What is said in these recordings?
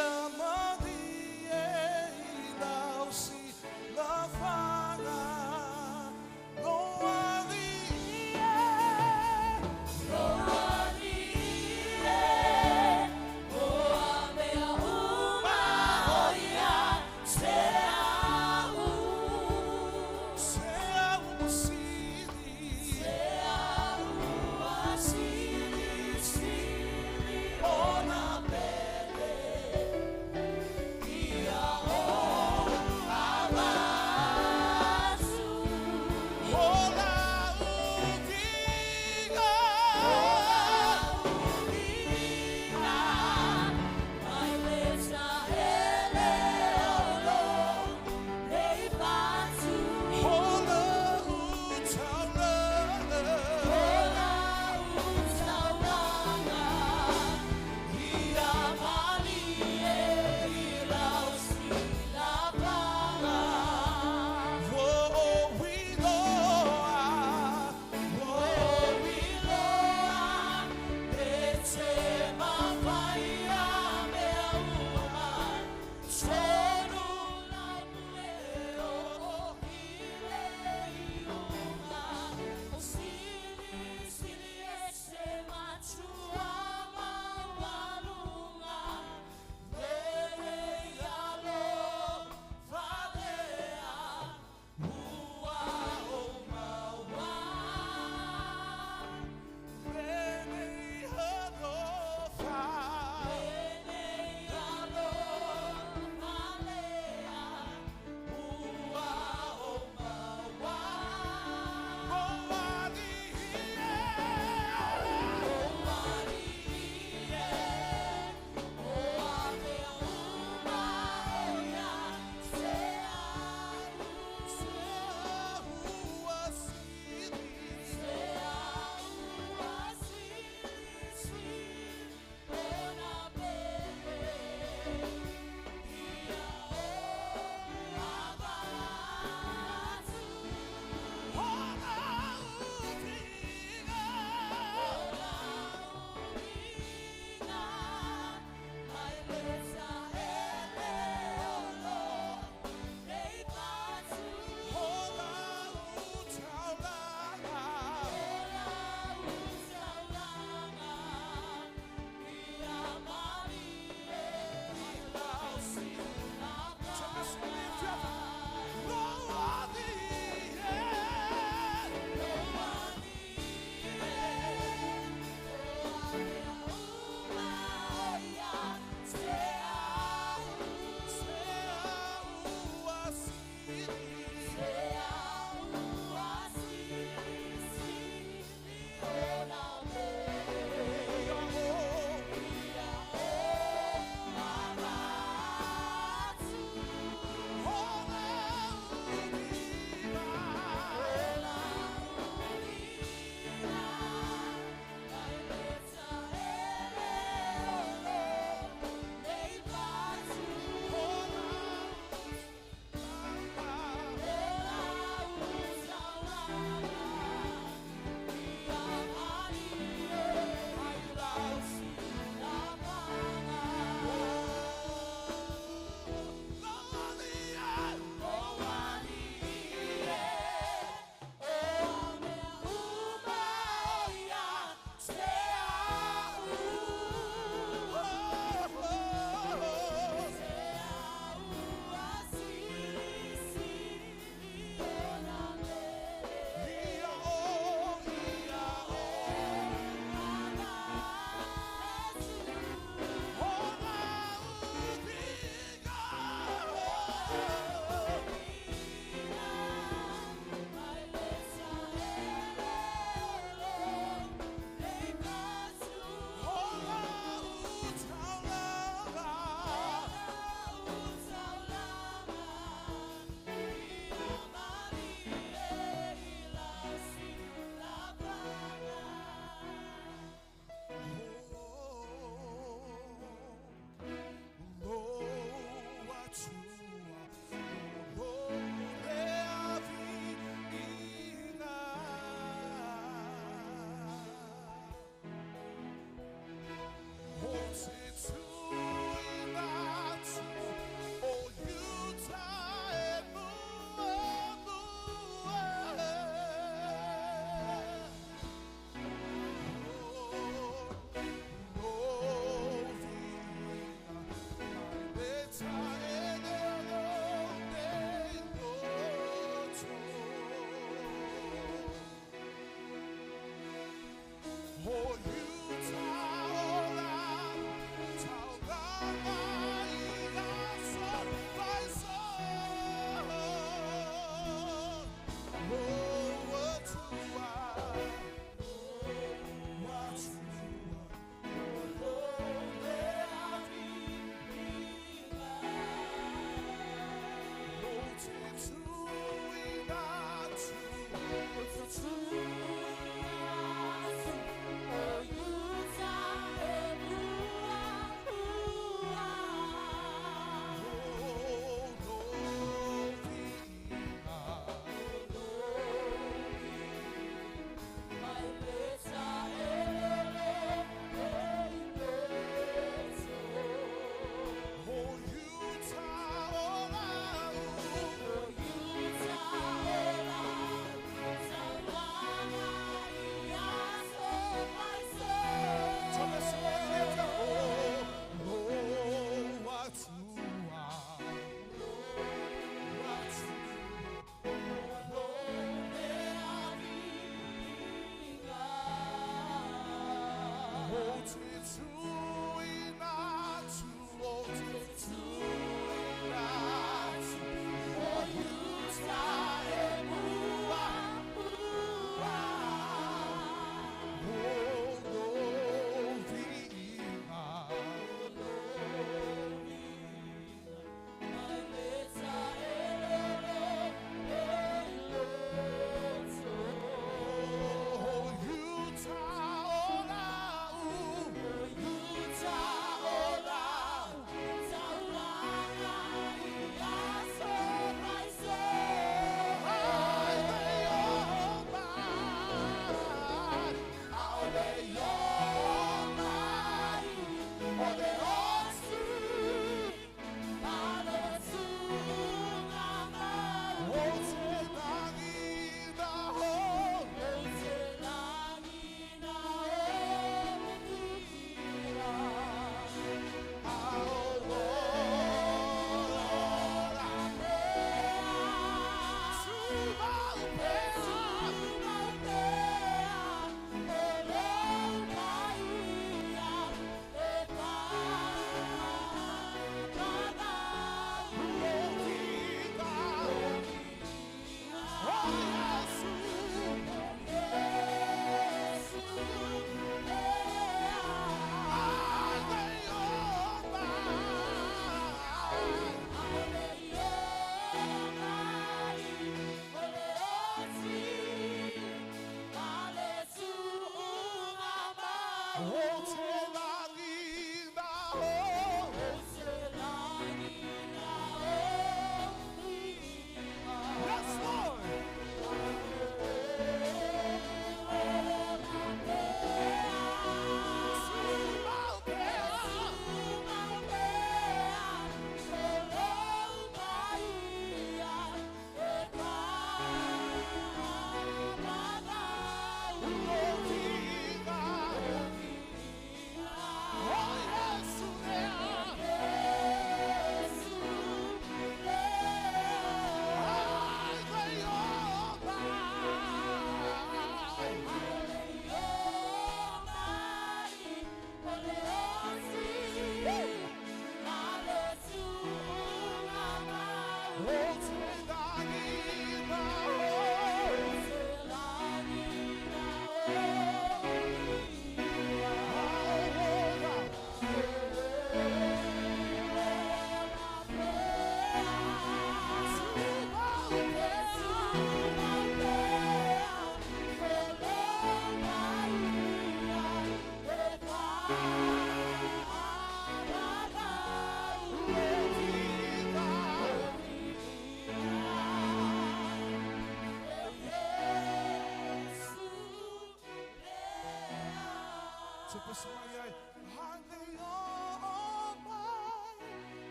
Ia malie i lau silafaga, Lo alii e, Lo alii e, o a mea uma o ia se au. Se au ua sili. Se au ua sili, sili Ona pele.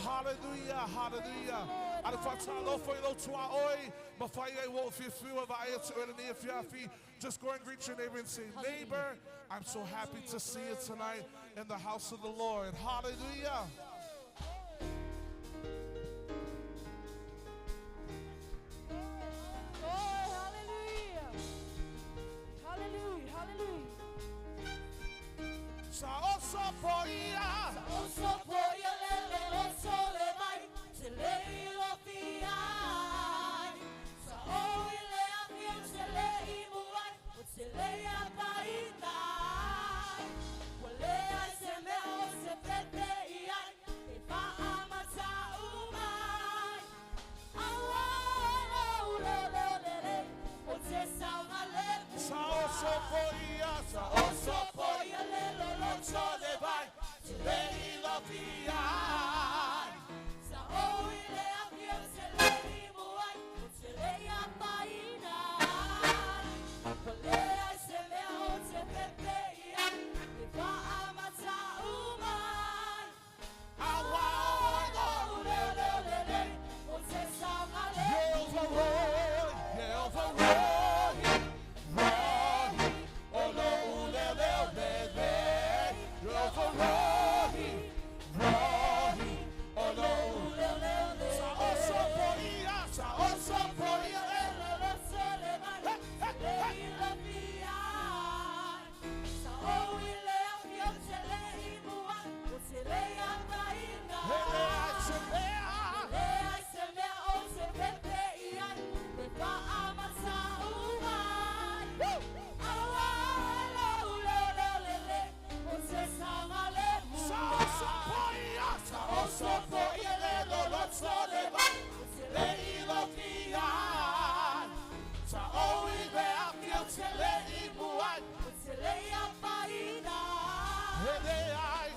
Hallelujah, hallelujah. Just go and greet your neighbor and say, neighbor, I'm so happy to see you tonight in the house of the Lord. Hallelujah. Hallelujah. Sa oso poia. Sa oso poia lele oso le vai. Se le ilo fiai. Sa o ile afio se le imuai. O se le apaitai. Ua le ai se mea o se pepe iai. E faamata umai. Aua o le le le le. O te saunga le Sa oso poia. Sa oso poia lele oso le vai. Se le ilo fiai. Sa o ile afio se le imuai. O se le apainai. Ua le ai se mea o te pepe iai. E faamata umai. Aua o O le le le le. O te saunga le Jehovah Roy, Jehovah Roy, Roy, oh lo le le le le. Jehovah Roy, Roy, oh lo. le le le. Sa oso poia, sa oso poia, eh. Hele ai se mea. Sa oso poia, sa oso poia, le lo lo so le vai, le ilo fiai. Sa o ile afio se le imuai. Hele ai.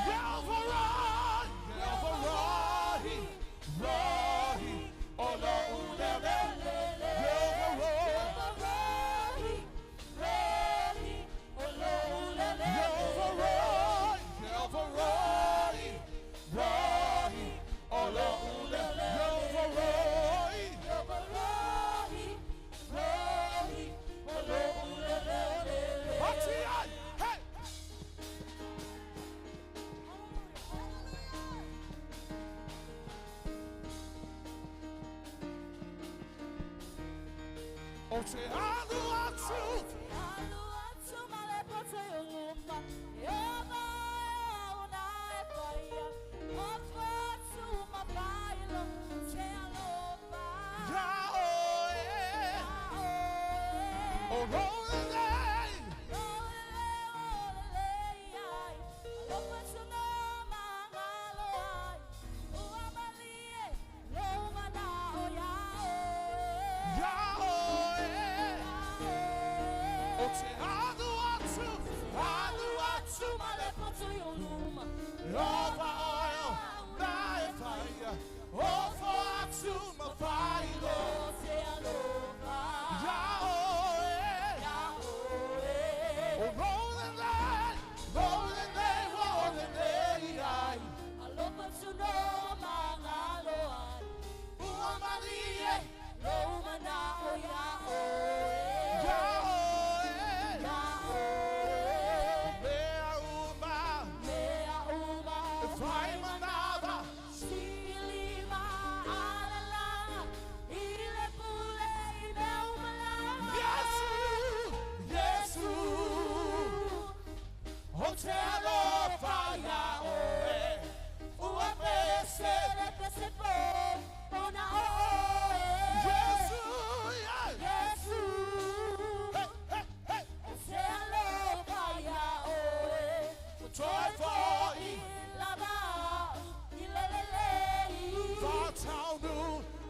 Jehovah Roy, Jehovah Roy, Roy, oh lo le le le. Jehovah Roy, Jehovah Roy, Jehovah Roy, Roy, oh lo le. Jehovah Roy, Ati ai, hey. O te alu atu, ya oe, o ro le. Ya oe, o te alu atu, alu atu male. Ova oil, na e whaia, o whaatu ma whailo. Ya oe, o rolling lay, rolling lay, rolling lay, ai. Ua marie, ya oe, mea uma, e whai manava. Yesu, Yesu, o te alofa ia oe, ua pese. Yesu, yeah. Hey, hey, hey. Toi foi, whātaunu,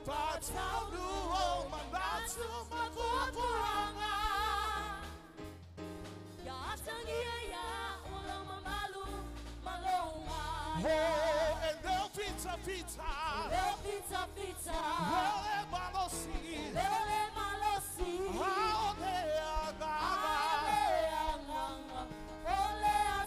whātaunu o manatu mapuapuranga. Oh, e leo pizza pizza, Pizza, pizza, leo e malosi, lele malosi. aone anana. E leo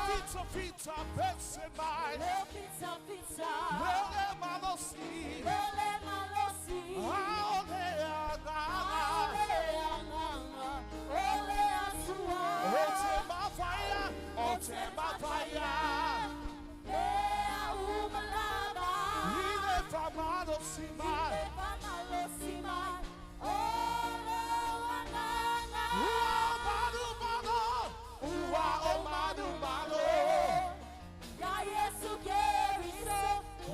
pizza pizza, pense mai, Leo pizza, pizza, leo e malosi, lele malosi. aone anana. Ole asua. O te mawhaia, o te mawhaia. Lea umalava. malosi mai. Ua malu malo, ua o malu malo.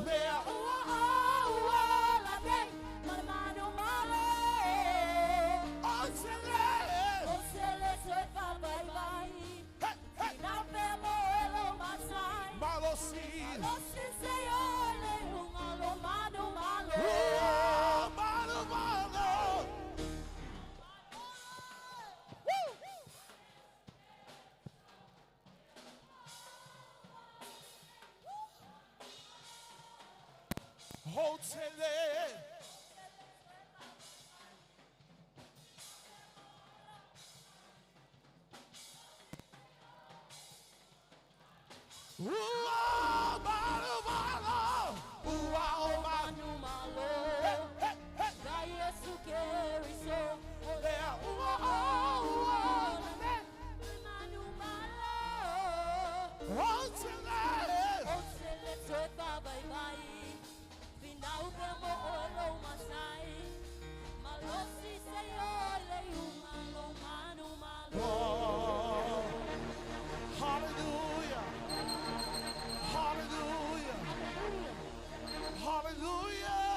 Lea ua ua la nei, manu malo. O sele. O sele toe whapai vai. Hey, hey. Nā pē mo e lo masai. Malosi. Malosi se ole unga lo manu malo. Ua malu malo. Woo! Hotele. Ua malu malo. Ua o malu. Manu malo. Hey, hey, hey. Ia Yesu Keriso. Lea ua o ua le. Manu malo. Hotele. O sele toe whapai vai. Finau pe mo o lo masai. Malosi se ole unga lo manu malo. Oh, hallelujah. Hallelujah. Hallelujah.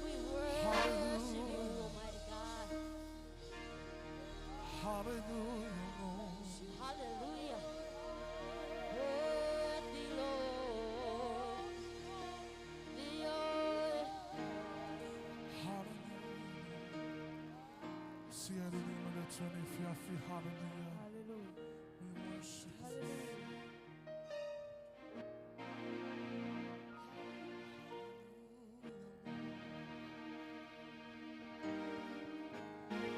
We worship you, Almighty God. Hallelujah. Lord. Hallelujah. Worthy Lord. The earth. Hallelujah. Hallelujah. Hallelujah. We worship you.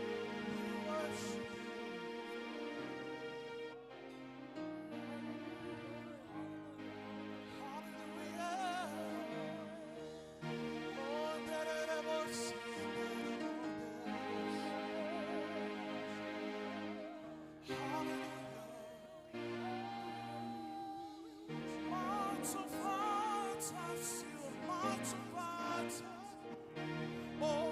We worship you. Hallelujah. Oh,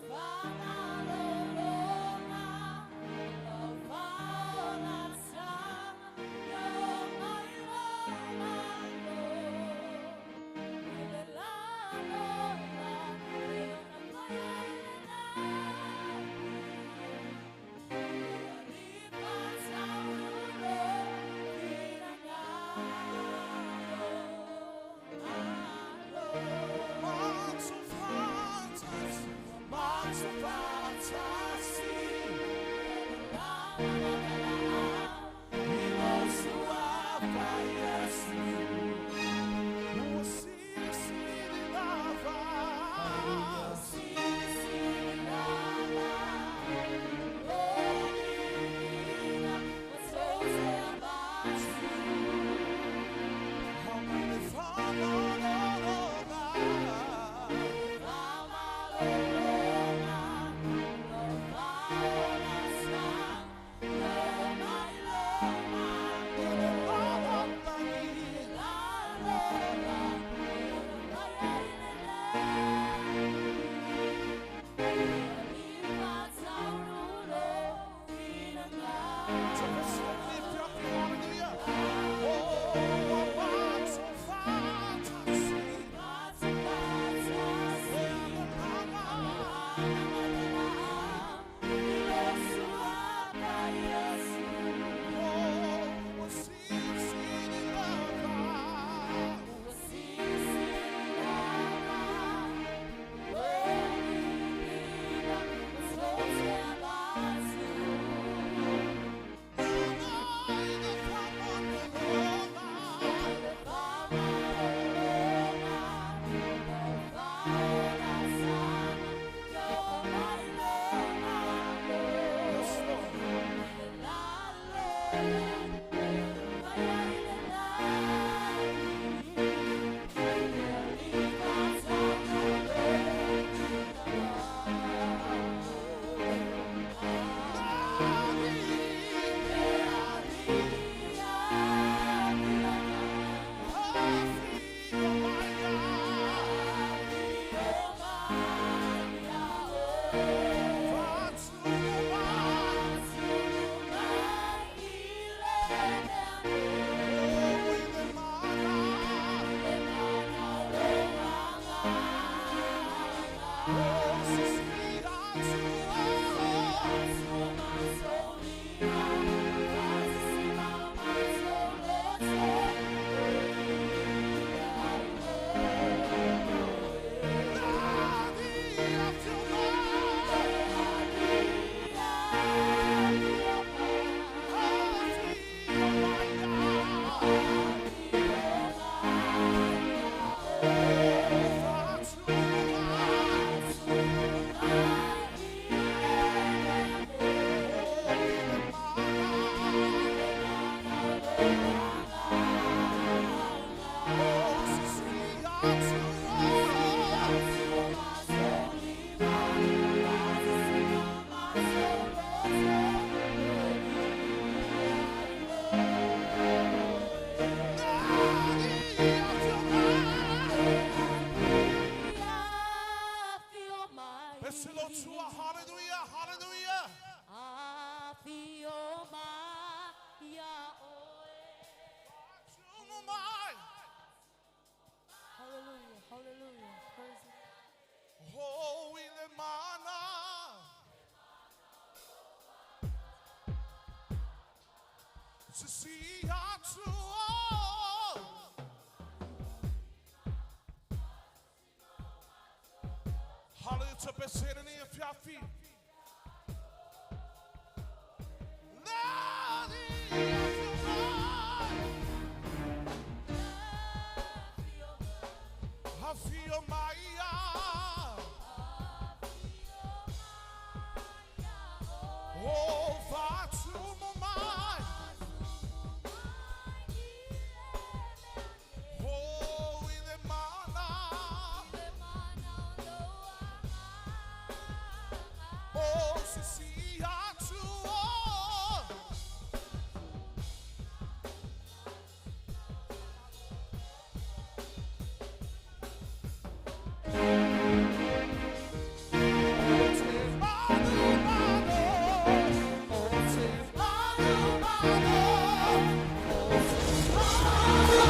Fama lo Sisi atu o. Hale te pesere ni e fiafi. Lani afio mai. Afio mai a. Oh, fatumu mai. Oh, ile mana. Oh, sisi atu o. O te manu manu. O te manu manu. O te manu.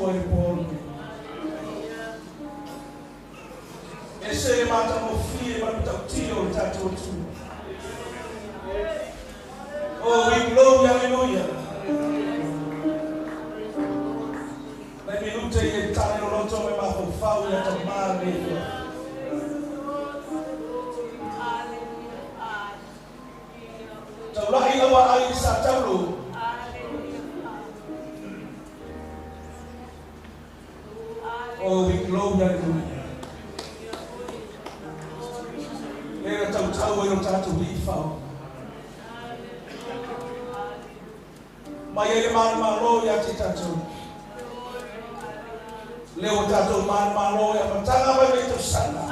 Atua i le po lenei. E se le matagofie ma le matautia o le tatou Atua. Oh, we glory, hallelujah. Le minute i e tane o loto me mafaufau ia ta mā nei. Taulahi lawa ai sa taulo. Oh, we glory, hallelujah. Le na tautau ai o tātou liwhao. Mai e le mana malo ia te tātou. Le o tātou mana malo ia matanga mai le tausanga.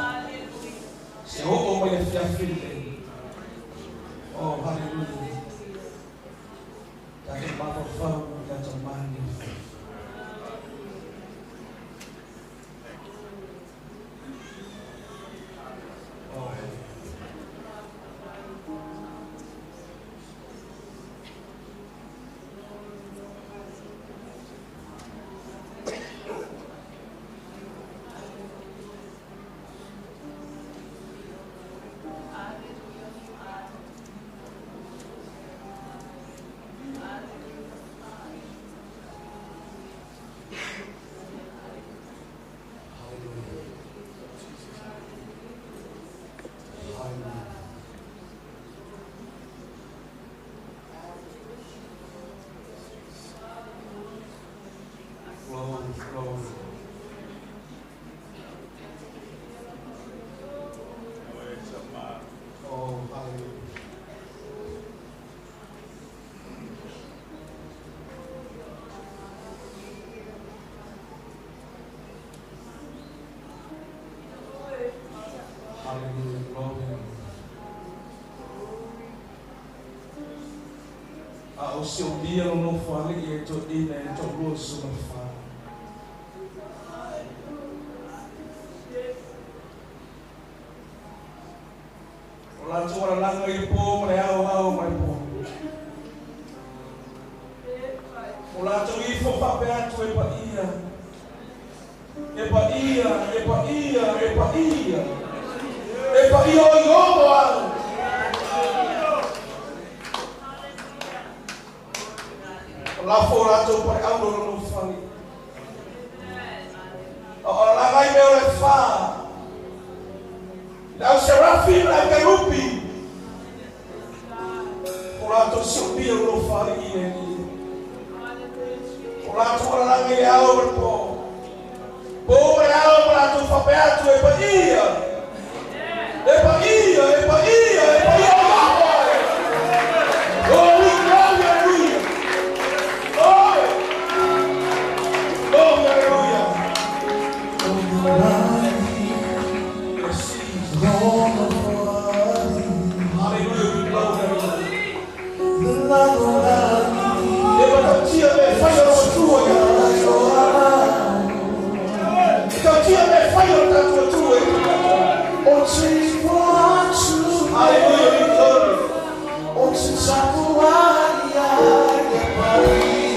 Se oo mai le fiafili. Oh, hallelujah. Tātou mafaufau tātou mani. Oh, hallelujah. Hallelujah. Hallelujah. Glory, glory. Oh, hallelujah. Hallelujah, glory. A o se o bia no no fale e to ina e to lua suma fa. O la tua langa i po ma le au au ma le po. O la tua ifo pape atu e pa ia. E pa ia, e pa ia, e pa ia. E pa ia o i omo au. O la fo la tua pa au no no fale. O la ngai me o le fa. Le au serafim le au kerupi. O la tua siopia o no fale i e i. O la tua langa i le au ma le po. Po ma le au ma la tua fape atu e pa ia. E pa ia, e pa ia, e pa ia o mako ai. Oh, we glory, hallelujah. Glory. Glory, hallelujah. Yes, Jesus. Hallelujah, we glory, hallelujah. E matautia me whai o atua ia. Tautia me whai o tātou atua i te tātou. Hallelujah, we glory. Hallelujah.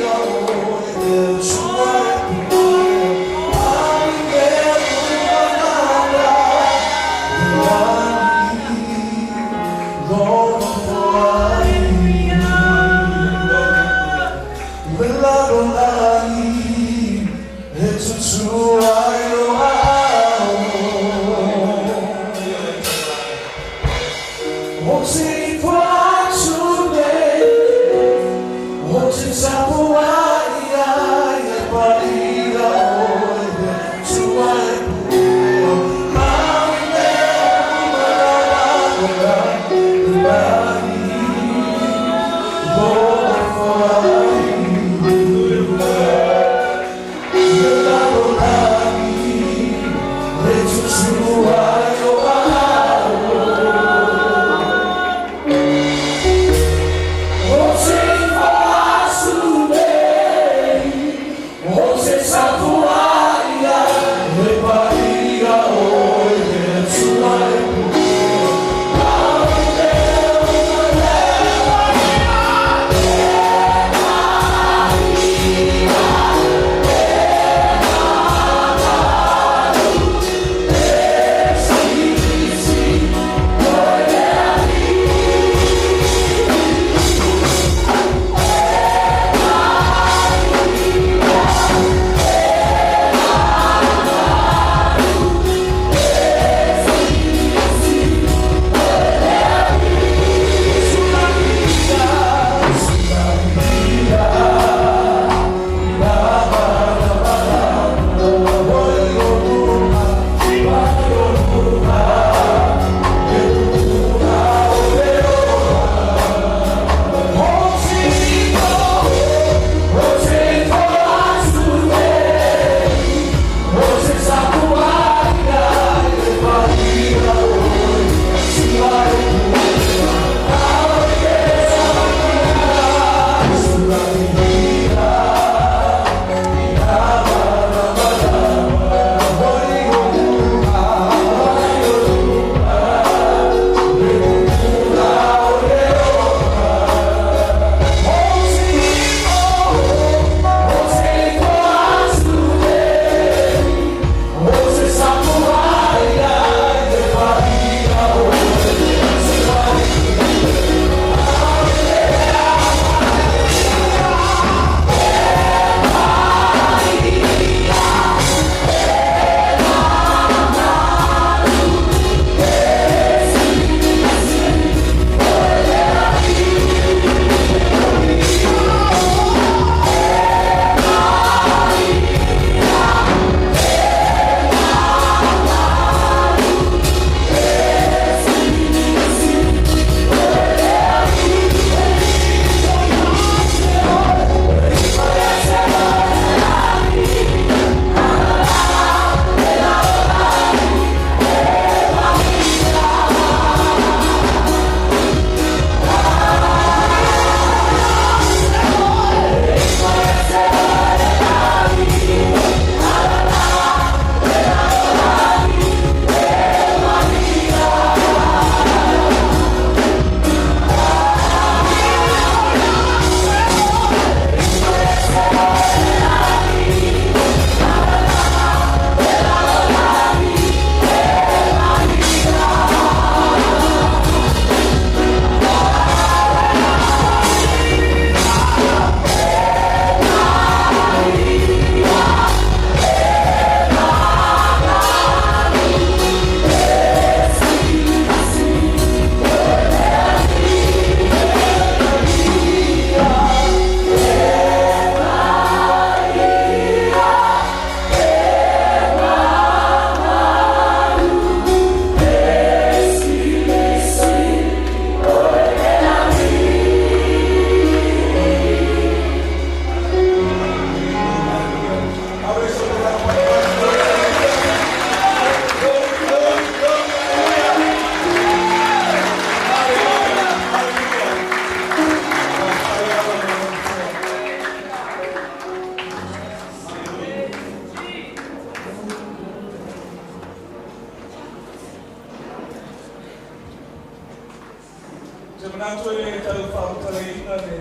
Te manatu e le tau faamatalaina le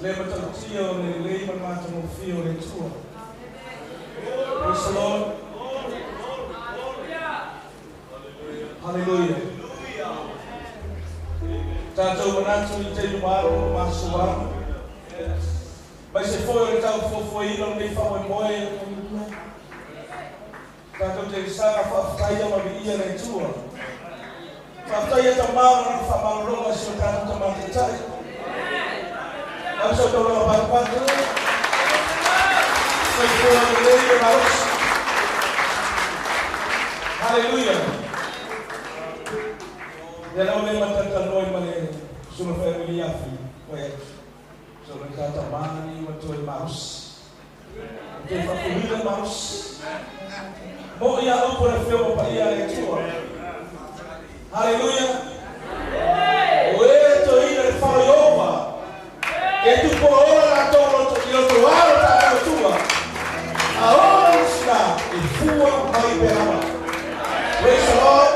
le matautia o le lelei ma le matagofie o le Atua. Praise the Lord. Hallelujah. Tatou manatu i taimi ua alu ma aso ua alu. Aemaise foi o le tau fuafuaina o lenei faamoemoe. Tatou te saga faafetaia ma viia le Atua. Faafetaia Tama ma Lana faamalologa i si o tatou Tama Taitai. Au sa taulaga patupatu. Soifua lelei ma malosi. Hallelujah. Ia lava le matalatalanoa ma le susuga fai o Afi, fai atu. So le ta tamani ua toe malosi. Ua toe faafuluina le malosi. Mo'i a upu o le afio ma paia a le Atua. Hallelujah. O e toeina le fala i ova. E tupolaola latou i loto alo tatou Atua. A ola usina e fua mai pe lava. Praise the Lord.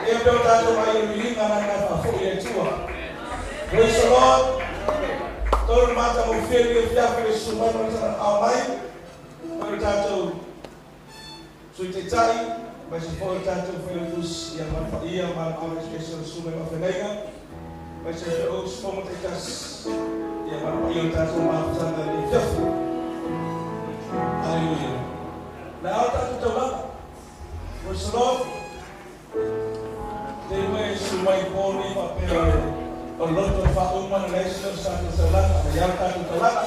Ia pe o tatou mai le miliga na na faafoi le Atua. Praise the Lord. Tolu mata mo fie le fiafi le susu mai ma le tana ao mai. O le tatou Sui Taitai, aemaise foi o le tatou Failautusi ia ma le paia ma le mamalu eseese o le susu mai faafeagaiga, aemaise foi o usufono taitasi ia ma le paia o le tatou mafutaga i lenei afiafi. Haleluia. Le a o le tatou taulaga. Praise the Lord. Te mai susu mai po nei faapea o le o le loto e faauma na leai se mea o se tatou taulaga, a ia le tatou taulaga.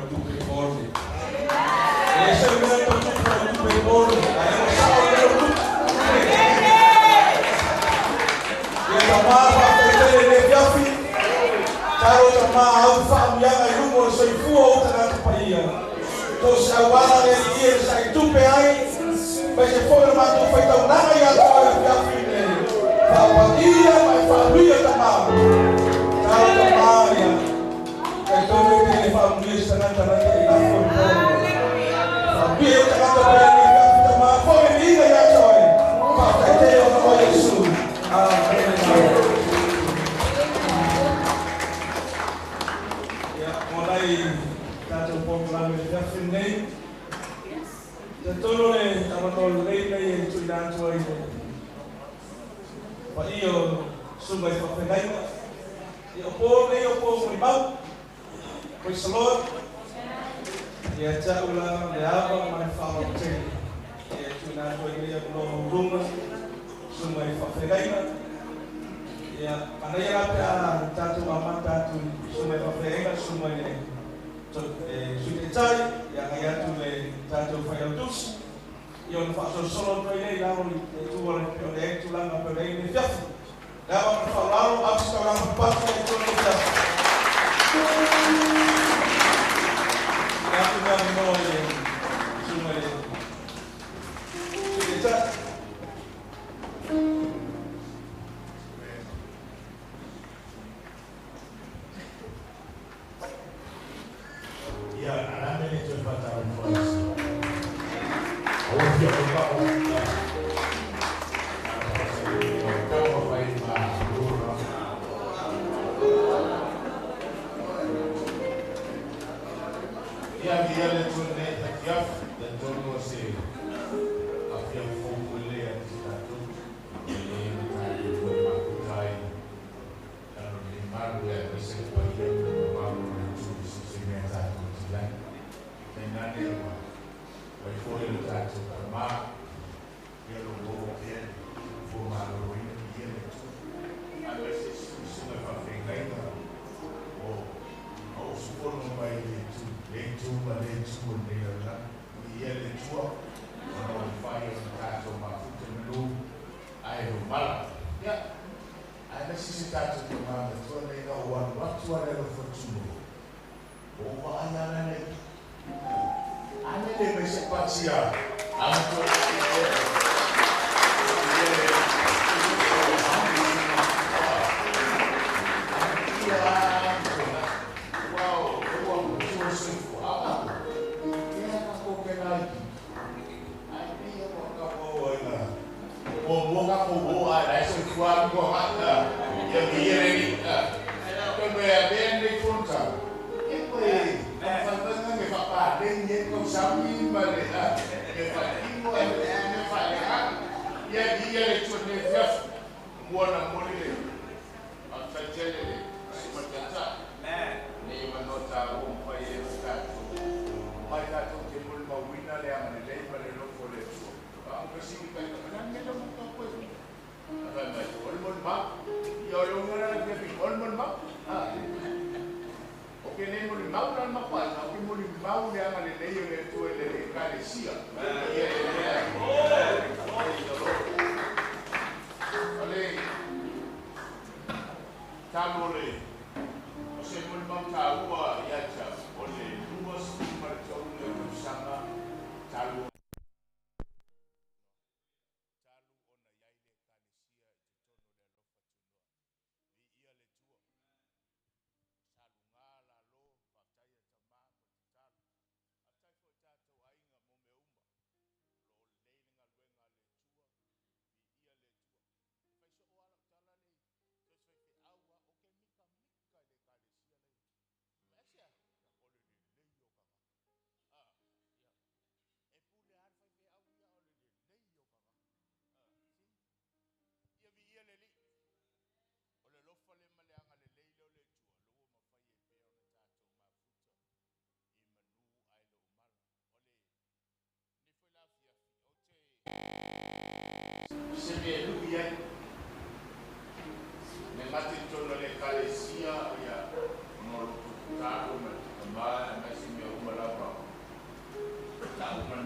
tupe ole. E se mea tau tupu lau tupe ole, a e o sao le lau tupe. Ia tamā whaataitele le fiafi, taro tamā au whaamuianga i lumo le soifua o tagata paia. Tō se auala le ia le sai tupe ai, mai se foi le mātou whaitaunaga i atoa le fiafi nei. Whaapaia mai whaamuia tamā. Taro tamā ia. Kai tōnu e te whaamuia se tagata na te i lafo i tōnu. Whaamuia o tagata paia le fiafi tamā, foi le inga i atoa e. Whaataitele o na o Yesu. Amen. Ia, mo nai tātou pōkulame le fiafi nei. Te tonu le awano lei nei e tuina atu ai le paia o sunga i whawhengaina. Ia o pō nei o pō muri mau. Praise the Lord. Ia taula le ava ma le whawa tele. Ia tuina atu ai nei a no runga sunga i whawhengaina. Ia, manaia la pe a tātou amata atu sunga i whawhengaina, sunga i le sui te tai, ia ngai atu le tātou whaiautusi. Ia ona whaasosolo atu ai nei laro i te tua le pe o le tulanga pe o le le fiafi. Le ava ma whaularo, au si tauranga patu i tō le fiafi. Ia atu mea minoa i le sunga i le sui te tai. Ia, aname le toe whātaro whaisi. O fia o pa o. Tau whai ma rura. Ia via le tune ta kiaf, le tonu o se a fia fōku le a te tātou. Le matai le tue makutai. Tano le maru le a se pa ia le maru le tu se se mea tātou te lai. Te nane wa. Wai fōi le tātou ka mā. Ia lo o pia fō malo ina ia le tu. A me se sunga whawhengaina o o supono mai le tu. Le tu ma le tu le la. Ia le tua. Ona o whai o tātou mafuta manu. Ai o mala. Ia. Ai me se tātou te mana tua nei na o anu atua le lo whatuno. O wa ai ana nei. Ane le me se patia. Ana tua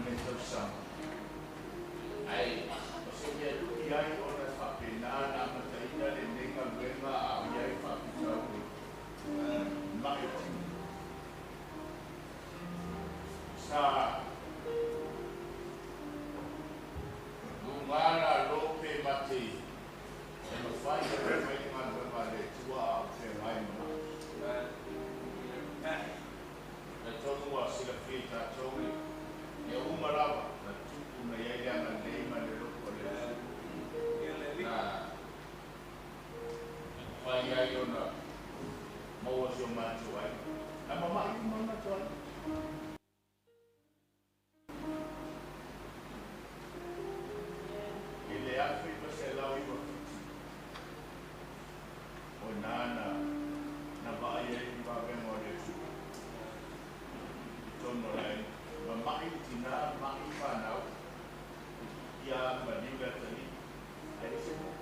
Nei tausaga ai o se mea lui ai ona faapena na amataina lenei galuega a o i ai faafitauli ma'i tino sa lugā lalo pe mate e mafai ona fai le galuega a le Atua a o feagai ma le tonu ua silafia i tatou le ia uma lava na tupu na i ai le agalelei ma le alofa o le Atua na mafai ai ona maua si o matou aiga na mama'i uma le matou aiga. I le 1997, o i ina na vaai ai le vavega o le Atua i totonu o le aiga. Mama'i le tinā, ma'i fanau, ia maliu le atalii, ae le se mea.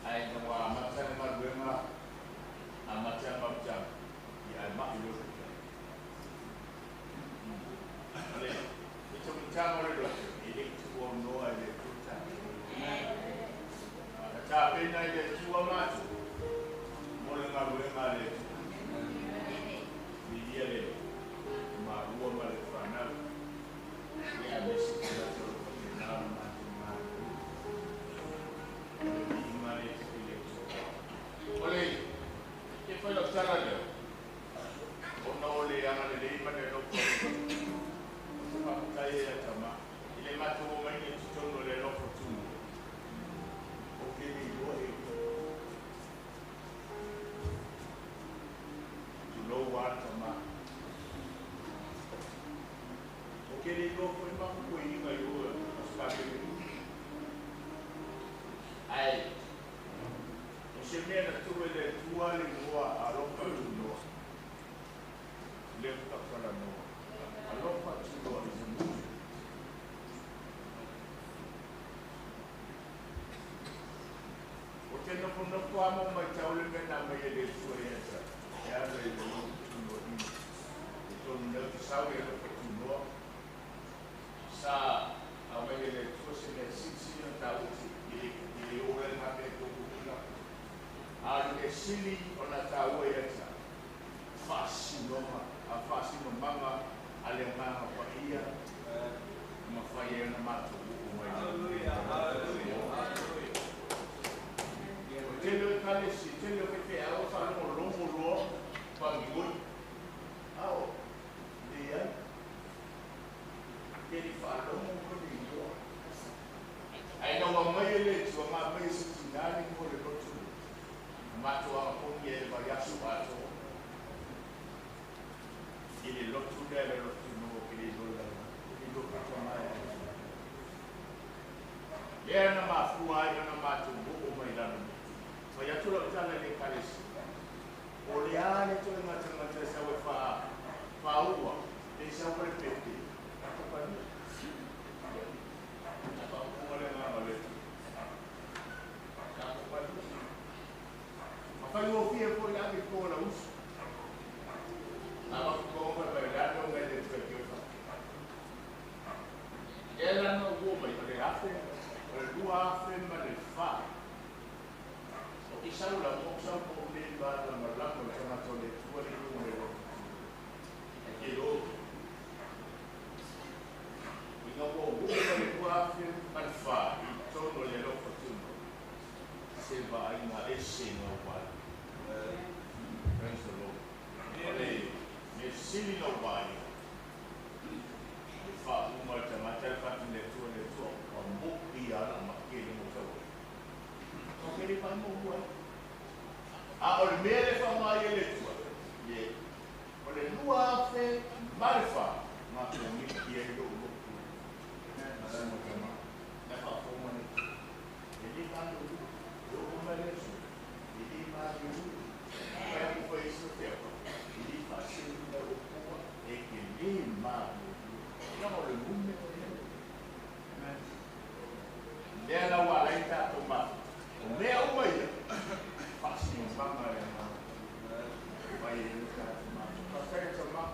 Ae ina ua amata le galuega, amata le mautaga, ia ae ma'i loa le tala. O le mitaga o le loto, e le i tuuaunoa e le Atua tatou. Na tapena e le Atua matou mo le galuega a le Atua. Viia le malua ma le fanau, ia aemaise tagata o lo o faapena ona matou galulue. O le viiga lea i le Atua. O le e fai lau tala lea, ona o le agalelei ma le alofa o le Atua. Ou te faafetai ai ia Tama, i le matou omaiga i totonu o le alofa tunoa, ou te le iloa e tulou lava le Tama. Ou te le iloa foi matou toeaiina i o Ausetalia nei. Ae o se mea na tuu e le Atua le igoa alofa tunoa, lea faatoa talanoa. Alofa tunoa is a movie. Ou te nofonofo lava ma ou matau le mea na aumai e le Atua ia te au, e ala i le lotu tunoaina. I totonu nei ou te sau i le alofa tunoa, sa aumai e le Atua se mea silisili ona taua i le oo ai lena mea i tou kukula. A o le mea sili ona taua ia te au, faasinoga, a faasinomaga a le Agaga Paia e mafai ai ona matou oo mai i le O le tele o Ekalesia, tele o faifeau e faalogologo loa fagioi. Ao, leai. Ke le faalogo ma le iloa. Ae na ua aumai e le Atua, na aumai e se tinā le igoa o le lotu lea. Na matou agapogi ai i le vaiaso atoa i le lotu lea, le lotu noa ke le iloa i lalo, ke le iloa pe tama e ai. Lea na mafua ai ona matou oo mai lalo nei. Fai atu lau tala i le Ekalesia, o le a le toe gatagata e sau e faaua, pe sau ma le pepe, tapalia. Na faaupuga le agaga o le Atua. Tapalia. Ma faigofie foi le ave i tua o lau uso. A mafaufau mai mai lalo mai le Atua e toe faapea. Lea la na ou oo mai, o le afe, o le 2004. Ou te sau lava, ou sau ma ou le malamalama le tagata o le Atua le iuga o le lotu. Ae te lotu. Ina ua ou oo mai le 2004 i totonu o le alofa tunoa, se vaaiga ese na ou vaai. Praise the Lord. O le mea sili na ou vaai ai, le faauuga o le tagata le fatu i le Atua, le Atua ua moʻi lava lau make le mo tau ai. Ou te le vaai muamua ai. A o le mea lea e faaaoga ai e le Atua, le o le 2004 na komiti ai lou lotu ma sina tama. Na faafofoga le Atua. E le malulu. E oo mai le aso, e le malulu. Fai atu foi e isi o te apa, e le faaselu mai o pua e te le malulu. Leaga o le numero lea. Lea la ua ala ai tatou mafuta. O mea uma ia, faasinomaga le agaga. Fai ai le tatou mafuta. Faafetai e tama.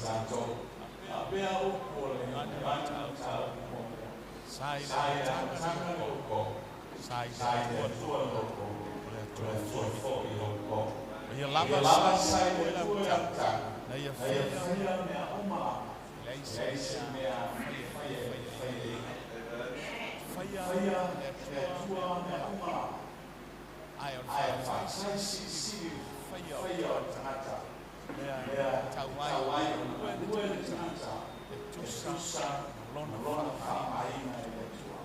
tatou. Faapea upu o le gagana mataupu muamua. Sa i le Sa i le amataga amataga le le outou. outou, Sa i le sa i le Atua le Atua le outou, outou, o le o Atua le Atua foi. foi outou. O ia O lava ia sa lava i le sa i Atua le i le Atua i le amataga, amataga, na ia na ia faia faia mea uma lava, e leai e se leai se mea mea e e faia faia e e faia faia ina. ina. Faia Faia e le e le Atua Atua mea mea uma uma lava. lava, Ae o le ae faafetai faafetai silisili silisili faia o le faia o le tagata. tagata, Lea lea e e tau ai tau ona ai ona galue le galue le tagata tagata e e tusa tusa ma lona ma lona faaaogaina faaaogaina e e le le Atua. Atua.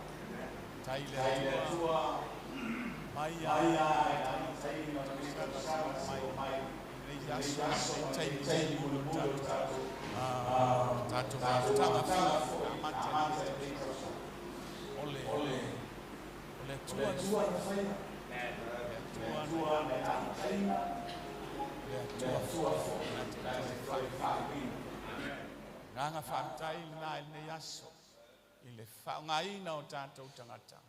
Tai le Tai le Atua Atua mai mai lava lava i i le le amataina amataina o lenei tausaga tausaga seia oo seia mai oo mai i lenei i lenei aso ma aso lenei ma lenei taimi taimi mulimuli o mulimuli o tatou tatou tatou tatou mafutaga mafutaga foi foi na na amata i amata lenei i lenei tausaga. tausaga. O le O le o le o le Atua na Atua faia, na faia, le le Atua na Atua na amataina, amataina, le le Atua Atua foi foi na te na toe te toe faaiuina. faaiuina. Agaga faafetai lena i lenei aso i le faaaogaina o tatou tagata.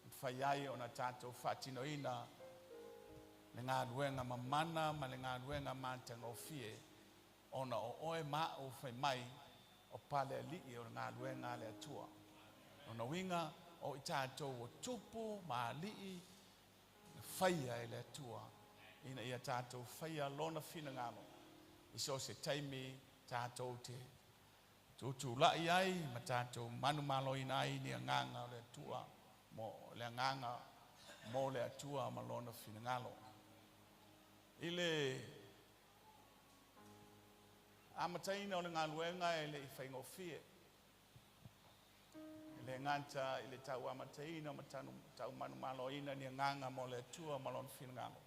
E mafai ai ona tatou faatinoina le galuega mamana ma le galuega matagofie ona o oe ma a'u fai mai o palealii o le galuega a le Atua. Lona uiga o i tatou o tupu ma alii na faia e le Atua ina ia tatou faia lona finagalo i so o se taimi tatou te tutulai ai ma tatou manumaloina ai ni agaga o le Atua mo le agaga mo le Atua ma lona finagalo. I le amataina o le galuega e le i faigofie, e le gata i le tau amataina ma tau manumaloina ni agaga mo le Atua ma lona finagalo.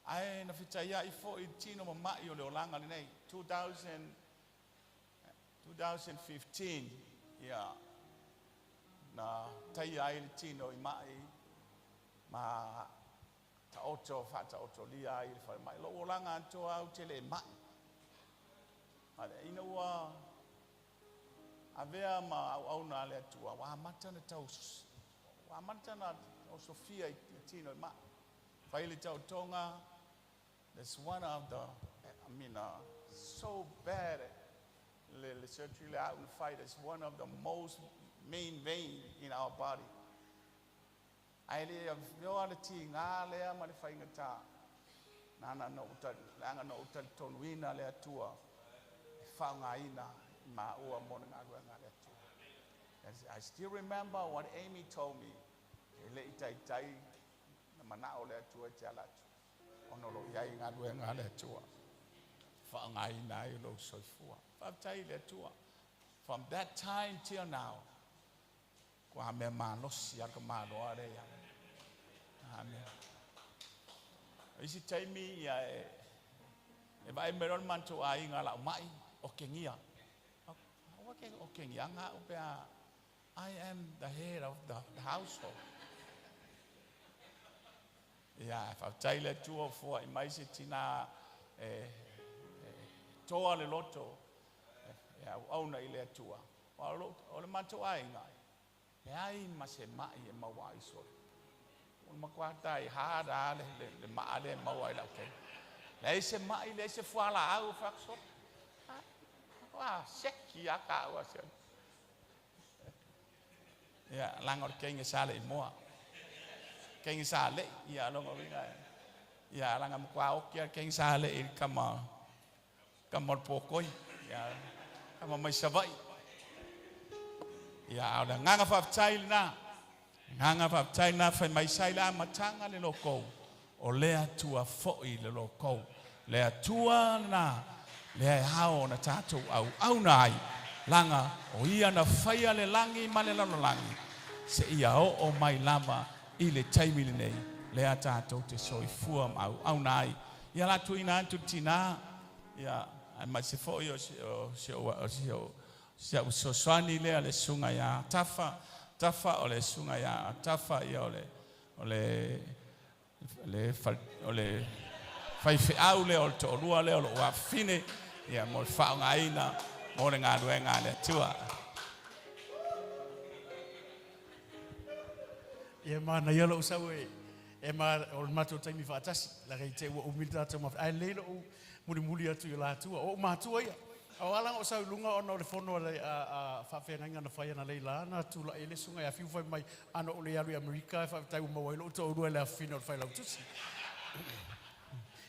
Ae na fetaiai foi tino ma mai o le olaga lenei. 2000, 2015, ia, na taia ai le tino i mai ma taoto faataotolia ai i le falemai. Lou olaga atoa ou te le mai. Ale ina ua avea ma auauna a le Atua, ua amata ona tau ua amata ona osofia i le tino i mai. Fai le taotoga, that's one of the, I mean, so bad, le surgery le au na fai, that's one of the most main vein in our body. Ae le avea le tiga lea ma le faigata. Nana na ou leaga na ou talitonuina le Atua e faaaogaina i maua mo le galuega a le Atua. As I still remember what Amy told me, e le i taitai na manao le Atua e te ala atu. Ona o lo o i ai i galuega a le Atua. Faaaogaina ai lou soifua. Faafetai i le Atua. From that time till now, kua mea malosi a ka maloa lea ia. Amen. O isi taimi ia e e vaai mai loa le matou aiga lau mai o kegia. Ua ke o kegia nga au pe a I am the head of the household. Ia, faafetai i le Atua ua foai mai se tina e, e toa le loto e auauna i le Atua. O le matou aiga, leai ma se mai e maua ai sole. O le matua tai hard a le maa lea e maua ai lau keiki. Leai se mai, leai se fualaau o faasola. Ua seki a ka ua se. Ia, laga o le keiga sa le i moa. Keiga sa le, ia longa uiga. Ia, laga matua oki a le keiga sa le i le kama, kama o le pokoi. Ia, kama mai Savaii. Ia, a o le agaga faafetai lena. Agaga faafetai lena fai mai sa i le amataga le lokou. O le Atua foi le lokou. Le Atua lena, lea e ao ona tatou auauna ai. Laga o ia na faia le lagi ma le lalolagi. Se ia oo mai lava i le taimi lenei. Lea tatou te soifua ma auauna ai. Ia la tuuina atu le tina. Ia, aemaise foi o se o se o se o si au fesoasoani lea le susuga ia Tafa, Tafa o le susuga ia Tafa ia o le o le le o le faifeau lea o le toalua lea o lou afafine ia mo le faaaogaina mo le galuega a le Atua. Ia manaia lou sau e e ma o le matou taimi faatasi laga i te ua umi le tatou mafuta ae lelei lou mulimuli atu i o latua. O ou matua ia. A o ala o sau i luga ona o le fono a le a faafeagaiga na fai analeila na tulai ai le susuga ia Fiu fai mai ana ou le alu i Amerika e faafetai ua maua ai lou toalua i le afafine o le Failautusi.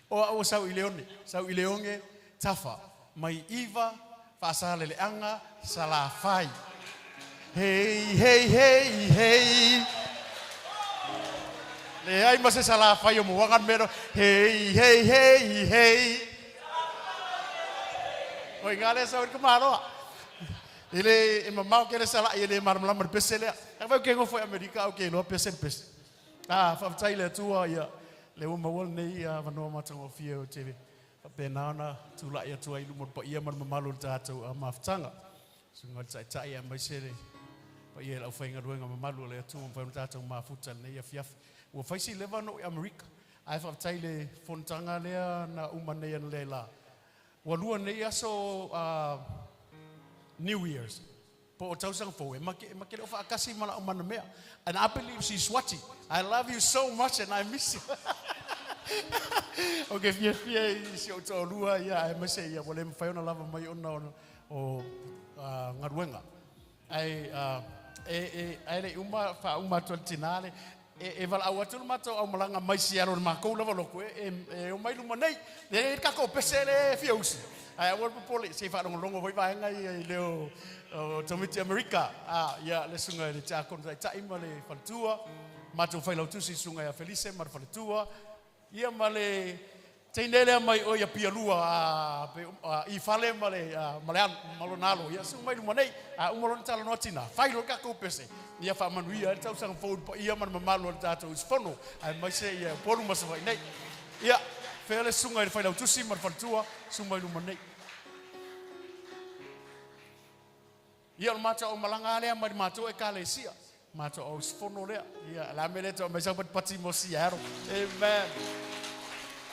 O au o Sauileone, Sauileoge, Tafa, mai Iva, Faasaleleaga, Salafai. Hei, hei, hei, hei. Leai ma se Salafai o Moaga le mea lea. Hei, hei, hei, hei. O i ina lea e sau ai le tamaloa. E le, e mamao tele Sala'i e le malamalama i le pese lea. Afai ou te nofo i Amerika ae ou te iloa pese le pese. A, faafetai i le Atua, ia, lea ua maua lenei avanoa matagofie ou te faapena ona tulai atu ai i luma o le paia ma le mamalu o le tatou mafutaga. Susuga i le Taitai aemaise le paia i le aufaigaluega mamalu a le Atua ua mafai ona tatou mafuta i lenei afiafi. Ua fai si leva ona ou i Amerika, ae faafetai i le fonotaga lea na uma nei analeila. Ua lua nei aso New Year's, po o tausaga fou, e ma te, ma te le o faatasi ma la'u manamea. And I believe she's watching. I love you so much and I miss you. Ou te fiafia i si ou toalua, ia, aemaise ia, ua le mafai ona lava mai ona o, o galuega. Ae, e, e, ae le i uma, faauma atu e le tinā le, e, e valaau atu le matou aumalaga mai Seattle i le makou lava lotu, e, e, e omai luma nei. E i ai le tatou pese lea e fia usi. Ae aua le popole, se i faalogologo foi vaega ia i leo o tamaiti Amerika. A, ia, le susuga i le Tiakono Taitai ma le faletua, matou failautusi susuga ia Felise ma le faletua, Ia ma le teine lea mai oi Apia lua a pe i fale ma le ma le ma lona alo ia su mai luma nei a uma loa ona talanoa tina fai loa le tatou pese ia faamanuia ai le tausaga fou i le paia ma le mamalu o le tatou usufono aemaise ia Upolu ma Savaii nei. Ia fea le susuga i le failautusi ma le faletua su mai luma nei. Ia o le matou aumalaga lava lea mai le matou Ekalesia, matou auusufono lea. Ia, o le a mea lea e tau aumai sau patipati mo Seattle. Amen.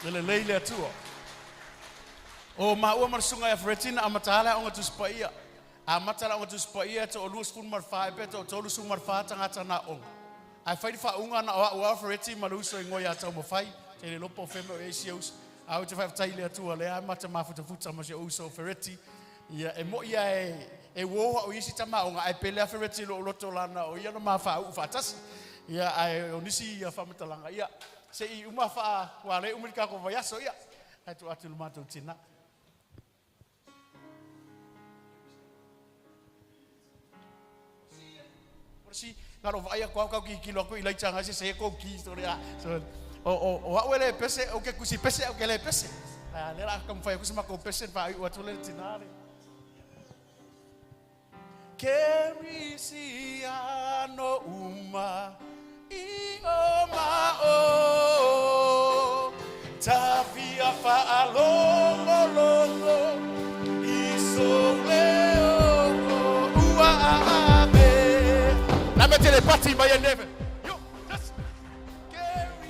E lelei le Atua. O maua ma le susuga ia Fereti na amata lava le Aoga Tusi Paia. Amata le Aoga Tusi Paia e toa 24 ea pe toa 34 tagata na aoga. Ae fai le faauuga na o a'u lava o Fereti ma le uso i igoa ia Taumafai. Ou te le iloa po o fea mea o i ai si uso. Ae ou te faafetai i le Atua lea ma te mafutafuta ma si ou uso o Fereti. Ia, e mo'i a e, e uō a'u i isi tama aoga, ae pele a Fereti i lo'u loto lana o ia na ma faauu faatasi. Ia, ae o nisi ia faamatalaga, ia, se i uma faa, ua le umi le tatou vaiaso, ia, ae tuu atu i le matou tinā. Na lou vaai atu lava tau tilotilo atu i Laita nai se kou ki so le a so o o o a'u e le pese ou te tusi pese ae ou te le pese a lea o le a taumafai atu se matou pese ona faaiu atu lea i le tina lea. Kerisiano uma i o ma o Tafia faalogologo i sou leo ua ave. La mea te le pati mai e neve. Yo, just Kerisiano.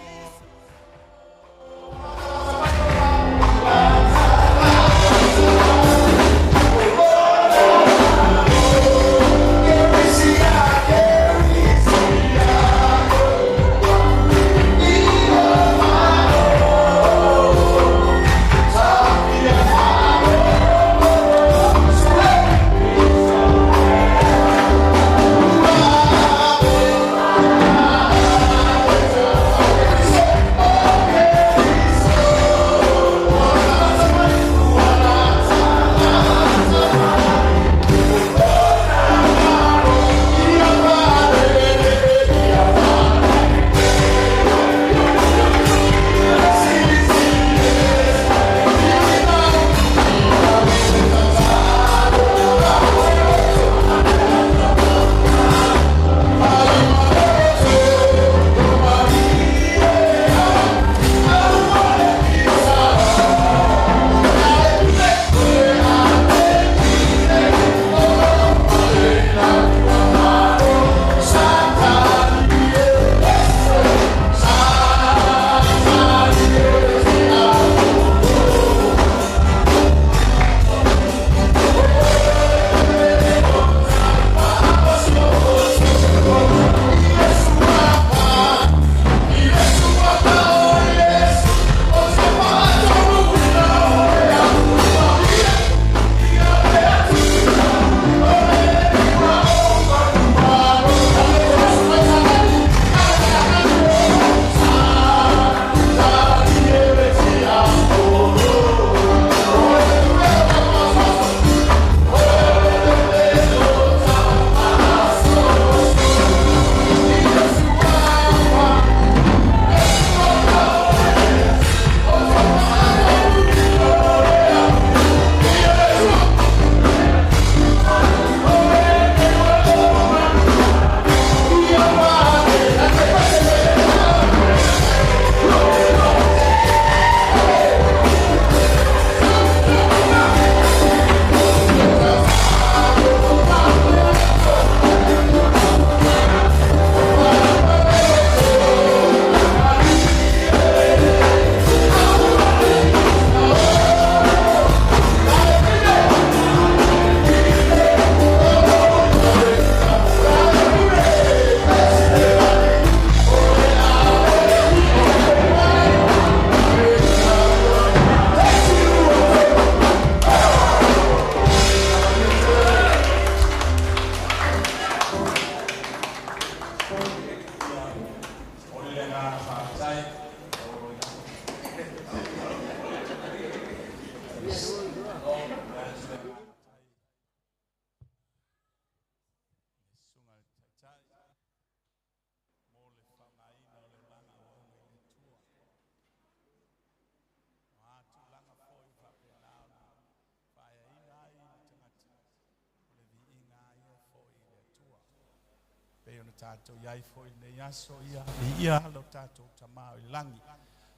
tātou iai foi nei aso ia i ia lo tātou tamā o i langi.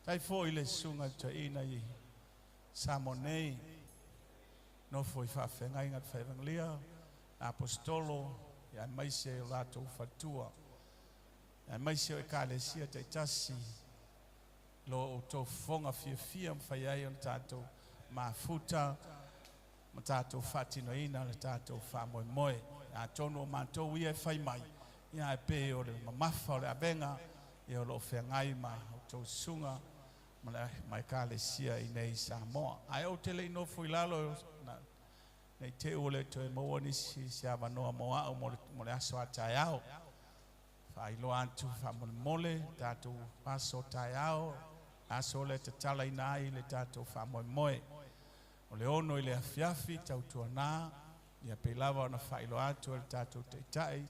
Tai foi le sunga toeaina i Samoa nei, nofo i faafeagaiga le faivangalia, apostolo, ia maise o latou faletua, ia maise o ekalesia taitasi, lo outou fofoga fiafia ma fai ai o le tatou mafuta ma tatou faatinoina le tatou faamoemoe. Atonu o matou ia e fai mai, ia ae pei o le mamafa o le avega ia o lo o feagai ma outou susuga ma le ma ekalesia i nei Samoa. Ae ou te le i nofo i lalo na nei te ua le toe maua nisi se avanoa mo a'u mo le aso a taeao. Faailoa atu faamolemole tatou aso taeao, aso le tatalaina ai le tatou faamoemoe. O le 6 i le afiafi tautuana, ia pei lava ona faailoa atu e le tatou taitai,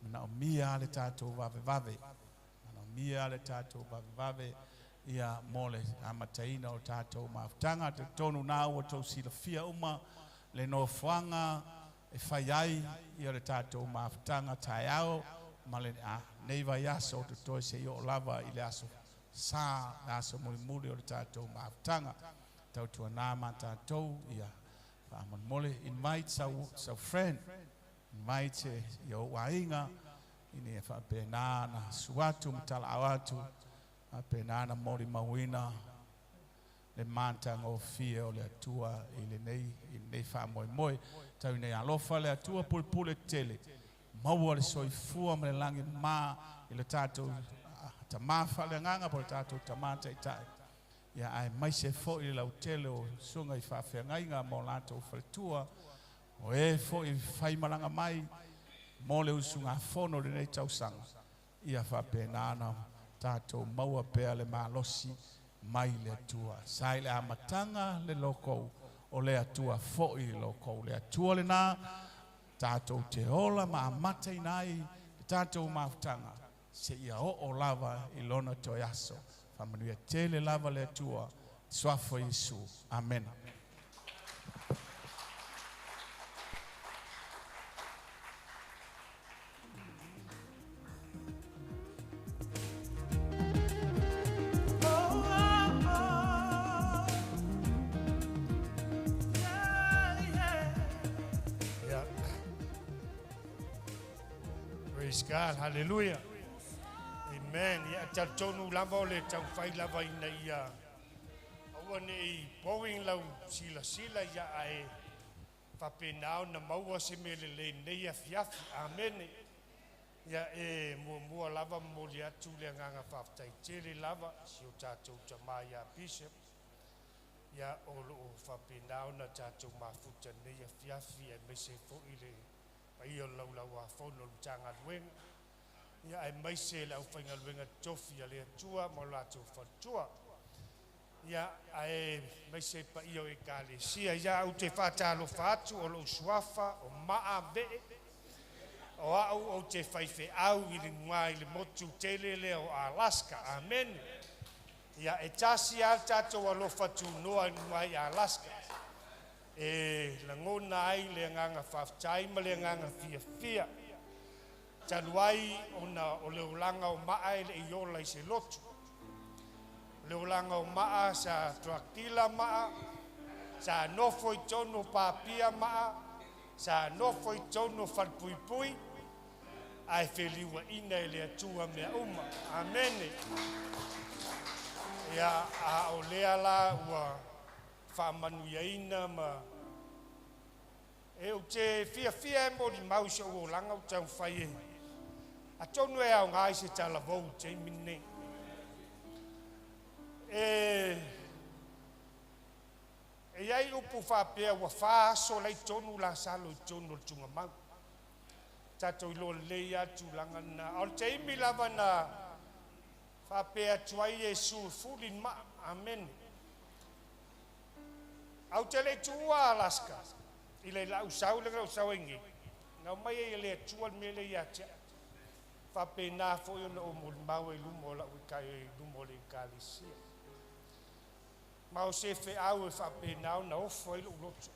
manaomia le tatou vavevave. Manaomia le tatou vavevave ia mo le amataina o tatou mafutaga. Talitonu na ua outou silafia uma le nofoaga e fai ai ia le tatou mafutaga taeao ma le nei vaiaso o totoe seia oo lava i le aso sa, le aso mulimuli o le tatou mafutaga. Tautuana ma tatou ia faamolemole invite sau friend, invite ia ou aiga ina ia faapena na susu atu ma talaau atu, faapena na molimauina le matagofie o le Atua i lenei faamoemoe. Tau ina ia alofa le Atua pulepule tele, maua le soifua ma le lagi ma i le tatou tamā faaleagaga po o le tatou tamā taitai. Ia ae maise foi le lautele o susuga i faafeagaiga ma o latou faletua, o e foi faimalaga mai mo le usugafono o lenei tausaga, ia faapena na tatou maua pea le malosi mai le Atua. Sa i le amataga le lokou, o le Atua foi le lokou. Le Atua lena, tatou te ola ma amataina ai le tatou mafutaga, seia oo lava i lona toe aso. Faamanuia tele lava le Atua, suafa o Iesu. Amena. Yeah. Praise God. Hallelujah. Amen. Ia talitonu lava o le taumafai lava ina ia aua nei boring lau silasila ia ae faapena ona maua se mea lelei nei afiafi. Amene. Ia e muamua lava momoli atu le agaga faafetai tele lava si o tatou tamā ia Bishop. Ia o loo faapena ona tatou mafuta nei afiafi aemaise foi le paia o le laulauafono o le Matagaluega. Ia aemaise le aufaigaluega totofi a le Atua ma o latou faletua. Ia aemaise paia o ekalesia. Ia ou te faatalofa atu o lou suafa o Maavee. O au ou te faifeau i le luga i le motu tele lea o Alaska. Amen. Ia e tasi lava le tatou alofa tunoa i luga i Alaska. E lagona ai le agaga faafetai ma le agaga fiafia. Talu ai ona o le olaga o maa e le i ola i se lotu. O le olaga o maa sa tuakila maa, sa nofo i tonu o papia maa, sa nofo i tonu o falepuipui, ae feliuaina e le Atua mea uma. Amene. Ia a o lea la ua faamanuiaina ma e ou te fiafia e molimau si ou olaga o taumafai e atonu e aoga i se talavou i taimi lenei. E i ai upu faapea ua 4 aso lai tonu Lasalo i tonu o le tugamau. Tatou iloa lelei lava tulaga lena. A o le taimi lava na faapea atu ai Iesu e fuli le maa. Amene. Au te le i tuua Alaska i le lau sau le lau sau ai nei. Na omai ai e le Atua le mea lea ia te au. Faapena foi ona ou molimau ai i luma o lau i luma o le ekalesia. Ma o se feau e faapena ona ofo ai lou loto.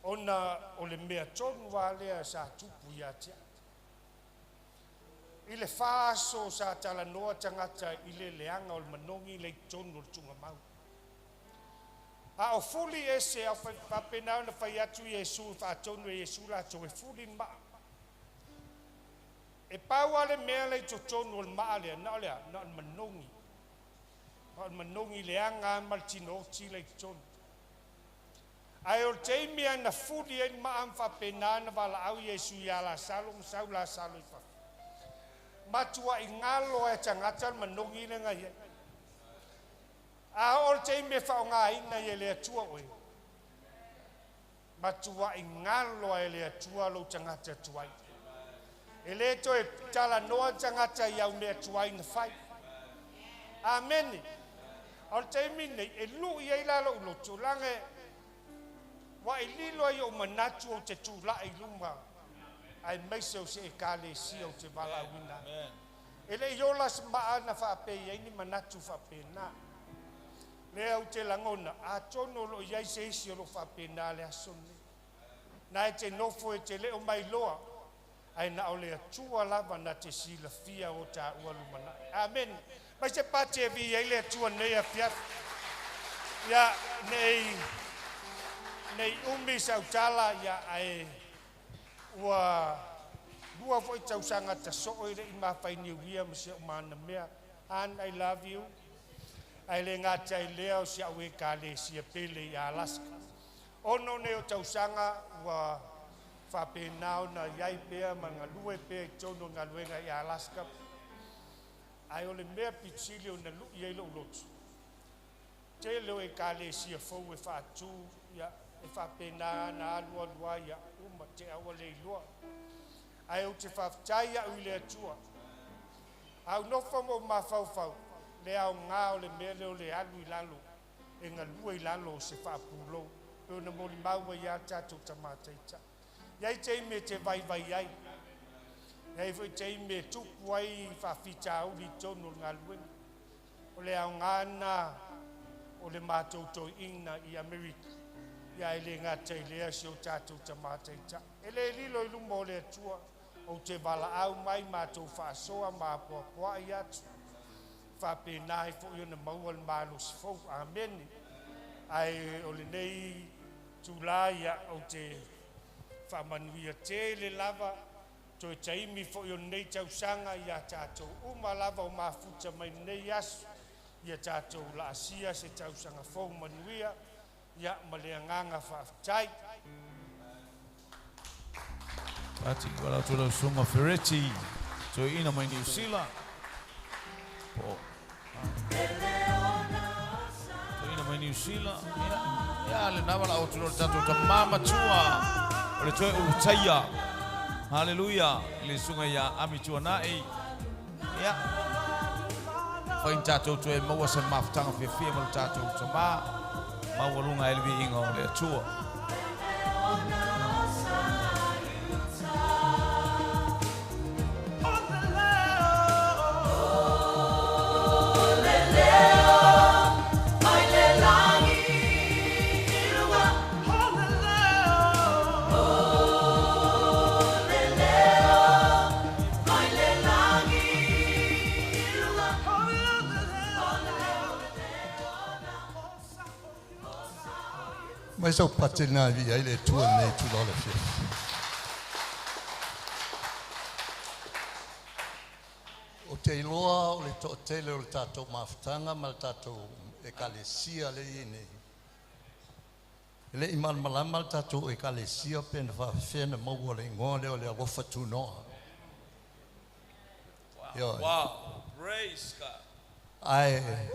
Ona o le mea tonu lava lea sa tupu ia te au. I le faaso sa talanoa tagata i le leaga o le manogi le i totonu o le tugamau. A o fuli ese au faapena ona fai atu Iesu faatonu e Iesu latou e fuli le maa. E pau lava le mea le i totonu o le maa lea, na o le a? Na o le manogi. Na o le manogi leaga ma le tinooti le i totonu. Ae o le taimi lava na fuli ai le maa ma faapena ona valaau Iesu ia Lasalo ma sau Lasalo i fafo. Matuai galo lava e tagata le manogi lea na i ai. A oo le taimi e faaaogaina ai e le Atua oe, matuai galo lava e le Atua lou tagata tuai. E le toe talanoa le tagata i au mea tuai na fai. Amene. O le taimi nei, e lui ai la lou loto, leaga ua e lilo ai ou manatu ou te tulai i luma, aemaise o se ekalesia ou te valaauina ai. E le i ola se maa na faapea i ai ni manatu faapena. Lea ou te lagona, atonu o lo o i ai se isi o lo o faapena le aso lenei. Na e te nofo e te le o mailoa, ae na o le Atua lava na te silafia o taua lumanai. Amene. Mai se pati e vi ai le Atua nei afiafi. Ia, nei umi sautala, ia ae ua lua foi tausaga tasoo i le i mafainiuia ma si au mana mea. An, I love you. Ae le gata i lea o si au ekalesia pele i Alaska. 6 nei o tausaga ua faapena ona iai pea ma galue pea i totonu o galuega i Alaska. Ae o le mea pitisili o na lui ai lou loto. Tele o ekalesia fou e faatu, ia, e faapena na alu alu ai, ia, uma te aua le iloa. Ae ou te faafetai au i le Atua. Au nofo mo mafaufau, le aoga o le mea lea o le alu i lalo, e galue i lalo o se faapulou. Pe ona molimau ai ia tatou tamataita. Iai taimi e te vaivai ai. Iai foi taimi e tupu ai faafitauli i totonu o le galuega. O le aoga na o le matou toeaina i Amerika. Ia e le gata i lea si o tatou tamataita. E le lilo i luma o le Atua, ou te valaau mai matou faasoa ma apoapoai atu. Faapena ai foi ona maua le malosi fou. Amene. Ae o lenei tula ia ou te faamanuia tele lava, toe taimi foi o lenei tausaga ia tatou uma lava o mafuta mai lenei aso, ia tatou laasia se tausaga fou manuia, ia ma le agaga faafetai. Pati, wala atu lau sunga Fereti, toeaina mai Niu Sila. Po. Toeaina mai Niu Sila. Ia, ia le na wala atu le tatou tamā matua. O le toe ulutaia. Hallelujah. Le sunga ia Ami Tuanai. Ia. Whain tātou toe maua se mafutanga fiafia ma le tātou tamā. Maua lunga e le viiga o le Atua. Mai sau pate nā vi ai le tua nei tu lola fia. O te iloa o le to'atele o le tatou mafutaga ma le tatou ekalesia le i nei. E le'i malamalama le tatou ekalesia pe na faafefea na maua le igoa lea o le alofa tunoa. Ioe. Wow. Praise God. Ae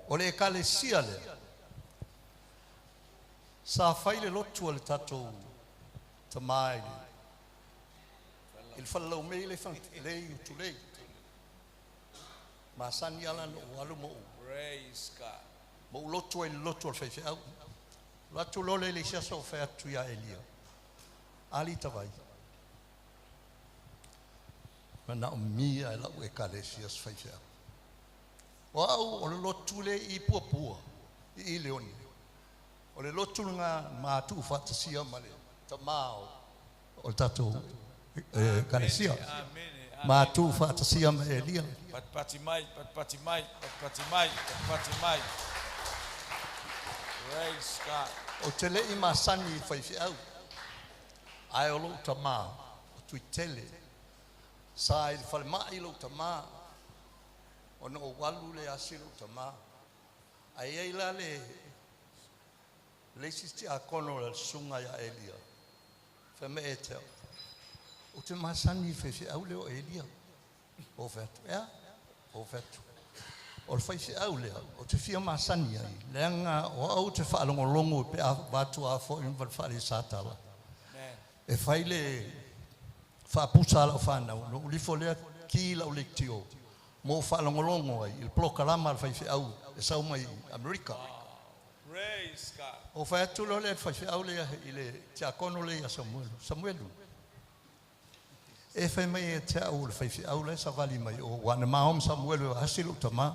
o le ekalesia lea, sa fai le lotu a le tatou tamā i le falalaumei le le i utulei. Masani ala na ou alu ma ou. Praise God. Ma ou lotu ai le lotu o le faifeau. Lo atu lole le isi aso o fai atu ia Elia. Ali tawai. Mana o mia e lau ekalesia se faifeau. O au o le lotu le i puapua, i Leone. O le lotu ngā mātu whatasia ma le tamā o le tatou ekalesia. Amen. Ma tu whaatasia ma Elia. Patipati mai, patipati mai, patipati mai, patipati mai. Praise God. O te lei masani i whaiwhiau. Ai o lou tamā, o tuitele. Sa i le falemai lou tamā. Ona o walu le asi lou tamā. Ai ai la le isi tiakono le susuga ia Elia. Fai mai e te au. O te masani i faifeau lea o Elia. O fai atu, ea? O fai atu. O le faifeau lea, o te fia masani ai, leaga o au te faalogologo pe a vatu a foi ma le faale-satala. E fai le faapusa a lau whanau, no ulifo lea ki lau lektio, mo faalogologo ai, i le polokalama a le faifeau e sau mai Amerika. Praise God. O fai atu loa lea le faifeau lea i le tiakono lea ia Samuelu. Samuelu. E fai mai e te au le faifeau lea savali mai o wana maom Samuelu e asi lou tamā.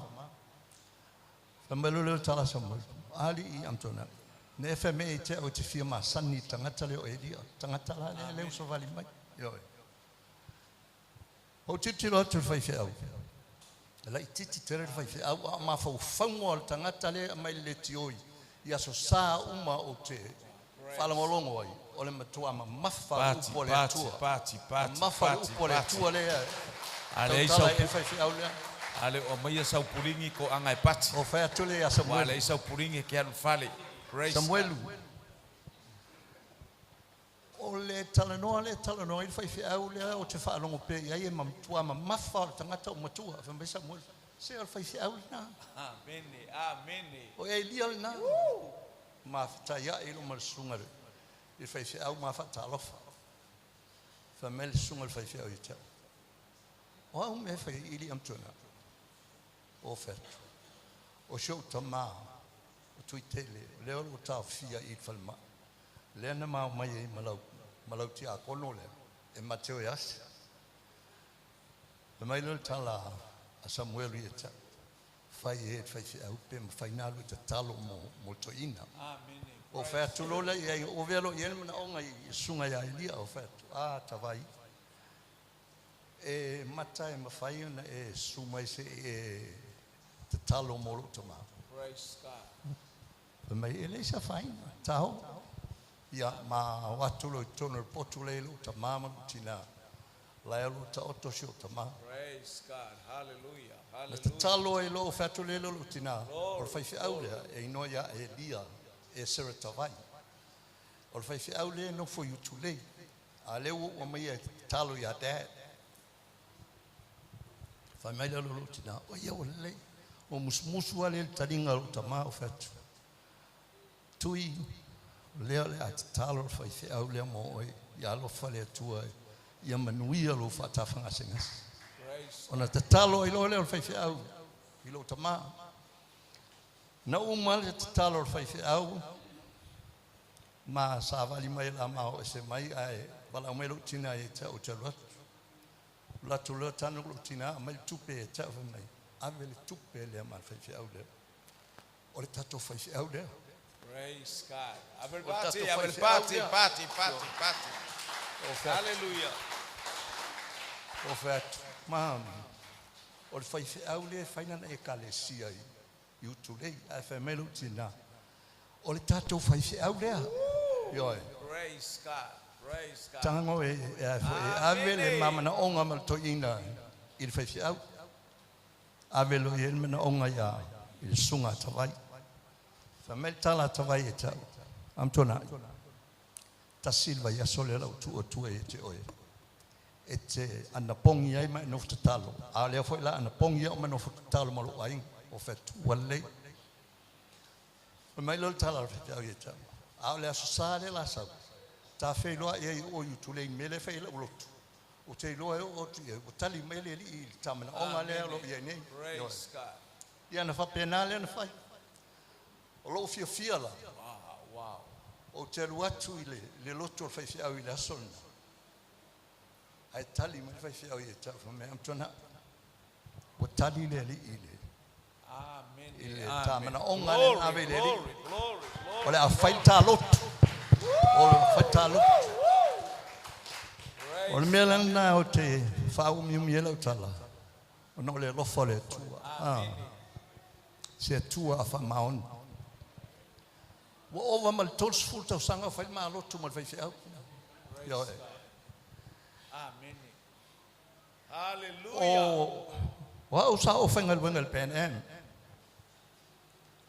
Fai mai loa lea o le tala Samuelu. Ali i amtona. Ne e fai mai e te au te fia masani tagata lea o Elia. Tagata la lea lea o savali mai. Ioe. O tilotilo atu le faifeau. E laitiiti tele le faifeau a o mafaufauga o le tagata lea e aumai le letioi i aso sa uma o te faalogologo ai o le matua mamafa le Pati, upu a le pati, Atua. pati, pati, Mamafa le pati, upu a le pati. Atua lea. Ale ai Tautala sau ai le faifeau lea. Ale o maia sau pulingi ko anga e pati. O fai atu le ia Wa Samuelu. ale ai sau pulingi ke alu fale. Praise Samuelu. God. O le talanoa le talanoa i le faifeau lea o te faalogo pea i ai e matua mamafa o le tagata o matua. Fai mai Samuelu. Se o le faifeau lena. Amene, amene. O Elia lena. Ma fetai ai lo ma le susuga le i le faifeau ma faatalofa. Fai mai le susuga le faifeau ia te au. O au mea fai ili amtuna. O fai atu. O si ou tamā, o tuitele, o lea o loo taofia i le falemai. Lea na mao mai ai ma lau, ma lau tiakono lea, e mateo e asi. Fai mai lea o le tala a Samuelu ia te au. Fai e le faifeau pe mafai na alu e tatalo mo, mo le toeaina. Amene. O fai atu loa lea i ai, o avea loa i ai le manaoga i le susuga ia Elia, o fai atu, a tavai. E mata e mafai ona e susu mai se'i e tatalo mo lou tamā. Praise God. Fai mai, e leai se afaina, taho. Ia, ma o atu loa i totonu o le potu lea i lou tamā ma lou tinā. Lae o loo taoto si ou tamā. Praise God. Hallelujah. Na Hallelujah. tatalo ai loa o fai atu lea i lou tinā, o le faifeau lea, e igoa ia Elia e Seretavai. O le faifeau lea e nofo i Utulei. A lea ua ou aumaia e tatalo ia dad. Fai mai lea o lou tinā, o ia ua lelei. Ua musumusu lava lea i le taliga o lou tamā o fai atu. Tui, o lea o le a tatalo le faifeau lea mo oe, ia alofa le Atua ia manuia lou faatafagasegase. Praise Ona tatalo ai loa lea o le faifeau i lou tamā. Na uma le tatalo o le faifeau, ma savali mai la ma o ese mai ae valaau mai lou tinā ia te au ou te alu atu. Alu atu loa tago lou tinā aumai le tupe ia te au fai mai. Ave le tupe lea ma le faifeau lea. O le tatou faifeau lea. Praise God. O le Abel pati, tatou abel faifeau pati, lea. pati, pati, pati. O fai atu. Hallelujah. O fai atu. Ma, o le faifeau lea e fai lana ekalesia i, i Utulei. Ae fai mai lou tinā. O le tatou faifeau lea. Ioe. Praise God. Praise God. Tago e, e, e, e ave le mamanaoga ma le toeaina i le faifeau. Ave loa i ai le manaoga ia i le susuga a Tavai. Fai mai le tala a Tavai e tau. Amtuanai. Tasi le vaiaso lea lau tuu atua ia te oe. E te anapogi ai ma e nofo tatalo. A o lea foi la anapogi au ma nofo tatalo ma lou aiga. O fai atu ua lelei. Fai mai loa le tala a le faifeau ia te au. A o le aso Sa lea la sau. Ta feiloai ai o i Utulei i le mea lea e fai ai lau lotu. Ou te iloa e oo atu i ai. Ua tali mai le Alii i le ta manaoga lea o loo i ai nei. Praise God. Ia na faapena lea na fai. O lou fiafia la. Wow, wow. Ou te alu atu i le, le lotu o le faifeau i le aso lena. Ae tali mai le faifeau ia te au fai mai, Amtuanai. Ua tali le Alii i le, Amen. i le Amen. ta manaoga lea na ave Glory, i le Alii. glory, glory, glory. O le a fai le ta lotu. O le a fai le ta lotu. O le mea lena o te faaumiumi ai lau tala, ona o le alofa o le Atua. Se Atua a faamaoni. Ua ova ma le 30 tausaga o fai le malotu ma le faifeau. Ioe. Amene. Hallelujah. O au sa o faigaluega i le Pan Am.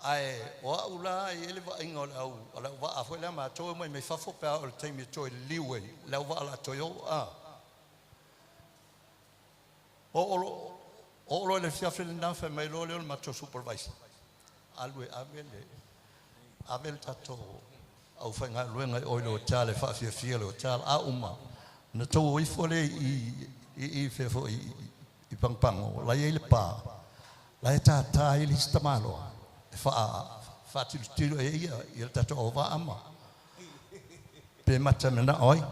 Ae o au la e i ai le vaaiga o le au o le auvaa foi lea matou e omai mai fafo pe a oo i le taimi e toe liliu ai le auvaa o le a toe o a. Oo loa oo loa i le afiafi lena fai mai loa lea o le matou supervisor, alu e ave le ave le tatou aufaigaluega i o i le hotel e faafiafia le hotel. A uma ona tou o ifo lea i i i fea foi i Pagopago la e i ai le pa la e tātā ai le isi tamaloa e faatilotilo e ia i le tatou auvaa ma pe mata manao ai.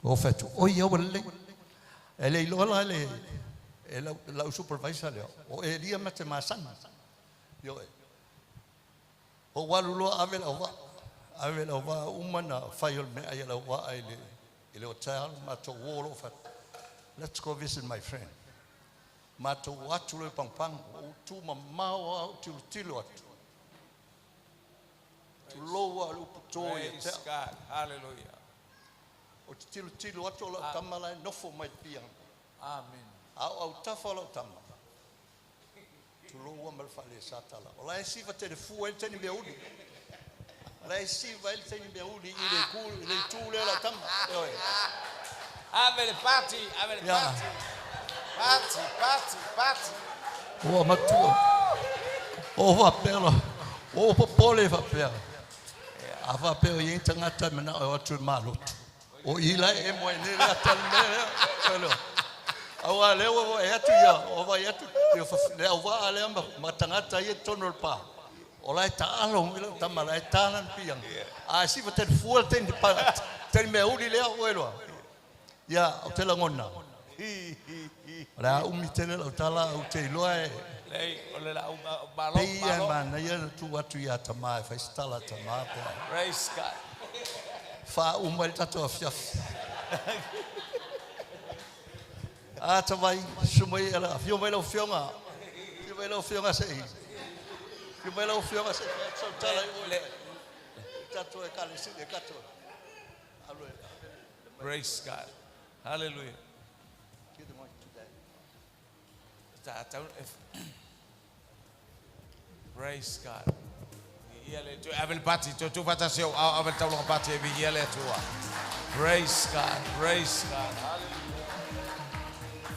Ua fai atu, oi ia ua lelei. E le iloa la le e lau, lau supervisor lea, o Elia ma te masani. Ioe. Ou alu loa ave le auvaa. Ave le auvaa uma na fai o le meaai a le auvaa i le, i le hotel, matou o loa fai atu, let's go visit my friend. Matou o atu loa i Pagopago, ua ou tu mamao lava ou tilotilo atu. Tulou lava o le upu to ia te Praise au. God. Hallelujah. Ou te tilotilo atu o lau tama la e nofo mai le piana. Amen. A o autafa o lau tama, tulou lava ma le faalesatala. O la e siva telefua ai le teine meauli. O la e siva ai le teine meauli i le ku, i le itu lea o lau tama. Ioe. Ave le pati, ave le Ia. pati. Pati, pati, pati. Ua matua. O faapea loa. Ua ou popole faapea. A faapea o i ai ni tagata e manao e o atu i le malotu. O i la e emo ai nei le ata o le mea lea. Ioe loa. Aua o lea ua vaai atu ia, ua vaai atu le auvaa lea ma tagata ia i totonu o le pa. O la e taalo mai lau tama, la e ta lana piiaga. A e siva telefua le teine pa, teine meauli lea oe loa. Ia, ou te lagona. O le a umi tele lau tala, ou te iloa e Lei, o le lau malo, pei e malo. manaia le tuu atu ia Tamā e fai se tala a Tamā pe a Praise God. faauma ai le tatou afiafi. A tavai, susu mai ala, afio mai lau afioga. Afio mai lau afioga se i. Afio mai lau afioga se i fai atu sau tala i oe. Le, Tatou ekalesia, e tatou. Alu e ave le mic. Praise God. Hallelujah. Give the mic to Dad. Ta tau Praise God. Ia le tu ave le pati tu tu fatasi au ave le taulaga pati e viia le Atua. Praise God. Praise God. Hallelujah.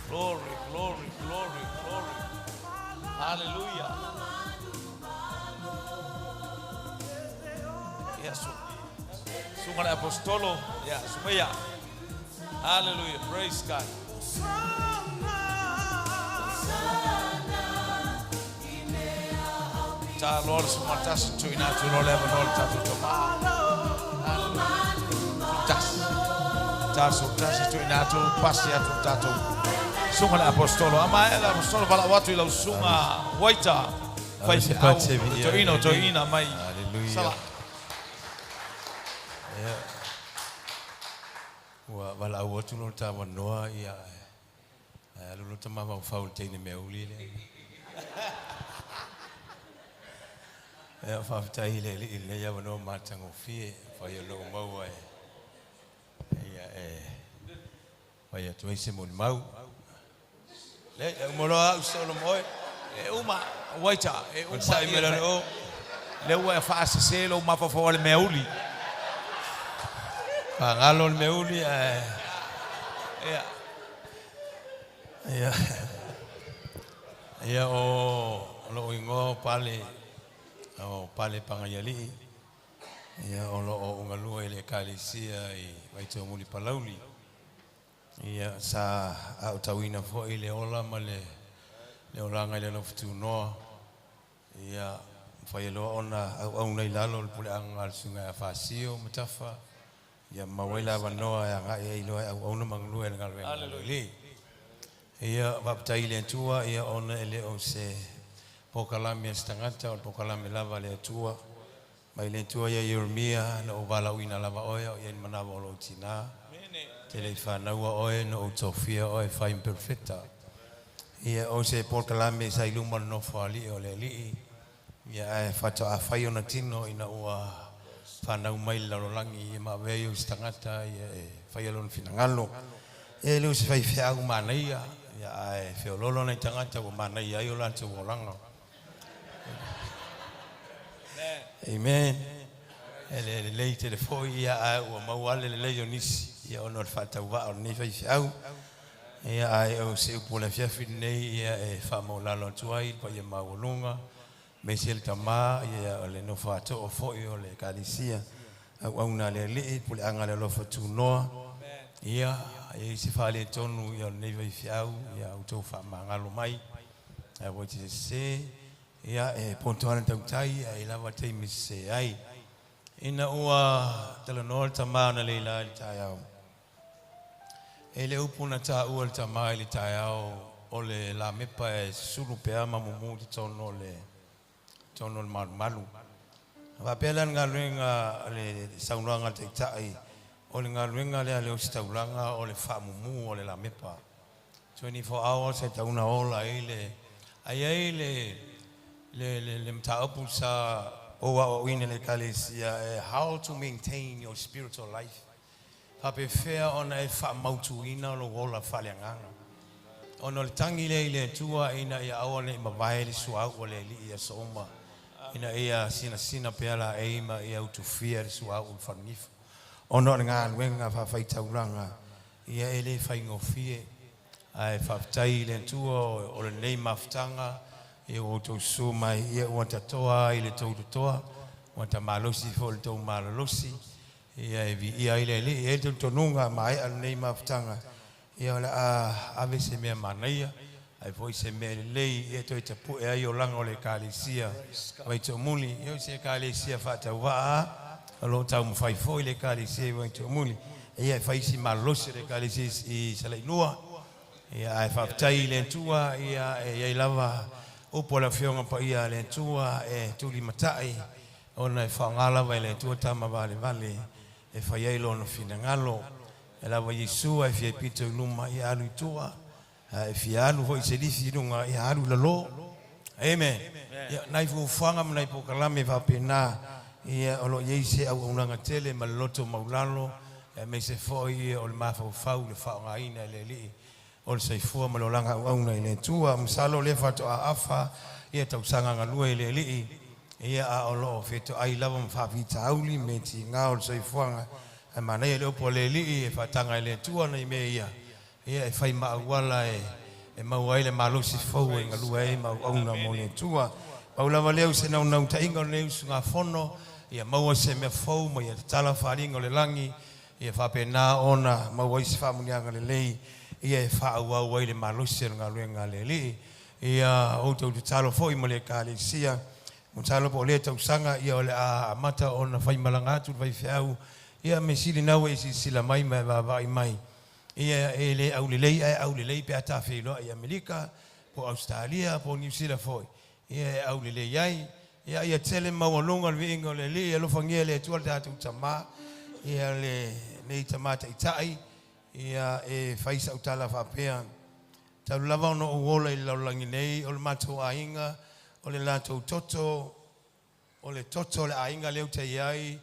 Glory, glory, glory, glory. Hallelujah. Ia su. Sunga le apostolo. Ia sumaia. Hallelujah. Praise God. Ta loa le sumatasi tu ina tu loa le avanoa le tatou tamā. Hallelujah. Tasi. Ta sutasi tu ina tu pasi atu tatou. Sunga le apostolo. Ama e le apostolo vala atu i lau sunga waita. Fai se se au. pati e viia To ina le to Alii. ina mai. Hallelujah. Sala. Ia. Ua valaau atu lo le tavanoa ia ae alu loa tamafaufau i le teine meauli lea. Ia faafetai i le Alii i lenei avanoa matagofie fai o loo maua e ia e fai atu ai se molimau. Le e uma loa au solo moe. E uma waita. E O le uma sa'i mai ia lana o. Le ua e faasese lou mafaufau a le meauli. Fagalo le meauli ae Ia. Ia. Ia o loo igoa o Pale o Pale Pagaialii. Ia o loo ugalua i le ekalesia i Vaitauamuli Palauli. Ia sa aotauina foi le ola ma le le olaga i le alofa tunoa. Ia mafai ai loa ona auauna i lalo o le puleaga a le susuga ia Fasio ma Tafa. Ia maua ai le avanoa e agai ai loa e auauna ma galue i le galuega a le Alii. Ia faafetai i le Atua ia ona e le o se polokalame a se tagata o le polokalame lava a le Atua. Mai le Atua ia Ieremia na ou valaauina lava oe a o i ai le manava o lou tinā. Te le i fanaua oe na ou tofia oe e fai ma perofeta. Ia o se polokalame sa i luma o le Nofoalii o le Alii, ia ae faatoa fai ona tino ina ua fanau mai i le lalolagi, ia ma avea ia o se tagata ia e faia lona finagalo. Ia e le o se faifeau manaia, ia ae feoloolo nai tagata ua manaia ai o latou olaga. Amen. E le lelei tele foi ia ae ua maua lava le lelei o nisi ia ona o le faatauvaa o lenei faifeau. Ia ae o se upu o le afiafi lenei ia e faamaualalo atu ai i le paia maualuga aemaise le tama ia o le nofo a too foi o le Ekalesia auauna a le Alii, puleaga a le alofa tunoa. Ia a i ai se faaletonu ia o lenei faifeau ia outou faamagalo mai. Aua e te sese, ia e poto lava le tautai ae i ai lava taimi e sese ai. Ina ua talanoa le tama analeila i le taeao, e le upu na taua e le tama i le taeao o le lamepa e susulu pea ma mumu i totonu o le totonu o le malumalu. A faapea la le galuega le saunoaga a le Taitai, o le galuega lea a le ositaulaga o le faamumu o le lamepa. 24 hours e tatau ona ola ai le ae i ai le le le le mataupu sa ou aoaoina i le Ekalesia e how to maintain your spiritual life. Faapefea ona e faamautuina lou ola faaleagaga. Ona o le tagi lea i le Atua ina ia aua ne i mavae le suauu o le Alii i aso uma, ina ia sinasina pea laei ma ia utufia le suauu i le falanifo. Ona o le galuega faafaitaulaga, ia e le faigofie. Ae faafetai i le Atua o lenei mafutaga ia ua outou susu mai, ia ua tatoa ai le tou totoa, ua ta malosi foi le tou malolosi, ia e viia ai le Alii. E i ai le talitonuga a maea lenei mafutaga, ia o le a ave se mea manaia, ae foi se mea lelei ia toe tapue ai olaga o le Ekalesia Vaitoomuli. Ia o se Ekalesia faatauvaa a, o lo o taumafai foi le Ekalesia i Vaitoomuli, ia e fai si malolosi o le Ekalesia i Salailua. Ia ae faafetai i le Atua, ia e i ai lava upu a le Afioga Paia a le Atua e tulimatai ona e faaaoga lava e le Atua tama valevale e fai ai lona finagalo. E lava Iesu ae fia pito i luma ia alu i tua, ae fia alu foi i se lifi i luga ia alu i lalo. Amen. Ia nai fuafuaga ma nai polokalame faapena ia o lo o i ai se auaunaga tele ma le loto maulalo aemaise foi o le mafaufau i le faaaogaina e le Alii o le soifua ma le olaga auauna i le Atua. Masalo o lea faatoa afa ia tausaga galue i le Alii, ia a o lo o fetoai lava ma faafitauli me tiga o le soifuaga. Ae manaia le upu a le Alii e faataga e le Atua nai mea ia, ia e fai ma auala e maua ai le malosi fou e galue ai ma auauna mo le Atua. Pau lava lea o se naunautaiga o lenei usugafono, ia maua se mea fou ma ia tatala faaaliga o le lagi, ia faapena ona maua ai se faamuniaga lelei ia e faaauau ai le malosi o le galuega a le Alii. Ia outou tatalo foi mo le Ekalesia. Masalo po o lea tausaga ia o le a amata ona faimalaga atu le faifeau, ia mea sili na ua e silasila mai ma e vaavaai mai. Ia e le aulelei ae aulelei pe a ta feiloai i Amerika po o Ausetalia po o Niu Sila foi, ia e aulelei ai. Ia ia tele maualuga le viiga o le Alii, alofagia e le Atua le tatou tama, ia lenei tama taitai, ia e fai sau tala faapea, talu lava ona ou ola i le lalolagi nei, o le matou aiga, o le latou toto, o le toto o le aiga lea ou te i ai,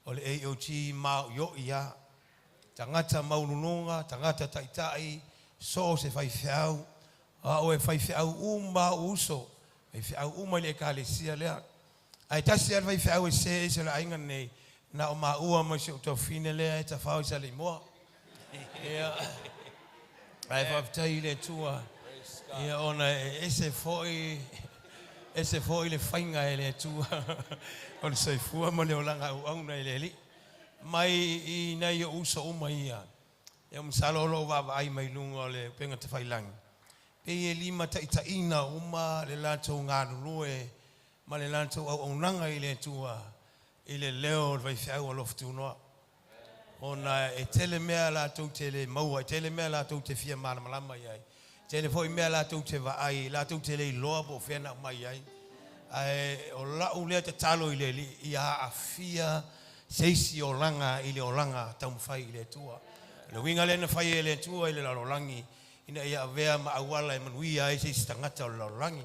o le AOG maoioi lava. Tagata maualuluga, tagata taitai, so o se faifeau, o au e faifeau uma lava ou uso, faifeau uma i le Ekalesia lea. Ae tasi lava le faifeau e sese ese o le aiga lenei, na o maua ma si ou toafine lea e tafao i Saleimoa. Ia, ae faafetai i le Atua, ia ona e ese foi, ese foi le faiga e le Atua o le soifua ma le olaga auauna i le Alii. Mai i nai ou uso uma ia, ia masalo o lo o vaavaai mai luga o le upega tafailagi, pei e limataitaiina uma le latou galulue ma le latou auaunaga i le Atua i le leo o le faifeau alofa tunoa. Ona e tele mea latou te le maua, e tele mea latou te fia malamalama i ai, tele foi mea latou te vaai, latou te le iloa po o fea na aumai ai. Ae o lau lea tatalo i le Alii ia aafia se isi olaga i le olaga taumafai i le Atua. O le uiga lea na fai e le Atua i le lalolagi ina ia avea ma auala e manuia ai se isi tagata o le lalolagi.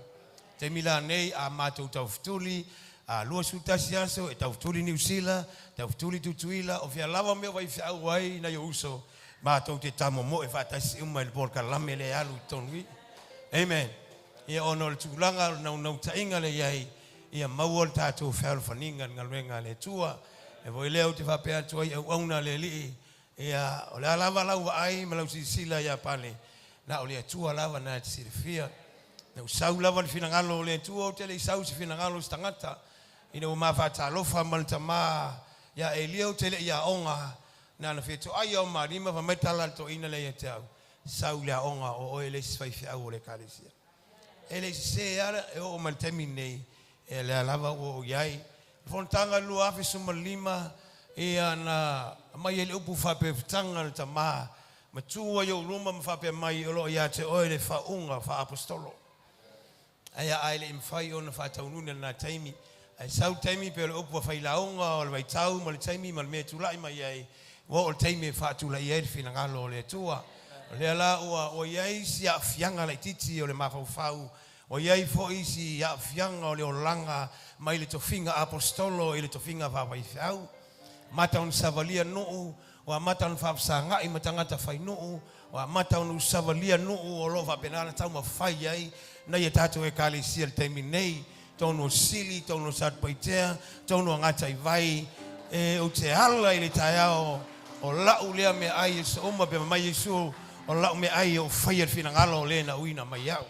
Taimi lanei a matou taufetuli a 21 aso e taufetuli Niu Sila, taufetuli Tutuila, o fea lava mea o faifeau ai nai ou uso, matou te tamomoe faatasi uma i le polokalame lea e alu i totonu i i. Amen. Ia ona o le tulaga o le naunautaiga lea e i ai, ia maua le tatou fealofaniga i le galuega a le Atua. E foi lea ou te faapea atu ai i auauna a le Alii, ia o le a lava lau vaai ma lau silasila ia Pale, na o le Atua lava na te silafia. Na ou sau lava i le finagalo o le Atua, ou te le i sau i se finagalo o se tagata. Ina ua ma faatalofa ma le tama ia Elia ou te le i aoga, na ona fetoai lava o ma lima fai mai le tala a le toeaina lea ia te au, sau i le aoga o oe le isi faifeau o le Ekalesia. E le i sese lava e oo mai i le taimi lenei, ia lea lava ua ou i ai. O le fonotaga i le 2015, ia na aumai ai le upu faapefetaga a le tama matua i ou luma ma faapea mai, o lo o ia te oe le faauuga faa-aposetolo. Ae a e le i mafai ona faataunuuina i lena taimi. Ae sau le taimi pei o le upu a failauga o le vaitau ma le taimi ma le mea e tulai mai ai, ua oo i le taimi e faatulaia ai le finagalo o le Atua. O lea la ua i ai si aafiaga laitiiti o le mafaufau, ua i ai foi si aafiaga o le olaga mai le tofiga aposetolo i le tofiga faafaifeau. Amata ona savalia nuu, ua amata ona faafesagai ma tagata fai nuu, ua amata ona usavalia nuu o lo o faapena ona taumafai ai nai a tatou Ekalesia i le taimi nei, tonu o Sili, tonu o Satupaitea, tonu o Gataivai. E ou te ala i le taeao o lau lea meaai e souma pe mai Iesu o lau meaai e ou faia le finagalo o le na uina mai au.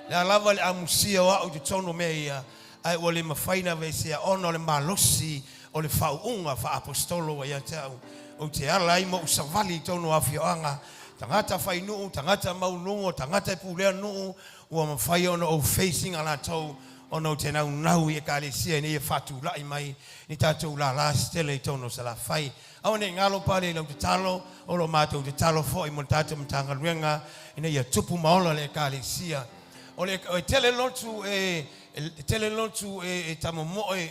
Le a lava le amusia o au i totonu o mea ia, ae ua le mafai ona aveesea ona o le malosi o le faauuga faa-aposetolo ua ia te au. Ou te ala ai ma ou savali i totonu o afioaga, tagata fai nuu, tagata maualuluga, tagata e pulea nuu, ua mafai ona ou face ina latou ona ou te naunau i Ekalesia ina ia faatulai mai ni tatou lala se tele i totonu o Salafai. Aua ne i galo pale i lau tatalo, o lo o matou tatalo foi mo le tatou Matagaluega ina ia tupu ma ola le Ekalesia. O le e tele lotu e tele lotu e tamomoe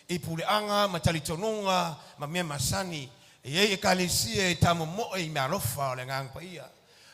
i puleaga ma talitonuga ma mea masani. E i ai Ekalesia e tamomoe i meaalofa o le Agaga Paia.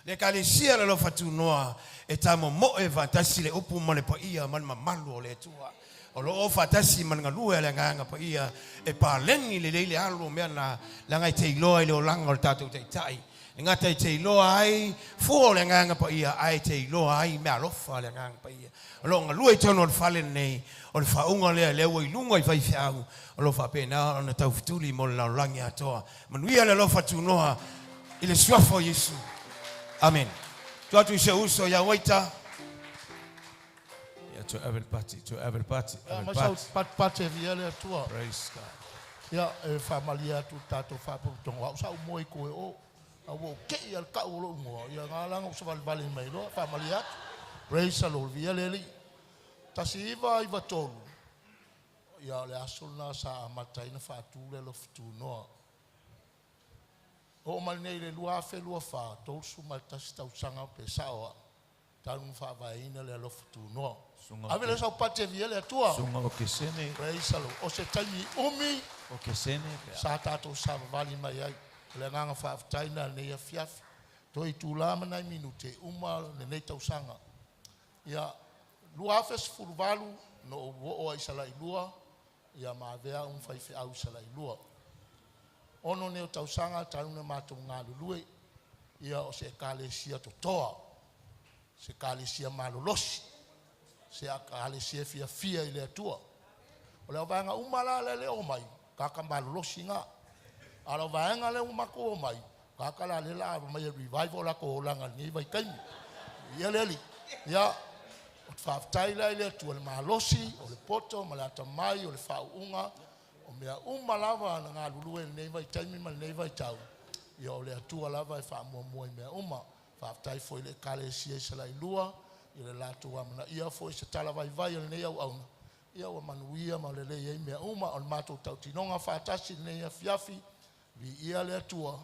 Le Ekalesia o le Alofa Tunoa e tamomoe faatasi le upu ma le paia ma le mamalu o le Atua. O lo o faatasi ma le galue a le Agaga Paia e paleni lelei le alu o mea na, leaga e te iloa i le olaga o le tatou Taitai. E gata e te iloa ai fua o le Agaga Paia, ae te iloa ai meaalofa a le Agaga Paia. O lo o galue i totonu o le fale lenei, o le faauuga lea, lea ua i luga i faifeau, o lo o faapena ona taufetuli mo le lalolagi atoa. Manuia le alofa tunoa i le suafa o Iesu. Amen. Tuu atu i si ou uso ia Waita. Ia, toe ave le pati, toe ave le pati, Ia, ave le mai sau pati. patipati e via le Atua. Praise God. Ia, e faamalie atu i le tatou faapotopotoga, o au sa ou moe i koe o, a ua ou tei lava i le tau o lou igoa, ia na la na ou savalivali mai loa, faamalie atu. Praise the Lord, viia le Alii. 1993, ia o le aso lena sa amata ai ona faatu le alofa tunoa. Oo mai nei i le 2024, 31 tausaga pe sao au, talu ona faavaeina le alofa tunoa. Suga Ave lea sau pati e viia le Atua. Suga o Kesene. Praise the Lord. O se taimi umi O Kesene pe a. sa tatou savavali mai ai. O le agaga faafetai lena i lenei afiafi. Toe itula ma nai minute e uma lenei tausaga. Ia, 2018 na ou oo ai i Salailua, ia ma avea au ma faifeau i Salailua. Ono nei o tausaga talu ona matou galulue, ia o se Ekalesia totoa, se Ekalesia malolosi, se Ekalesia e fiafia i le Atua. O le auvaega uma la lea le omai, tagata malolosi na. A o le auvaega lea ua matou omai, tagata la lea o le a aumai e revive o latou olaga i lenei vaitaimi. Ia le Alii, ia, ou te faafetai la i le Atua i le malosi, o le poto ma le atamai, o le faauuga, o mea uma lava na galulue i lenei vaitaimi ma lenei vaitau, ia o le Atua lava e faamuamua i mea uma. Faafetai foi i le Ekalesia i Salailua i le latou amanaia foi i se tala vaivai a lenei auauna, ia ua manuia ma lelei ai mea uma. O le matou tautinoga faatasi i lenei afiafi, viia le Atua,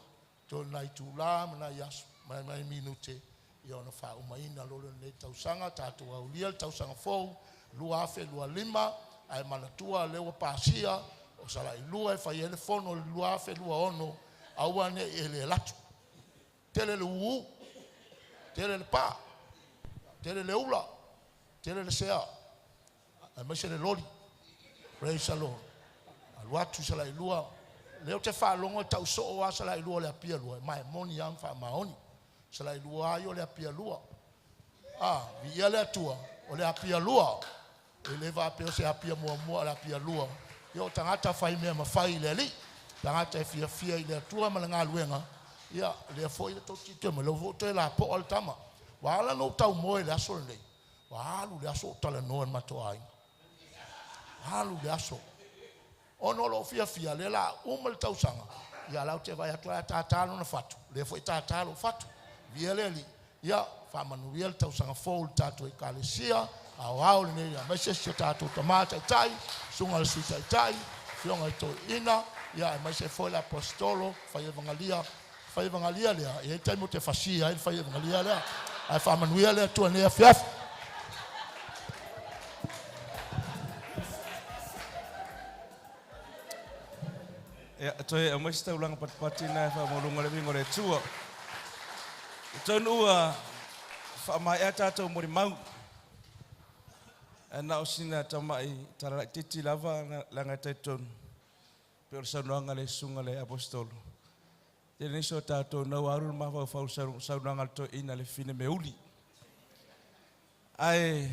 toe nai itula ma nai aso ma nai minute, ia ona faaumaina loa lea o lenei tausaga, tatou aulia le tausaga fou 2025 ae manatua lea ua pasia o Salailua e fai ai le fono i le 2026 aua ne i e le alu atu. Tele le ūū, tele le pa, tele le ula, tele le sea, aemaise le loli. Praise the Lord. Alu atu i Salailua, lea ou te faalogo e tau soo lava Salailua o le Apia lua, ma e moni lava ma faamaoni. Salailua lava ia o le Apia lua. A, viia le Atua, o le Apia lua. E le faapea o se Apia muamua, o le Apia lua. Ia o tagata faimea mafai i le Alii, tagata e fiafia i le Atua ma le galuega, ia lea foi e tou te tilotilo mai, lea foi ua toe lapoa le tama. Ua ala ona ou tau moe i le aso lenei, ua alu le aso o ou talanoa i le matou aiga. Alu le aso. Ona o lou fiafia, lea o le a uma le tausaga, ia o la ou te vaai atu o la e tata lona fatu, o lea foi e tata lou fatu. Viia le Alii, ia faamanuia le tausaga fou i le tatou Ekalesia aoao lenei, aemaise si o tatou Tama Taitai, susuga i le Sui Taitai, afioga i toeaiina, ia aemaise foi le Aposetolo, fai evagalia, fai evagalia lea, e i ai le taimi ou te fasia ai le fai evagalia lea. Ae faamanuia le Atua i lenei afiafi. Ia, toe aumai se taulaga patipati na e faamaualuga le viiga o le Atua. Tonu ua faamaea tatou molimau. Ae na o sina tamai tala laitiiti lava leaga e talitonu pei o le saunoaga a le susuga i le Aposetolo. Tele nisi o tatou na ua alu le mafaufau i le saunoaga a le toeaina le fafine meuli. Ae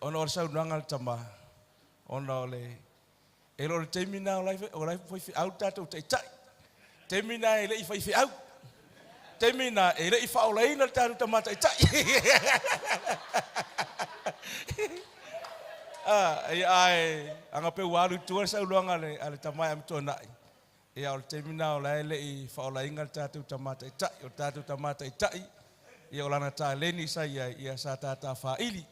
ona o le saunoaga a le tama, ona o le e le o le taimi lena o la e faifeau le tatou taitai. Taimi lena e le i faifeau. Taimi lena e le i faaolaina le tatou tama taitai. Ae aga pei ua alu i tua le saunoaga a le tama ia Amituanai, ia o le taimi lena o la e le i faaolaina le tatou tama taitai. O le tatou tama taitai, ia o lana taleni sa i ai, ia sa tata faaili.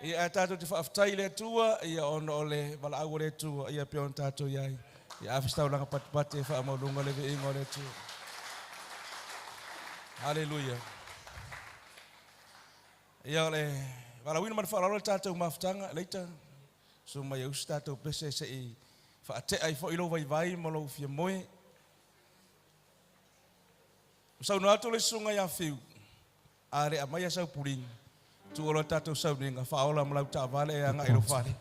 Ia ae tatou te faafetai i le Atua, ia ona o le valaau a le Atua, ia pei ona tatou i ai. Ia ave se taulaga patipati e faamaualuga le viiga o le Atua. Haleluia. Ia o le valaauina ma le faaaloalo le tatou mafutaga, Leita, susu mai e usi tatou pese se i faatea ai foi lou vaivai ma lou fia moe. Ua saunoa atu le susuga ia Fiu, a le aumaia sau puligi, tuu loa le tatou sauniga, faaola ma lau taavale e agai i lou fale.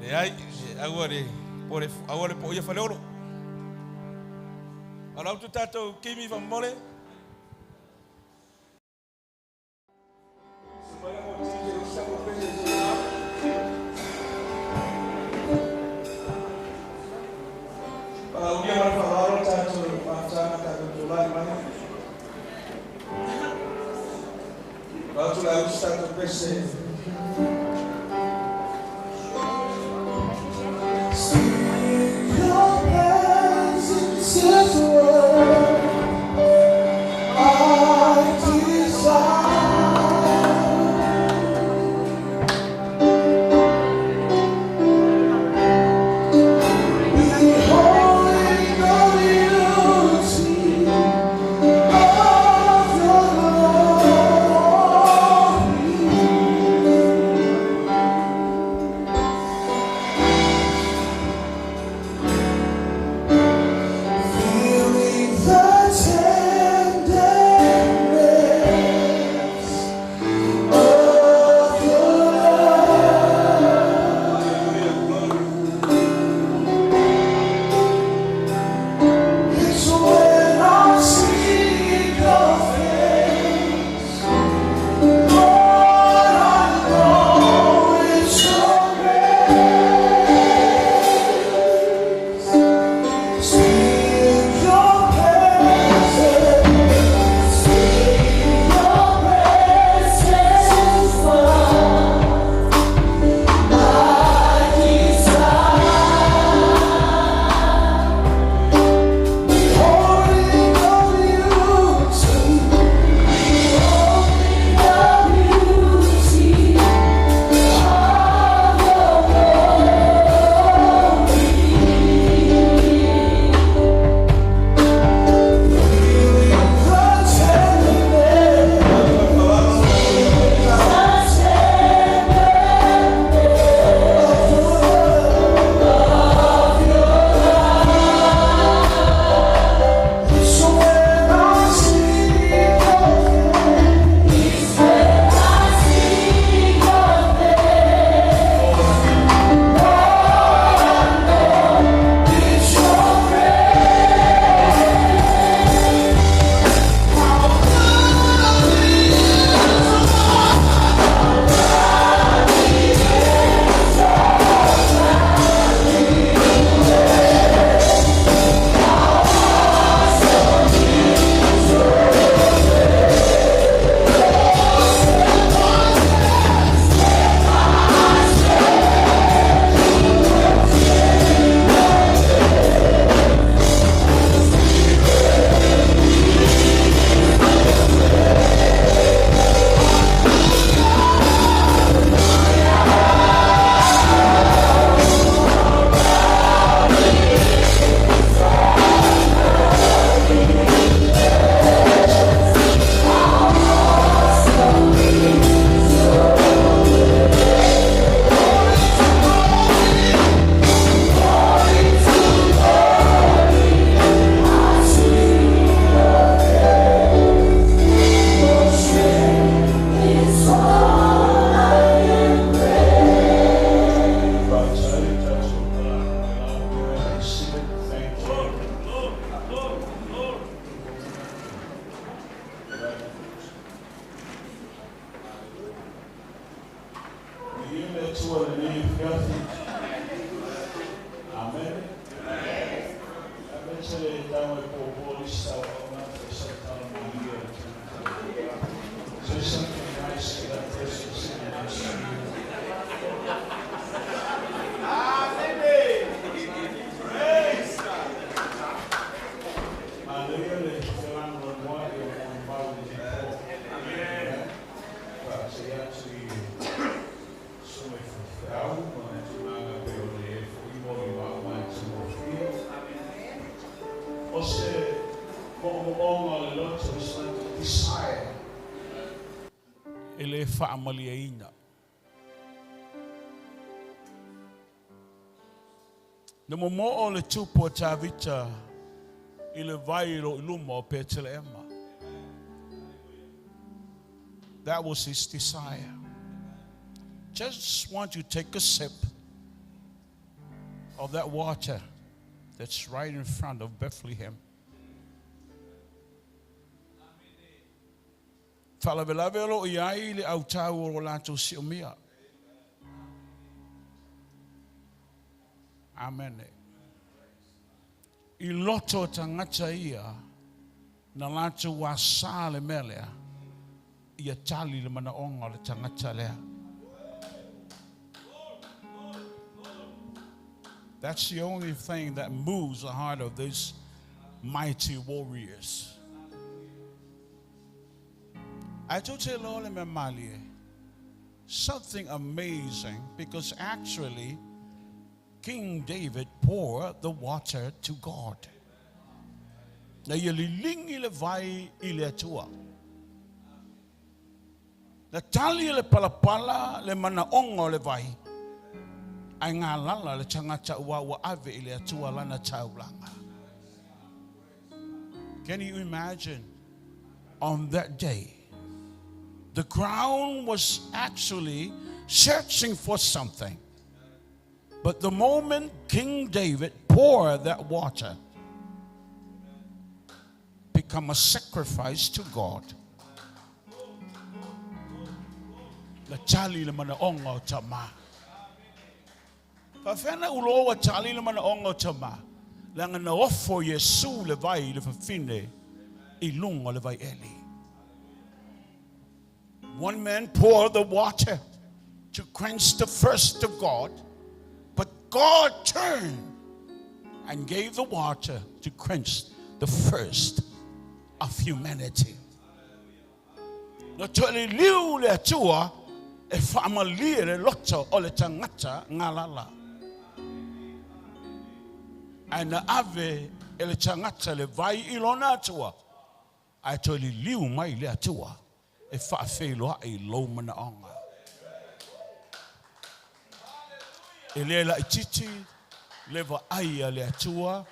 Leai, aua le pole, aua le poia Faleolo. Ala atu tatou kimi faamolemole. Valaaulia ma le faaaloalo le tatou mafutaga tatou tulai mai. Vaeatu le ausi tatou pese. Your presence is where I desire. Beholding the beauty of your glory. E le faamaliaina. Na momoo le tupu a Tavita i le vai lo i luma o Peteleema. That was his desire. Just want to take a sip of that water that's right in front of Bethlehem. Faalavelave o loo i ai le autau o lo latou siomia. Amene. I loto o tagata ia na latou asā le mea lea, ia tali le manaoga o le tagata lea. That's the only thing that moves the heart of these mighty warriors. Ae tou te iloa le mea malie, something amazing, because actually King David poured the water to God. Na ia liligi le vai i le Atua. Na tali e le palapala le manaoga o le vai, ae galala le tagata aua ua ave i le Atua lana taulaga. Can you imagine on that day, the ground was actually searching for something. But the moment King David poured that water, become a sacrifice to God. Na tali le manaoga o tama. Faafefea ona ou iloa ua tali le manaoga o tama? Leaga na ofo Iesu le vai i le fafine i luga o le vaieli. One man poured the water to quench the thirst of God, but God turned and gave the water to quench the thirst of humanity. Na toe liliu le Atua e faamalie le loto o le tagata galala. Ae na ave e le tagata le vai i lona Atua, ae toe liliu mai le Atua e faafeiloai lou manaoga. E le laitiiti le vaai a le Atua,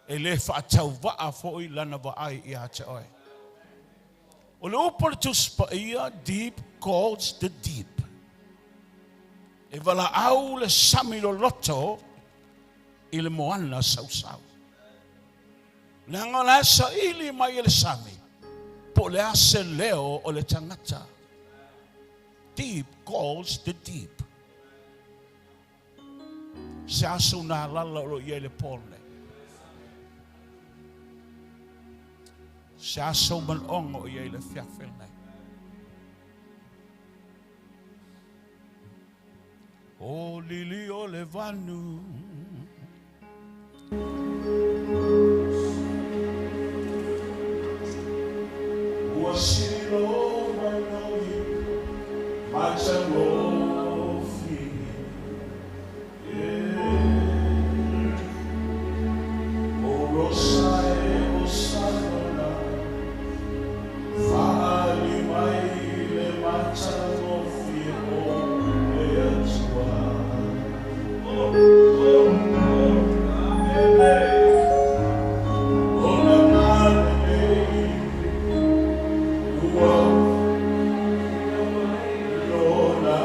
e le faatauvaa foi lana vaai ia te oe. O le upu a le Tusi Paia, deep calls the deep. E valaau le sami loloto i le moana sausau. Leaga o la e saili mai e le sami po o le a se leo o le tagata. Deep calls the deep. Se aso nā lala o lo o i ai le po lenei. Se aso manaoga o i ai le afiafi lenei. O lili o le vanu. Ua sili lou manogi matagofie. O Rosa e o Sarona, faaali mai le matagofie o le Atua. Ona agalelei ua lona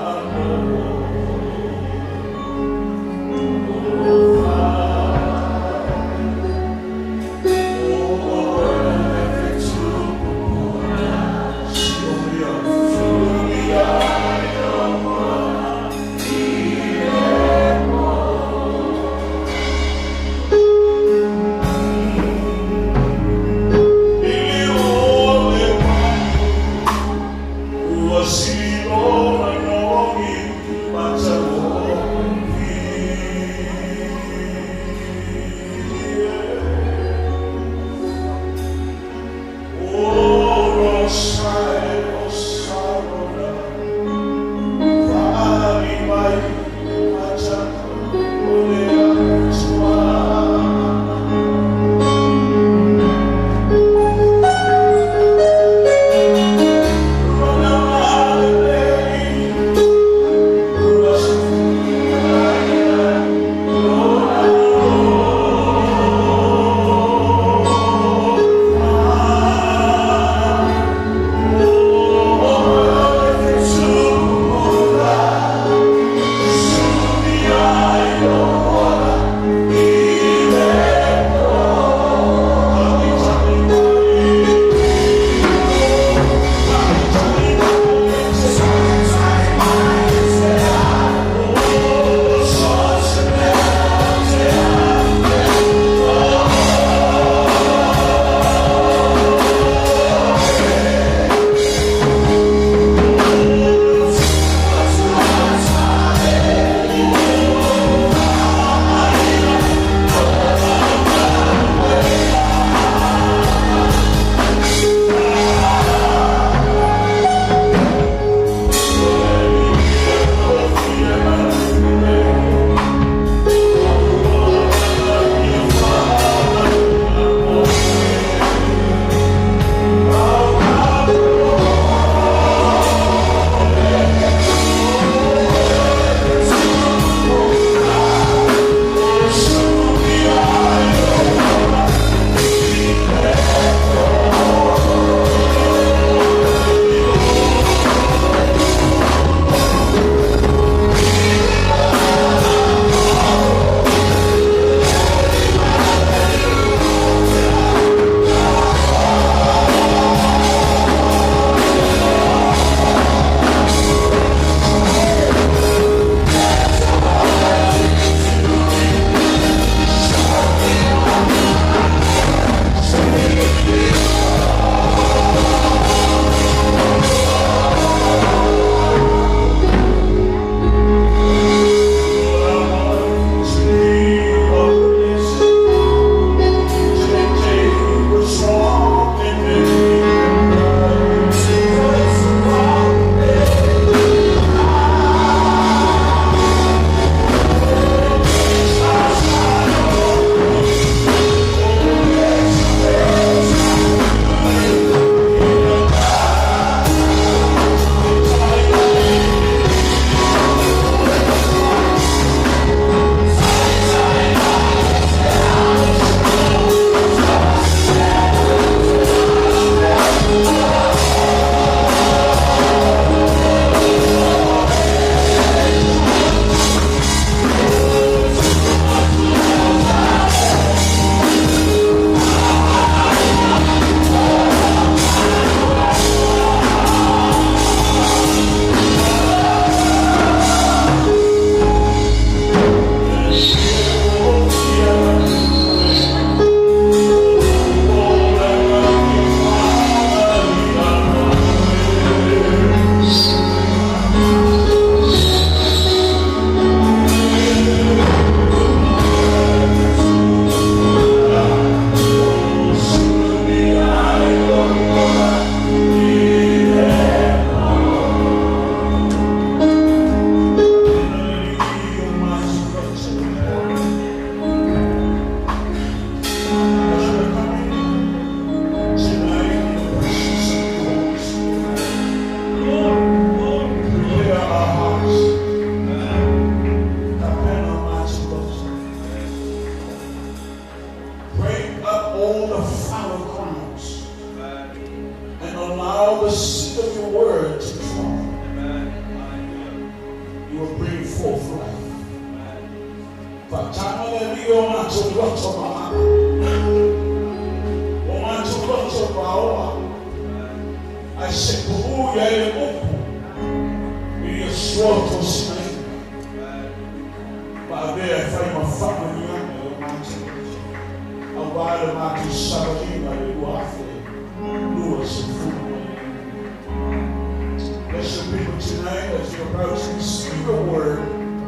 all the fallow grounds and allow the seed of your word to drop, you will bring forth life. Fatanga le li o matou loto maama. O matou loto paoa. Ai se puu ia ele upu. I ia sua tosinaina. Paavea e fai ma faamanuiaga i o matou loto. Auā le matou savaliga i le 2026. Bless your people tonight as you're about to receive a word.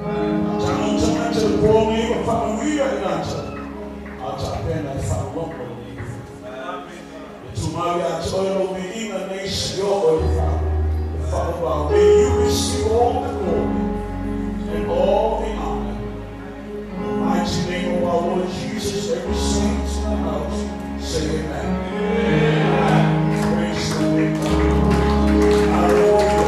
Tanga tanga te le pō nei wa whaamanuia i latou. A tapena e faalogologo lenei afiafi. E tumau ia te oe lou viiga nei se i oo i le faauvao. May you receive all the glory and all the honor. In the mighty name of our Lord Jesus, every saint in the house, say amen. Praise the name of the Lord. Hallelujah.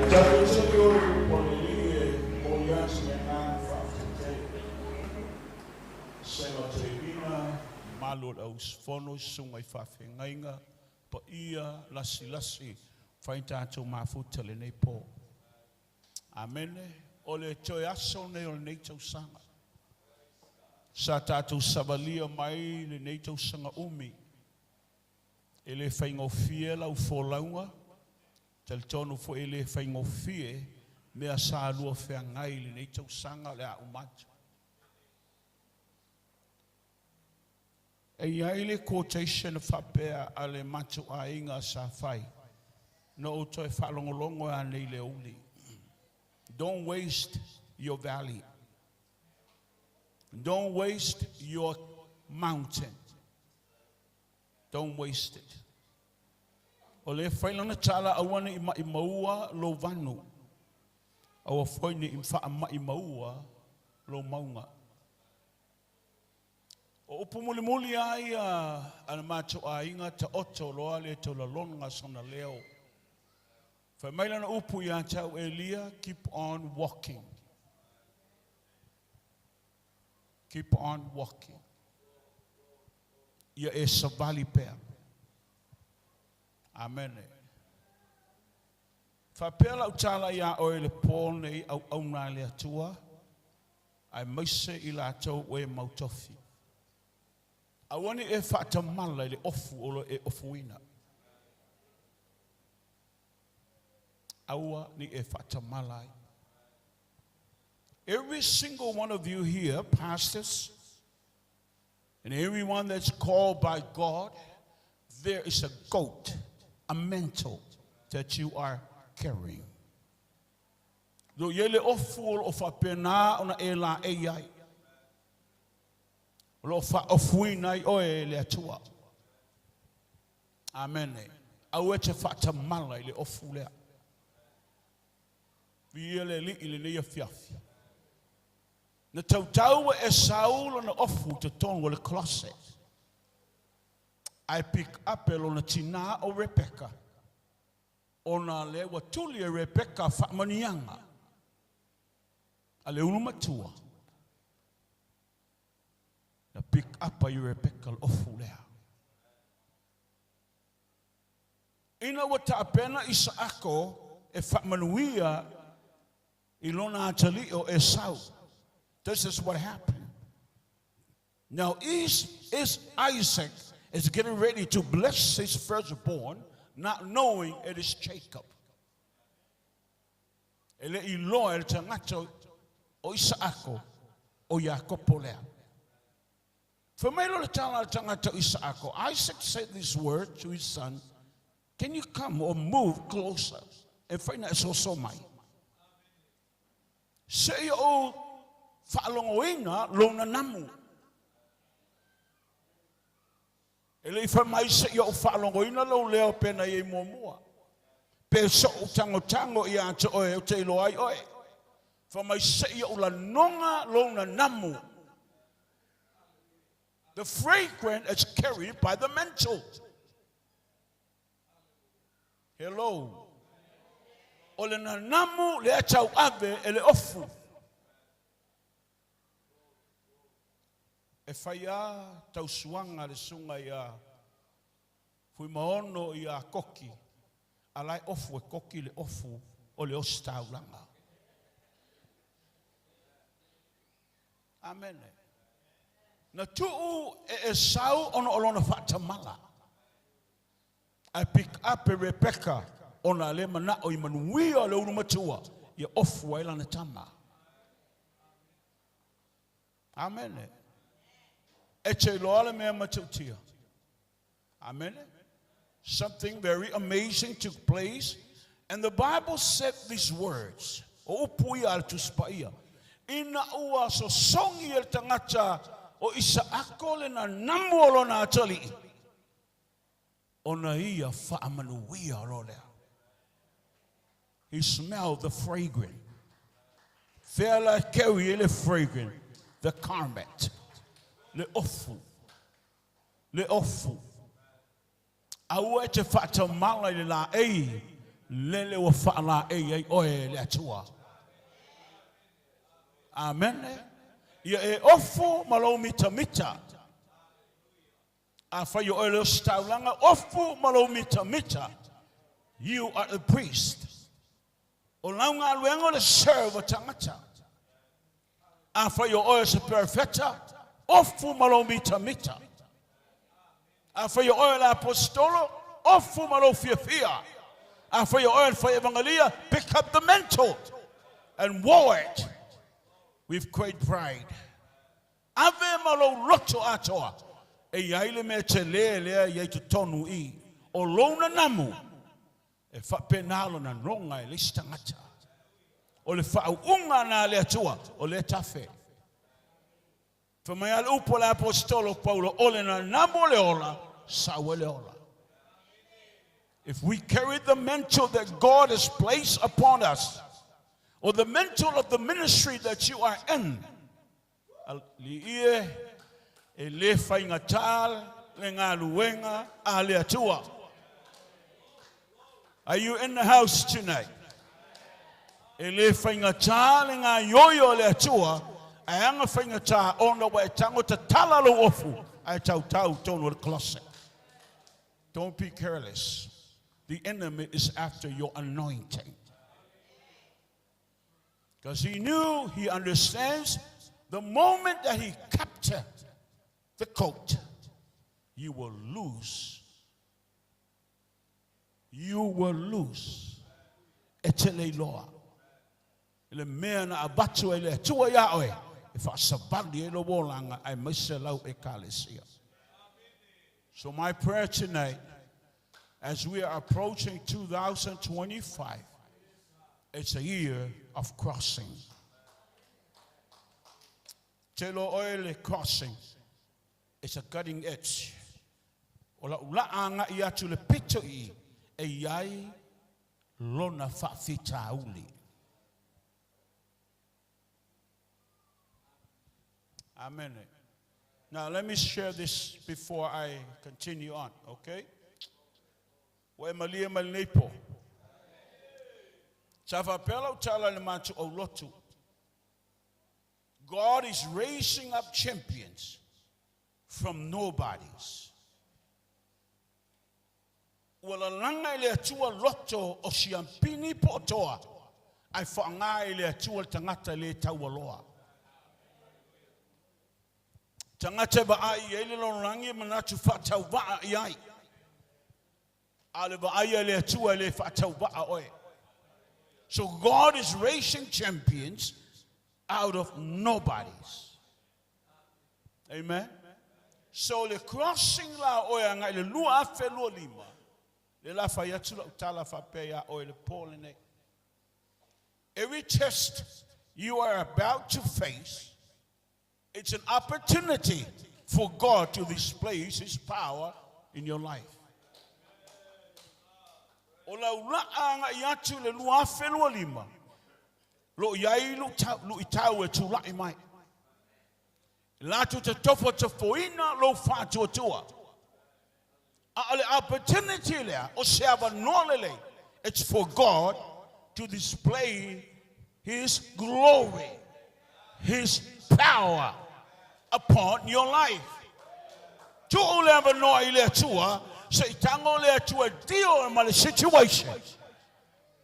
E tatou te o le upu a le Alii e momoli atu le agaga faafetai. Susuga Toeaina, Mamalu o le auusufono, susuga i faafeagaiga, paia lasilasi, fai tatou mafuta lenei po. Amene. O le toe aso lenei o lenei tausaga. Sa tatou savalia mai lenei tausaga umi. E le faigofie lau folauga, talitonu foi e le faigofie mea sa lua feagai i lenei tausaga o le a uma atu. E i ai le quotation faapea a le matou aiga sa fai, na ou toe faalogologo lava nei i le aoauli. Don't waste your valley. Don't waste your mountain. Don't waste it. O lea e fai lana tala aua ne i maʻimaua lou vanu, aua foi ne i faamaʻimaua lou mauga. O upu mulimuli lava ia a le matou aiga, taoto loa le taulalona sona leo. Fai mai lana upu ia te au, Elia, keep on walking. Keep on walking. Ia e savali pea. Amene. Faapea lau tala iā oe i le pō nei auauna a le Atua, aemaise i latou ua e mautofi. Aua ne i e faatamala i le ofu o lo o e ofuina. Aua ne i e faatamala ai. Every single one of you here, pastors, and everyone that's called by God, there is a goat, a mantle that you are carrying. Lo i ai le ofu o lo o faapena ona e laei ai. O lo o faaofuina ai oe e le Atua. Amene. Aua e te faatamala i le ofu lea. Viia le Alii i lenei afiafi. Na tautau e Esau lona ofu i totonu o le closet. Ae pick up e lona tinā o Rebeka. Ona lea ua tuli e Rebeka faamanuiaga a le ulu matua. Na pick up ai e Rebeka le ofu lea. Ina ua tapena Isaako e faamanuia i lona atalii o Esau. This is what happened. Now is, is Isaac is getting ready to bless his firstborn, not knowing it is Jacob. E le i loa e le tagata o Isaako o Iakopo lea. Fai mai loa le tala a le tagata o Isaako, Isaac said this word to his son, Can you come or move closer? E mafai ona e soso mai. Seia ou faalogoina lou nanamu. E le i fai mai seia ou faalogoina lou leo pe na i ai muamua. Pe so'u tagotago ia te oe ou te iloa ai oe. Fai mai seia ou lanoga lou nanamu. The fragrance is carried by the mantle. Hello. O le nanamu lea tauave e le ofu. E fai lava tausuaga a le susuga ia Fuimaono ia Koki, a la e ofu e Koki le ofu o le ositaulaga. Amene. Na tuu e Esau ona o lona faatamala. Ae pick up e Rebecca ona le manao i manuia o le ulu matua ia ofu ai lana tama. Amene. E te iloa le mea matautia. Amene. Something very amazing took place and the Bible said these words. O upu ia a le Tusi Paia. Ina ua sosogi e le tagata o Isaako le nanamu o lona atalii, ona ia faamanuia loa lea. He smelled the fragrant. Fea la e carry ai le fragrant? The garment. Le ofu. Le ofu. Aua e te faatamala i le laei lele ua faalaei ai oe e le Atua. Amene. Ia e ofu ma lou mitamita. Afai o oe le ositaulaga, ofu ma lou mitamita. You are the priest. O lau galuega o le serve o tagata. Afai o oe o se perofeta, ofu ma lou mitamita. Afai o oe o le aposetolo, ofu ma lou fiafia. Afai o oe o le fai evagalia, pick up the mantle and war it with great pride. Ave ma lou loto atoa e i ai le mea tele lea e i ai totonu i o lou nanamu e faapena lona noga e le isi tagata. O le faauuga na a le Atua o lea tafe. Fai mai a le upu a le Aposetolo Paulo, o le nanamu o le ola, sau ai le ola. If we carry the mantle that God has placed upon us, or the mantle of the ministry that you are in, Alii e, e le faigata le galuega a le Atua. Are you in the house tonight? E le faigata le gaioio a le Atua, ae aga faigata ona ua e tago tatala lou ofu ae tautau tonu o le closet. Don't be careless. The enemy is after your anointing. Because he knew, he understands, the moment that he captured the coat, you will lose. You will lose. E te le iloa. I le mea na avatu ai le Atua iā oe, e faasavali ai lou olaga aemaise lau Ekalesia. So my prayer tonight, as we are approaching 2025, it's a year of crossing. Te iloa oe le crossing, it's a cutting edge. O lau laa agai atu i le pito i i, e i ai lona faafitauli. Amene. Now let me share this before I continue on, okay? Ua e malie mai lenei po. Sa faapea lau tala i le matou aulotu. God is raising up champions from nobodies. Ua lalaga e le Atua loto o siampini po o toa, ae faaaoga e le Atua le tagata e le taualoa. Tagata e vaai i ai le lalolagi e manatu faatauvaa i ai. A o le vaai a le Atua e le faatauvaa oe. So God is raising champions out of nobodies. Amen. So le crossing la o oe agai i le 2025, lea la fai atu lau tala faapea iā oe i le po lenei. Every test you are about to face, it's an opportunity for God to display His power in your life. O lau laa agai atu i le 2025, lo o i ai luitau e tulai mai. Latou te tofotofoina lou faatuatua. A o le opportunity lea, o se avanoa lelei, it's for God to display His glory, His power. upon your life. Tuu le avanoa i le Atua, se i tago le Atua e deal ma le situation.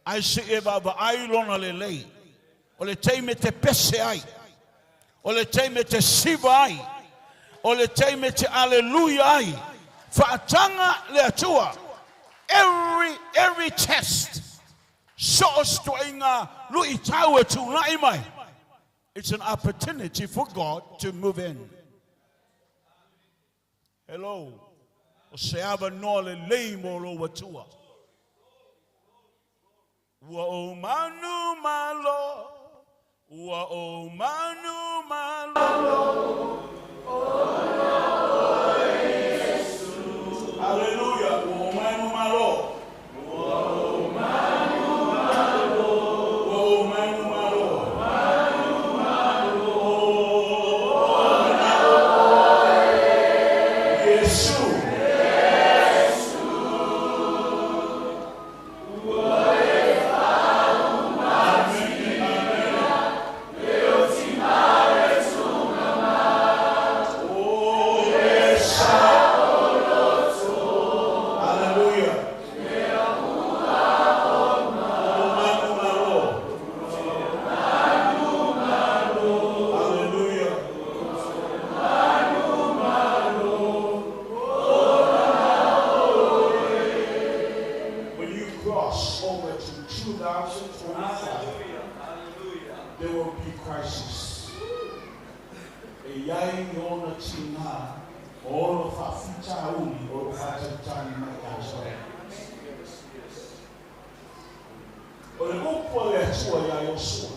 Ae se i e vaavaai lona lelei. O le taimi e te pese ai. O le taimi e te siva ai. O le taimi e te aleluia ai. Faataga le Atua. Every, every test. So o se ituaiga luitau e tulai mai. It's an opportunity for God to move in. Hello. O se avanoa lelei mo lou Atua. Ua ou manumalo, ua ou manumalo. Ona oe Iesu. Hallelujah. Ua ou manumalo. Ua ou manumalo. Ua ou manumalo. Manumalo. Ona oe Iesu. Iesu. When you cross over to 2025, there will be crisis. E i ai ona tiga o ona faafitauli o lo o faatalitali mai ia te oe. O le upu a le Atua iā Iosua,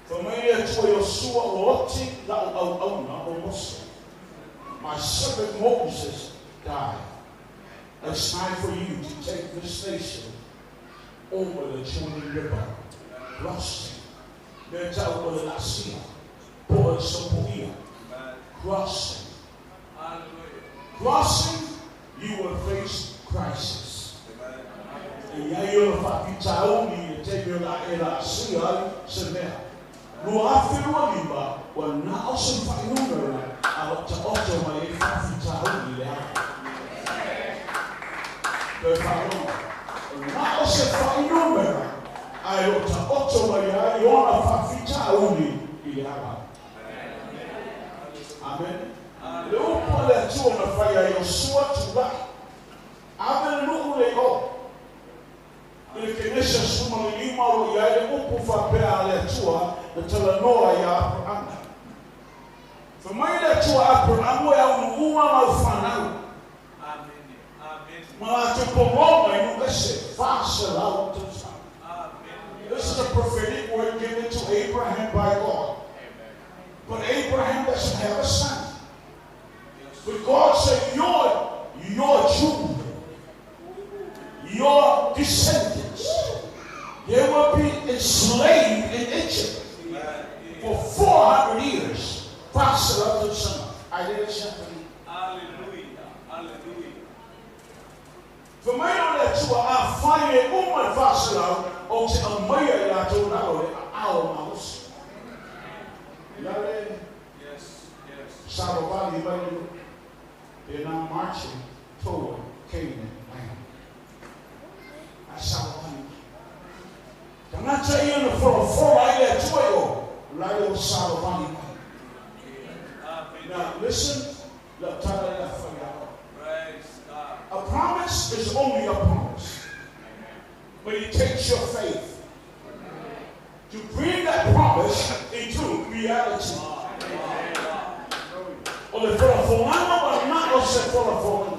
Fai mai le Atua Iosua, Ua oti lau auauna o Mose. My servant Moses died. It's time for you to take this nation over the Jordan River. Crossing. Mea tau o le laasia, po o le sopoia. Crossing. Crossing, you will face crisis. E i ai ona faafitauli i le taimi o le a e laasia ai se mea. 2025, ua na o se fuainumera a o taoto mai ai faafitauli i le ala. Toe faalogo, ua na o se fuainumera ae o taoto mai ai ona faafitauli i le ala. Amene. Le upu a le Atua na fai ia Iosua, Tulai, ave le nuu le i o. I le Kenesa 15 o lo o i ai le upu faapea a le Atua na talanoa iā Aperaamo. Fai mai le Atua Aperaamo e aunuuga lau fanau ma latou pologa i nuu ese 400 tausaga. This is a prophetic word given to Abraham by God. But Abraham doesn't have a son. But God said, your, your children, your descendants, they will be enslaved in Egypt for 400 years. 400 tausaga. Hallelujah. Hallelujah. Fai mai o le Atua, Afai e uma le 400, ou te aumaia i latou i lalo o le aao malosi. Ia le savavali mai le nuu. They're now marching toward Canaan land. Ae savavali mai. Tagata ia na folafola ai le Atua i o, la e o savavali mai. Now listen, lau tala i la fai ia oe. A promise is only a promise, but it takes your faith to bring that promise into reality. O le folafolaga ua na o se folafolaga.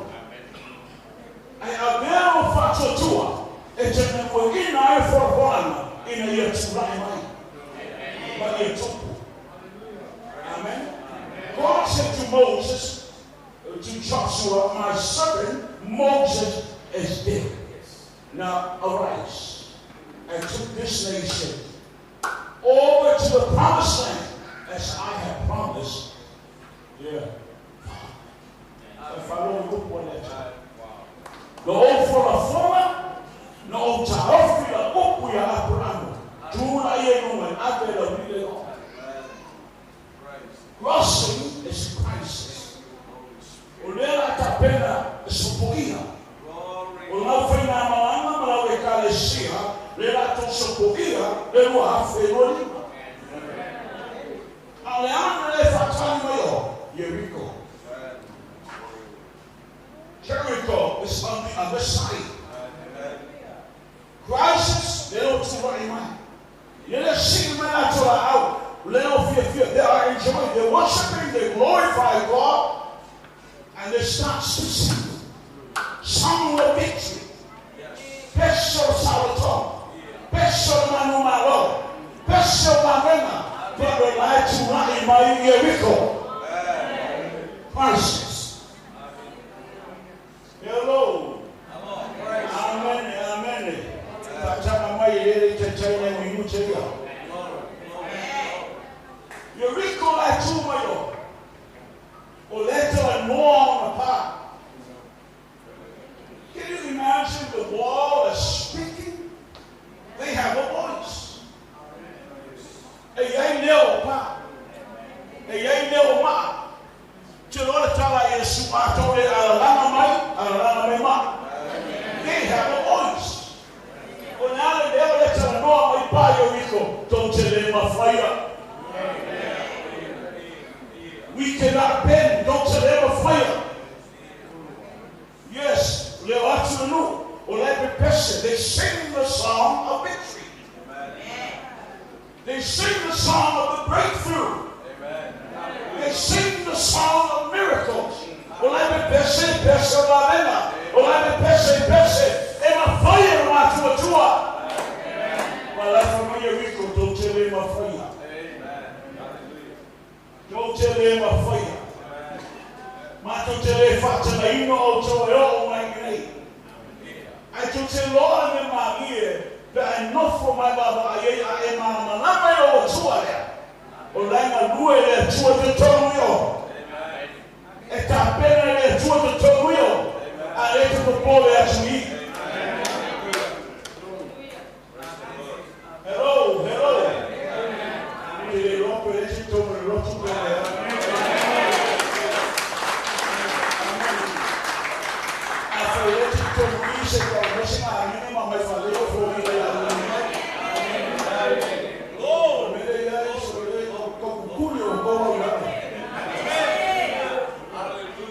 Ae avea lou faatuatua e te galueaiina ai le folafolaga ina ia tulai mai ma ia tupu. Amen. God said to Moses, to Joshua, My servant Moses is dead. Now arise and took this nation over to the promised land as I have promised their father. E faalogo i upu a le Atua. Na ou folafola, na ou taofi lau upu iā Aperamo, tulai ia i luga e ave lau lile i o. Cross tapena e sopoia. O lau faigāmalaga ma lau ekalesia le latou sopoia le 2025. A o le aga lea e faatali mai o Ieriko. Jericho is on the other side. Crisis, le o tula'i mai. Le le sii mai latou laau, le o fiafia. They are enjoying, they're worshiping, they glorify God, and they start to sing. Song of victory. Peso salotong. Peso manumalo. Peso manena. But the lai tula'i mai Jericho. Crisis. Hello. Amen, amen. Faataga mai e le taitai nai minute ia. Jericho lai tu mai o. O le talanoa ona pā. Can you imagine the wall is speaking? They have a voice. E iai leo o pā. E iai leo o maa. Te loa le tala a Iesu, a tou le alalaga mai, alalaga mai maa. They have a voice. O le a le leo lea talanoa mai pā Ieriko, tou te le mafaia. We cannot bend, tou te le mafaia. Yes, leo atu le nuu, o la e pepese, they sing the song of victory. They sing the song of the breakthrough. They sing the song of miracles. O la e pepese, pese o vavega. O la e pepese, pese. E mafai e le matuatua. Ma la e fai mai Ieriko, tou te le mafaia. Tou te le mafaia. Matou te le faatagaina outou e oo mai iinei. Ae tou te iloa le mea malie pe a e nofo ma e vaavaai ai a e malamalama i lou Atua lea, o la e galue le Atua i totonu i o. E tapena e le Atua i totonu i o, a le te popole atu i i. Hello, hello. Ou te le iloa pe le isi tonu i le lotu pe leai. Afai le isi tonu i se tau mai se galuega ma mai fale o foliga ia luli mai. O le mea lea ia e so le o kukuli o kou au lalo.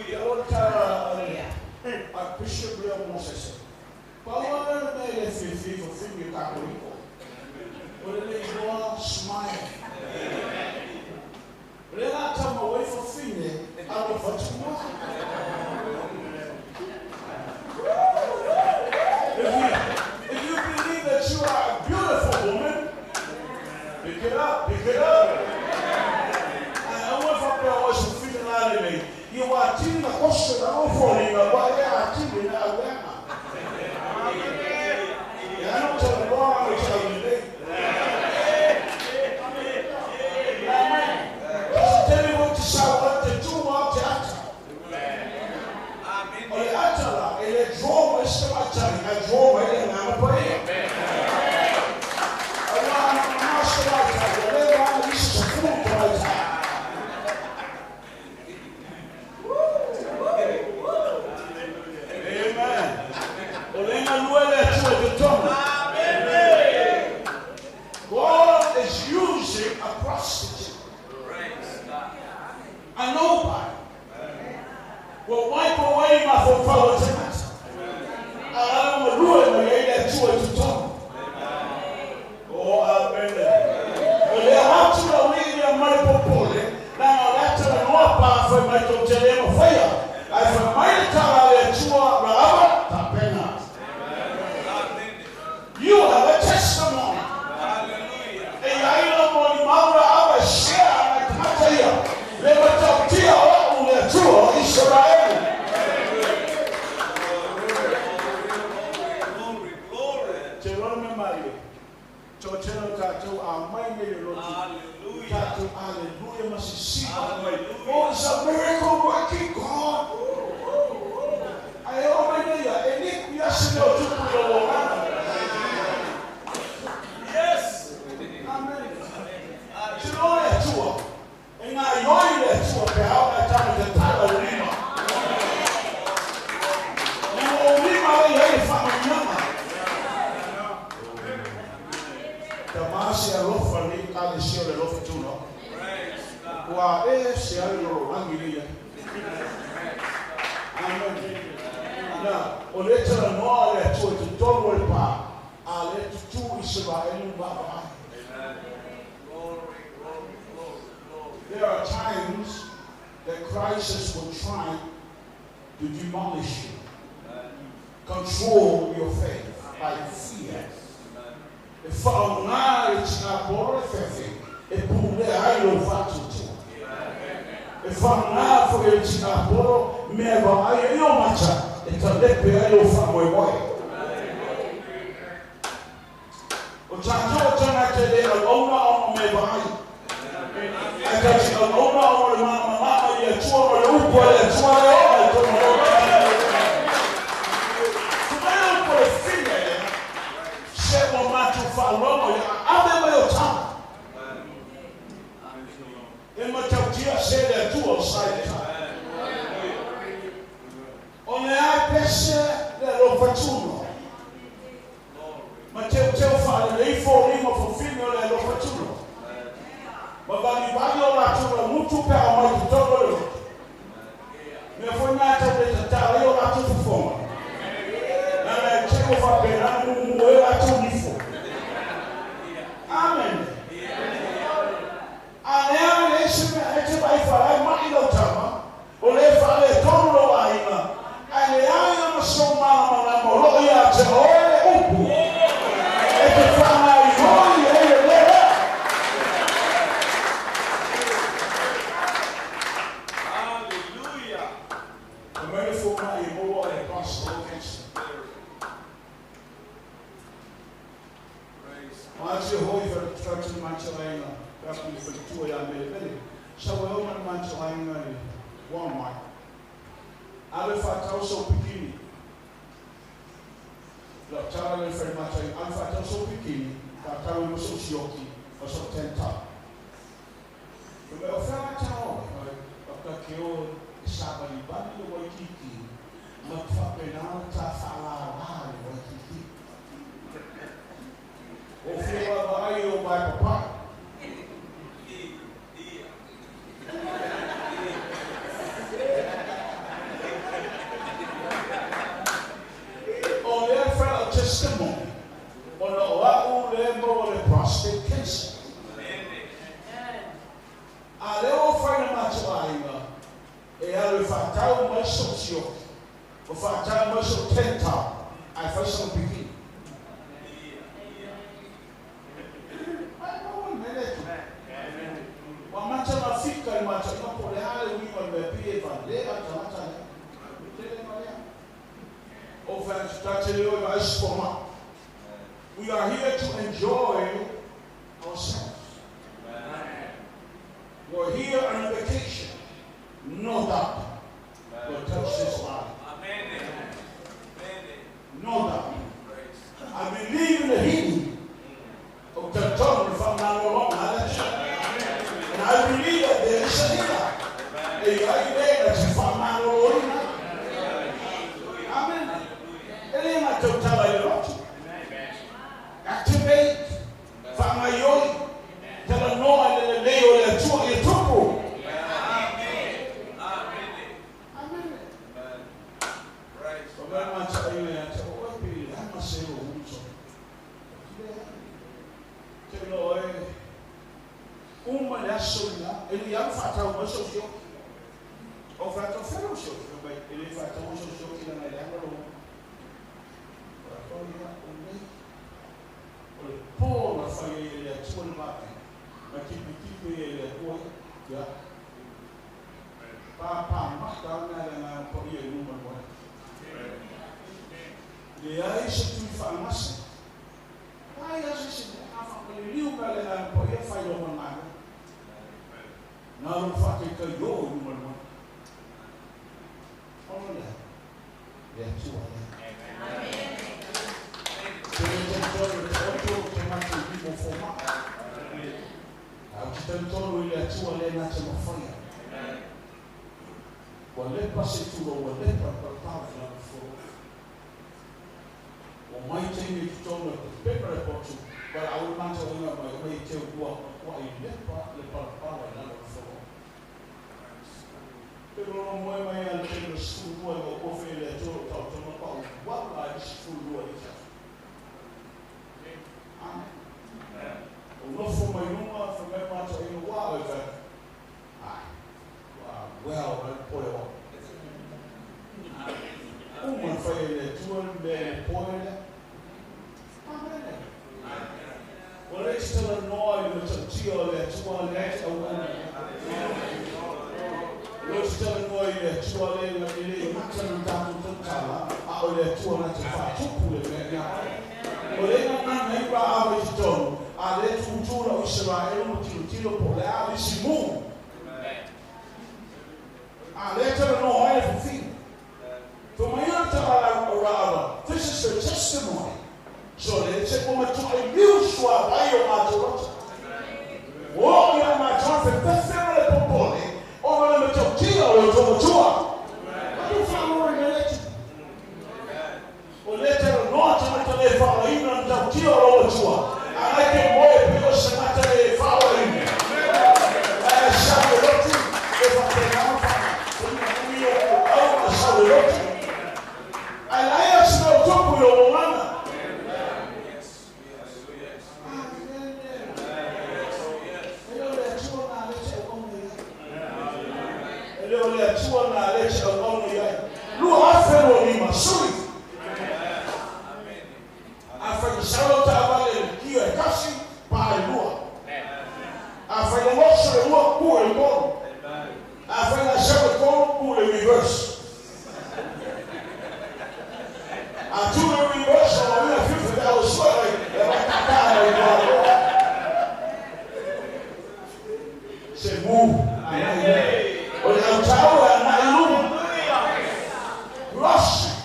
Ia o le tala a Bishop Leo Mosese. Pau lava lea o le mea e le fiafia i fafine Katoliko, o le le igoa smile. O lea la a tau ai fafine alofa tumua. If you believe that you are a beautiful woman, pick it up, pick it up. Ae aua e faapea o oe se fafine la lelei, ia ua atili na koso i lalo o foliga, ua e atili na aueaga. Ia ana o talanoa au i te aulelei. Amen. Se tele foi te sau ai te tu au te ata. O le ata la, e le draw mai se tamaitai, ae draw mai le Agaga Paia. Aua ana mamao se tamaitai, ua leva ana isi 10 tamaitai. Amen. O le galue le Atua i totonu. God is using a prostitute. A nobody. Ua wipe away mafaufau o tagata. A lalo galue mai ai le Atua i totonu. Oh, amene. O lea atu lau alii ia mai popole, leaga o le a talanoa pa fai mai tou te le mafaia, ae fai mai le tala a le Atua, Rahaba, tapena. You have a testimony. E iai lau molimau Rahaba e share ana i tagata ia, le matautia o a'u le Atua o Isaraelu. Te iloa le mea malie. Toatele o tatou a mai nei le lotu, tatou aleluia ma sisina fai mai, Oh, it's a miracle working God. Ae oo mai nei ia, e le kuia se mea o tupu i lou olaga. Amen. Te iloa le Atua, e gaoioi le Atua pe a oo ina e tama tatala ou lima. Ua e se ai lo rangi le ia. Amen. Na, o le tala noa le atua te tolu le pā, a le tutu i Israelu wa wa. There are times that crisis will try to demolish you. Control your faith by fear. E whaonga le tina poro le fefe, e pule ai lo whatutua. E whaonga fo e tina poro, mea wa ai e o mata, e ta lepe ai lo whamoe moe. O tātou tana te le au auna o me vai. Ai ka te au auna o le mama mama i a tua o le upo le tua le o le tono o le. Tumai upo le whine le, se o mātou whaalono ia ave mai o tama. E matautia se le atua o sai le tama. O le ai pese le alo fatuno. Ma teu teu whaale le ifo lima fofine o le alo fatuno. Ma vali vali o la tura mutu pe a mai te tolo le. Mea foi ngā tau le tatara i o la tu fufonga. Nana e teko whapena mu e la tu nifo. Amen. A lea le ese mea e te vai wharai mai lau tama. O le whaale tonu lo aina. A le ai ama so mama la molo ia te oe upu. E te whangai hoi e le lera. Hallelujah. O mea fo mai e moa e prostate cancer. Ma te hoi whare manchalainga, rapu i whare tua ia mele mele. Sa wa o mana manchalainga i Walmart. Ale whatau so bikini. Lau tala le whare manchalainga, ale whatau so bikini, whatau i mo so sioki, o so ten top. Me o whanga tau, o ka ke o e sabali bani le Waikiki, ma whapenā ta whalala le Waikiki. O whia vai o mai papai. O lea whae o testimony, o na o au le mo le prostate cancer. A lea o whae na mātua e alu whatau mai so sioki, o whatau mai so tentau, ai whai so bikini. Wa mata na fika i mata ina po le hale ui ma le pie va le a tangata le. Tele ma lea. O whae tate leo i vai spoma. We are here to enjoy ourselves. We're here on a vacation. No doctor will touch this body. No doctor. I believe in the healing of the tongue from now on. And I believe that there is a healer. Amen. Activate. Whangaioi. Tala noa le leo le atua i tupu. Amen. O mea mata ai le ata o oi pe le ama se o uso. Te loa e uma le aso ina, e li au whatau mai so sioki. O whatau whenau sioki, e le whatau so sioki na le anga lo. O whatau ia o nei. O le pō na whai e le atua le mātai. Ma kipi kipi e le atua, ia. Pā pā mata ngā le ngā po ia i numa moe. Le ai se tui whaangase. Ai ase se a whakale liu ka le ngā po ia whai o managa. Nā ro whake kai o i numa moe. Ono lea. Le atua lea. Te le te tolu te oto te matu i mo foma. Au te tolu i le atua le nā te mawhaia. Ua lepa se tura, ua lepa palapala i lalo foro. O mai teine i tonu e te pepa le potu, wala au mata o inga mai mai te ua i lepa le palapala i lalo foro. lolo moe mai al te le 12 i o kofe le atua o tau tama pa o wala i 12 i te Amen. O nofo mai lunga, fa mai mata ina wā o i ai, wā, well, le poe o. Uma whai e le atua me le poe le. Amen. O le istala noa i le tautia o le atua le ate au ana. O le istala noa i le atua le la le le mata na tātou tautala, a o le atua na te whaatupu le mea ia. O le nga nana i ra awa i te tonu, a le tūtūra o Israel mo tilo tilo po le a le simu. A le tala noa ai le fufi. For my own this is the testimony. So le te ko matua i liu sua vai o mātou rota. O ia mātou fe pewhera le popole, o le matautia o le tōmatua. Atu whanore me leti. O le te noa tangata le whaolaina na tautia o lo matua. A lai ke moe pe o sangata le whaolaina. A sa le lotu, e whapena whana. Kuna mui o au a sa le lotu. Ai lai a se o tupu i o lana. E leo le atua na le te au au nei ai. Lua afe lo lima, sui. A whai salo ta wale le kia e kasi, pa e lua. A whai la moso le lua, ku e tonu. A whai la salo tonu, ku le reverse. A tu le reverse, o la fifa te au sua, e wa tata e lua. Se mu. O le au tau e ana i luma. Crossing.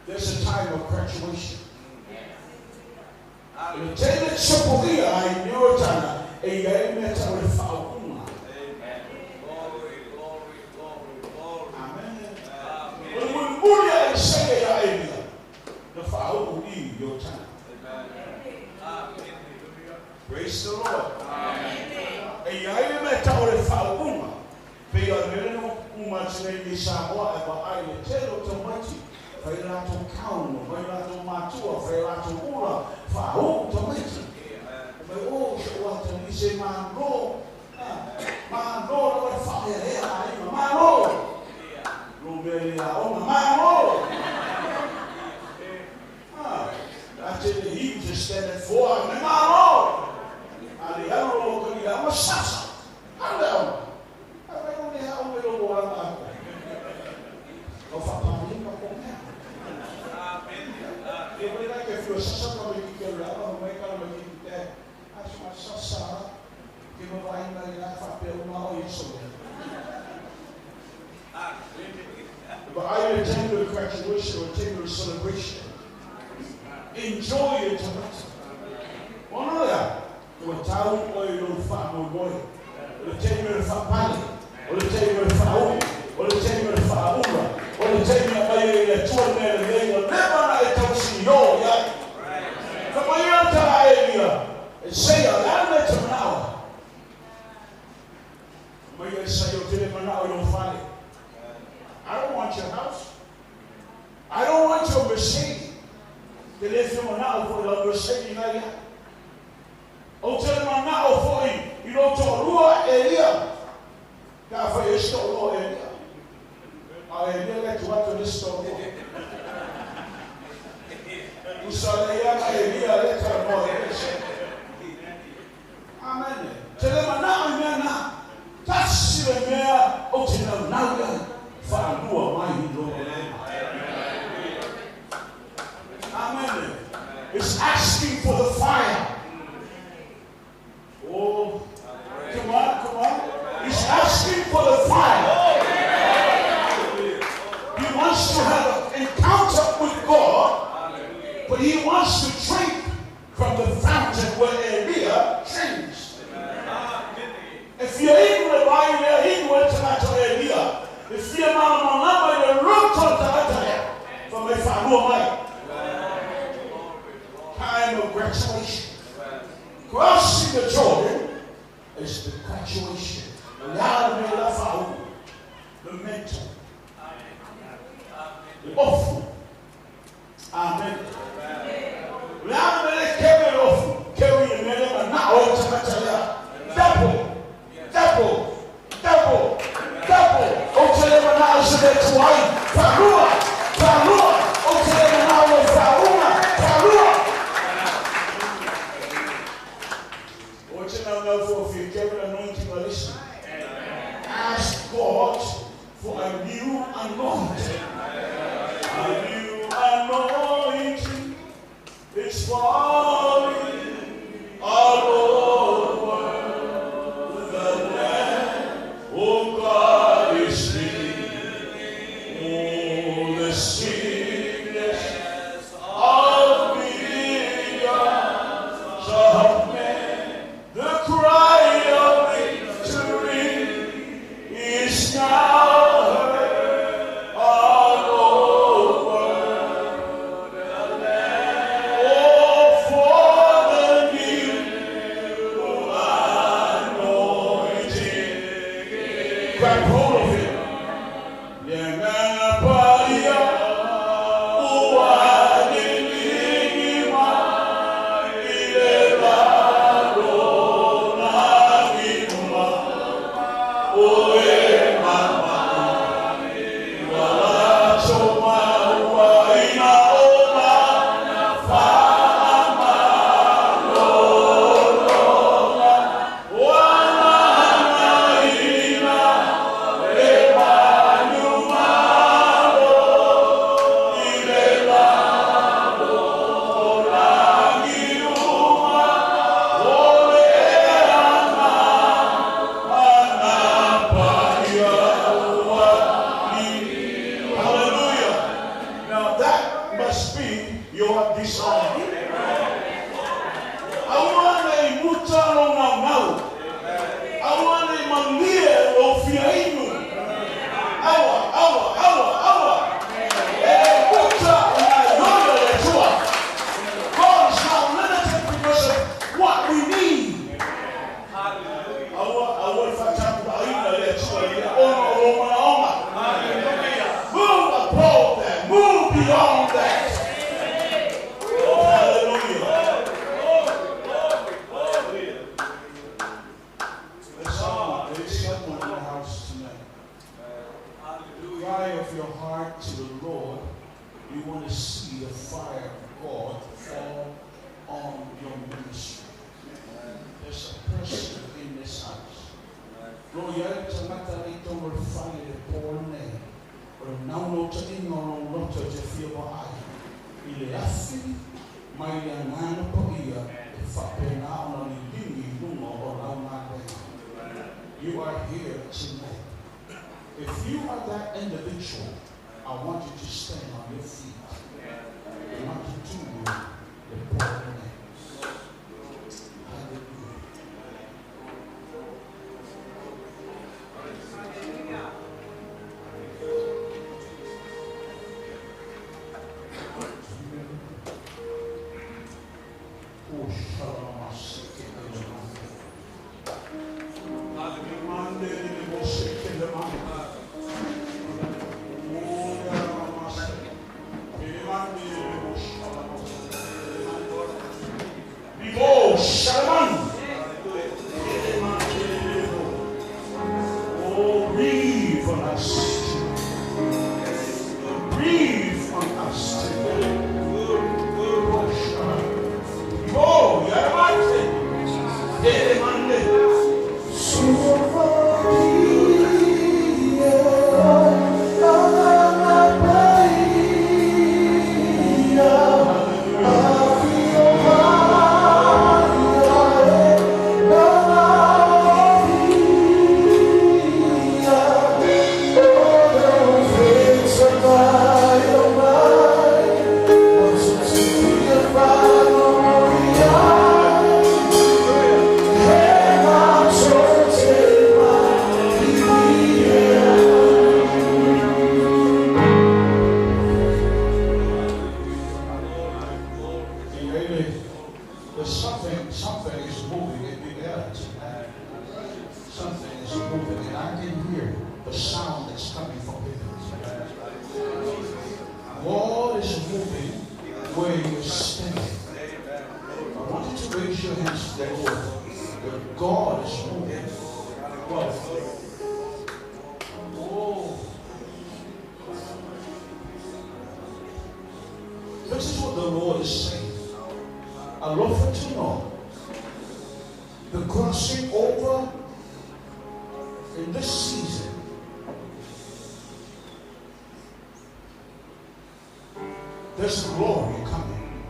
There's a time of graduation. Le tele tsoporia ai niotana e ia e mea tau le whaokunga. Amen. O le mulimuli a Isaia ia Elia, na whaoku i iotana. Praise the Lord. E ia e mea tau le whaokunga. Pe ia mele no uma tine ni Samoa e wa ai le tele o tamaiti. Whai rātou kaunga, whai rātou mātua, whai rātou ura, whaoku tamaiti. Mai o, se o ata ni se māno, māno, no e whaea ea ai, māno. No mea le a ona, māno. A te le hiu te stand at four, me māno. A le alo o ka ni ama sasa. A le au. A le au le au me lo o ana ako. O whapamima ko mea. E wei lai ke whio sasa ka me ki ke rama, mai ka me ki te asma sasa, ke ma vai mai la whapea uma o iso mea. But I attend a graduation or attend a celebration. Enjoy it tonight. Ona lea, ua tau o i lou whaamoemoe. O le taimi o le whaapale, o le taimi o le whaau, o le taimi o le whaaura, o le taimi a mai e le atua mea le lei, o leva na e tausi o iai. Ka mai ata a Elia, e sei a le te manawa. Mai e sei o te le manao i o whale. I don't want your house. I don't want your Mercedes. Te le whio manao fo i la Mercedes ngai ia. O te le manao fo i lo tō rua Elia. Ka whai e sto lo Elia. A Elia le tu atu le sto lo. Usa le ia ka Elia le tara moa e se. Amen. Te le manao i mea nā. Tasi le mea o te nau nau ia. Whaalua mai i lo. Amen. It's asking for the fire. Oh, come on, come on. He's asking for the fire. He wants to have an encounter with God, but he wants to drink from the fountain where Elia drinks. If you're able to buy Elia, if you're time of graduation. Crossing the Jordan is the graduation. O le a le mea la faauu? Le mental. Le ofu. Amen. O le a le mea le keu e le ofu? Keu i le mea le manao e tagata lea. Double. Double. Double. Double. Ou te le manao se mea tuai. Faalua. Faalua. Ou te le manao le faauga. Faalua. O te nau nau fo fia keu le anointing a lisi. Ask God for a new anointing. A new anointing is falling all over the land. Oh, God is healing all the sickness of millions of men. The cry of victory is now heard all over the land. Oh, for the new anointing. Grab hold of it. Yanganaparia, uadilingima, ilelalo oe mama, wala choma ua ina ona faama lolonga, wana ina le manumalo, ilelalo langiuma, ole ana Hallelujah. Now that must be your desire. Aua nei muta lo ngau ngau. Aua nei malie lo fia inu. Aua, aua, aua, aua. E muta na yoyo le tua. God is not limited because of what we need. Aua, aua le whatapu aina le tua ia ono o lo mana oma. Move above that. Move beyond that. Hallelujah. There's someone in the house tonight. The cry of your heart to the Lord, you want to see the fire of God fall on your ministry. There's a person in this house. Lo ia tangata le tō le whai le pō nei. O le nauno te inga o loto te fia wa ai. I le afi mai le angana po ia e whapena ona ni lingi lunga o lau ngā You are here tonight. If you are that individual, I want you to stand on your feet. I want you to le pō nei. Hallelujah. Oh, shalom, Oh, breathe on us. Breathe on us today. Oh, Yaramante. Elemande. Oh, is moving, and I can hear the sound that's coming from heaven. God is moving where you're standing. I want you to raise your hands to the Lord. That God is moving. Well, oh. This is what the Lord is saying. I love for to know the crossing over in this season. There's a glory coming.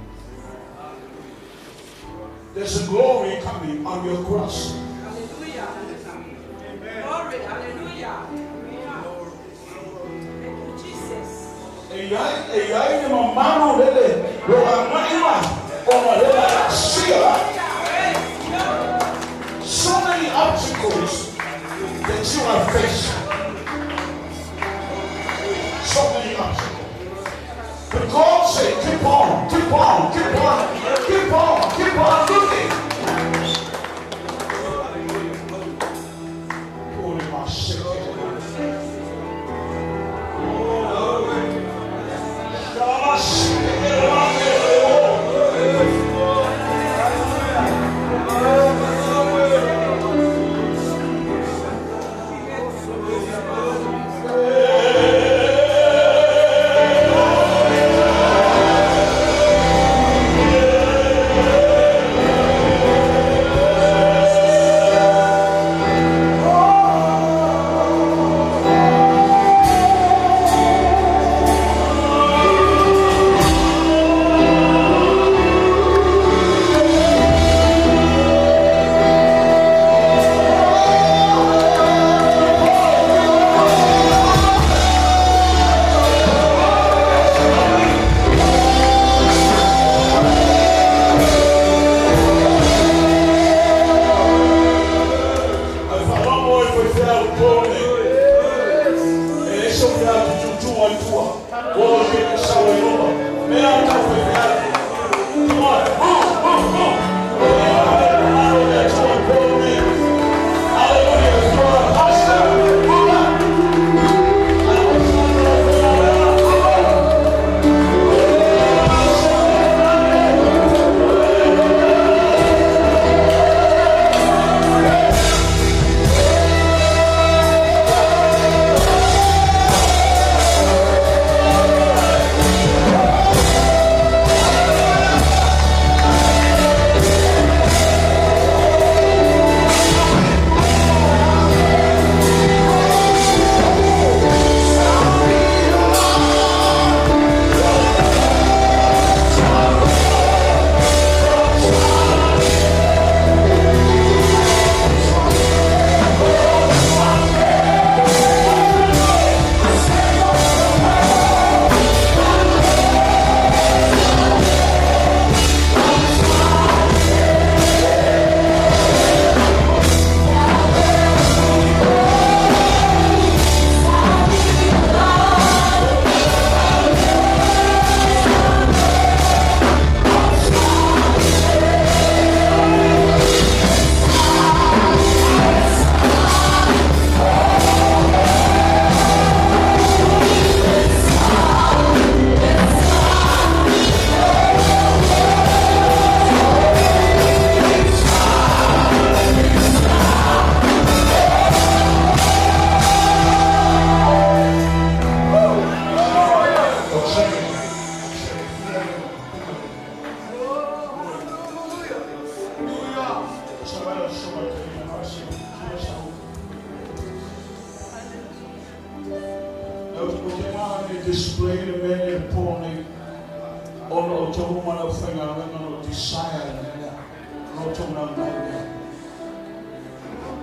There's a glory coming on your cross. Hallelujah. Glory, hallelujah. Thank you, Jesus. So many obstacles that you are facing. So many obstacles. But God said, keep on, keep on, keep on, keep on, keep on looking.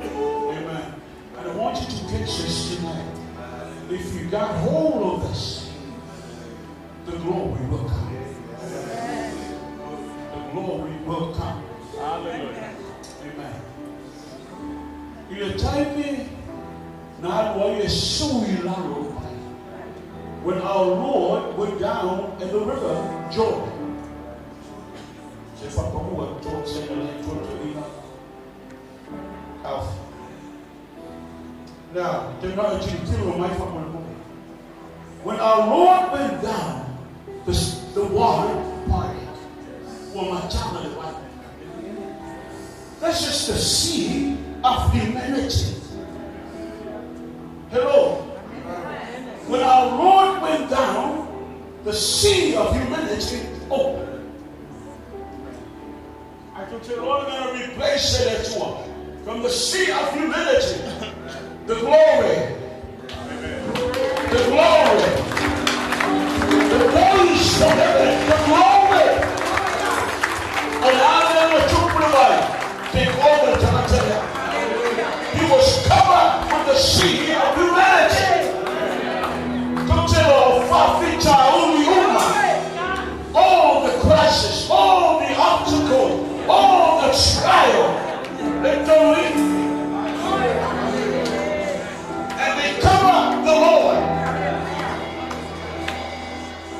Amen. And I want you to catch this tonight. If you got hold of this, the glory will come. The glory will come. Hallelujah. Amen. When our Lord went down in the river Jordan. Now, te ngā e tiro mai whakamana. When our Lord went down, the water parted. This is the sea of humanity. Hello. When our Lord went down, the sea of humanity opened. I told you, Lord, I'm going to replace it from the sea of humanity. The glory. The glory. The voice from heaven. The glory. And take over to He was covered with the sea of humanity. All the crisis, all the obstacle, all the trial, they don't leave. And they cover the Lord.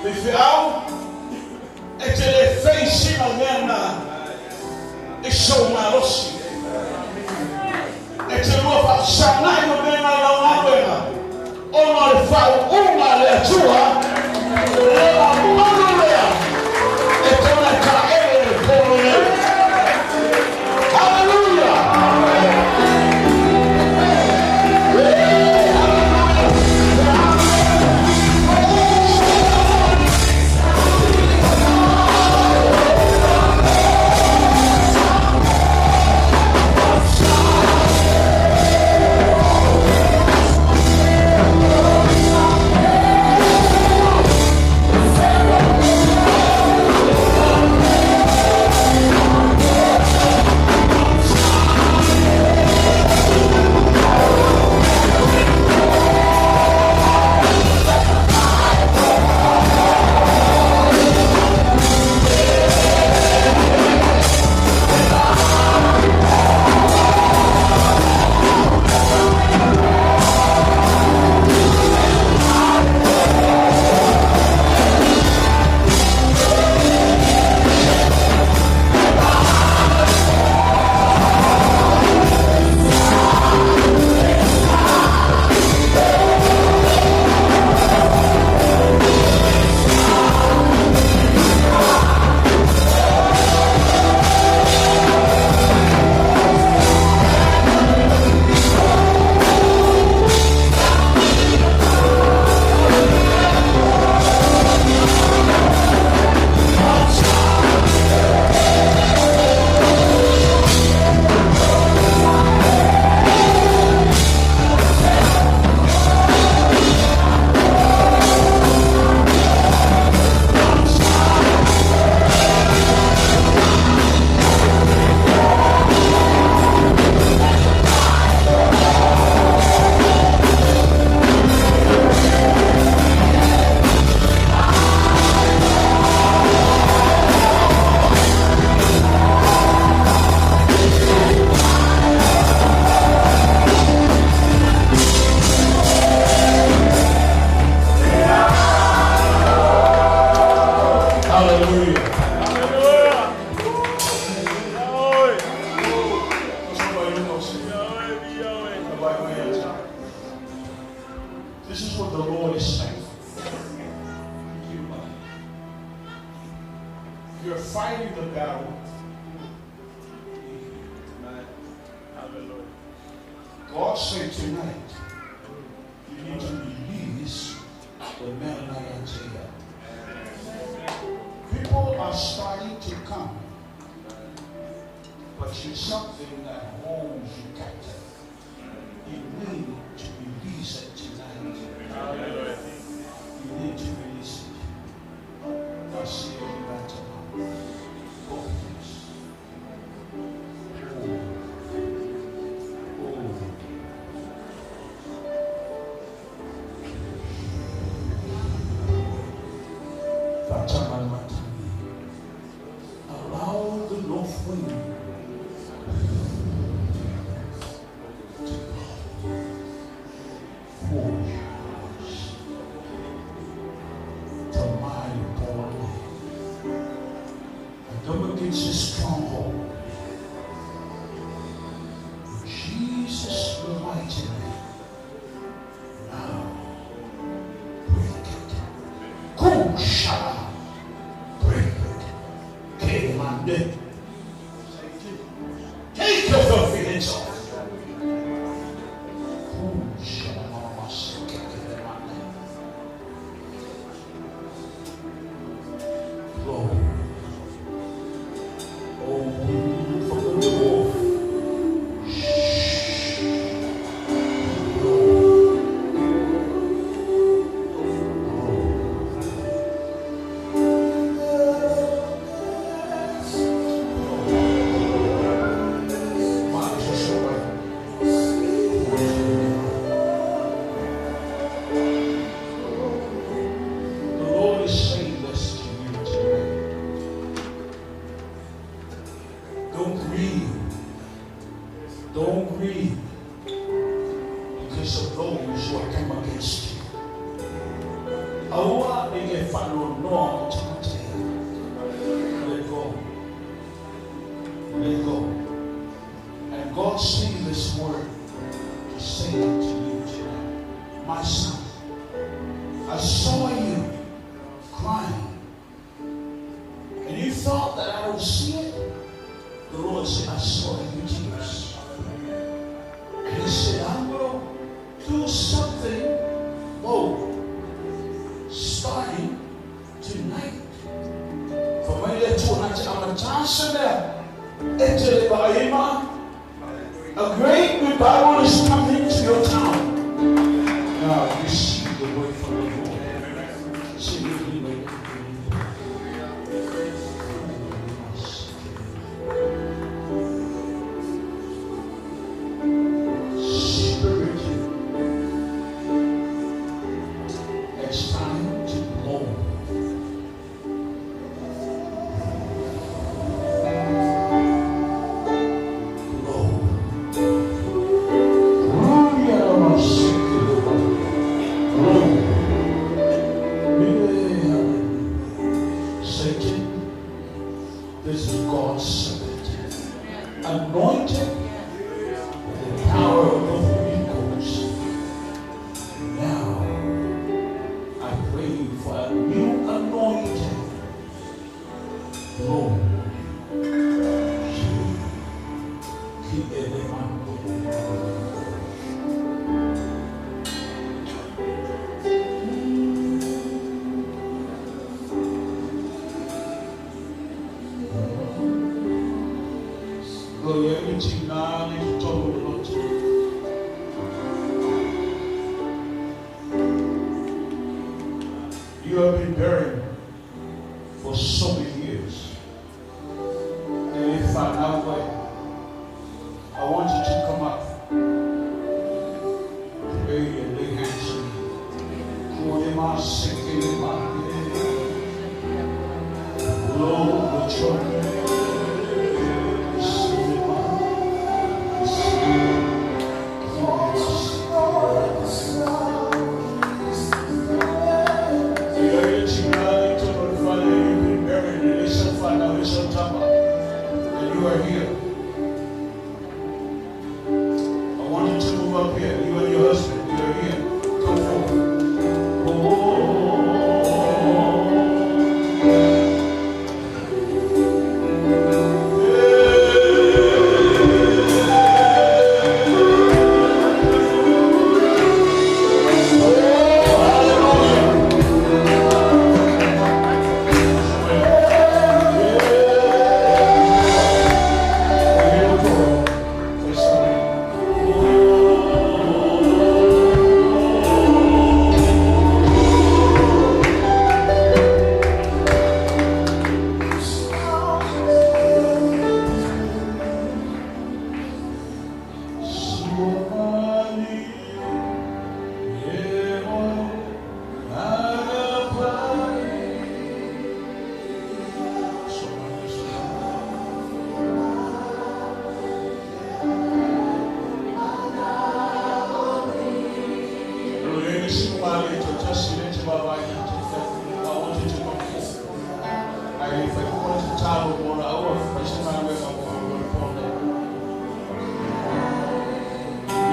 They fell e te le feisina mea e so malosi. E te lua whaasangai ma mea ngai lau ngāwena. Ona le whau unga le atua, le a malu lea, e tona ka ele le polo nei. Hallelujah! This is what the Lord is saying. You're fighting the battle. God said tonight, you need to release the man. People are starting to come, but it's something that holds you captive. You need to release it tonight. You need to release it. Thus saith the Boldness. Oh. Allow the north wind to blow. I come against this stronghold. In Jesus' mighty name. because of those who have come against you. Aua ne i e faanoanoa i tagata ia. Let go. Let go. And God sent this word to say to you tonight. My son, I saw you crying. And you thought that I don't see it? The Lord said, I saw your tears. And he said, I will do something bold starting tonight. For mai le tū nā te amatasa mea, e te le vaima, a great revival is coming to your town. Now receive the word from the Lord. Sit with me, lady. Spirit, it's time to blow. Blow. Blow. Satan, this is God's servant, anointed with the power of the Holy Ghost. Now, I pray for a new anointing. Blow. Keep it in my You have been buried for so many years. And if I now way, I want you to come up. Pray and lay hands on you. Blow the trumpet. And you are here. I want you to move up here. You and your husband, you are here. Come forward. Oh.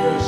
Yes.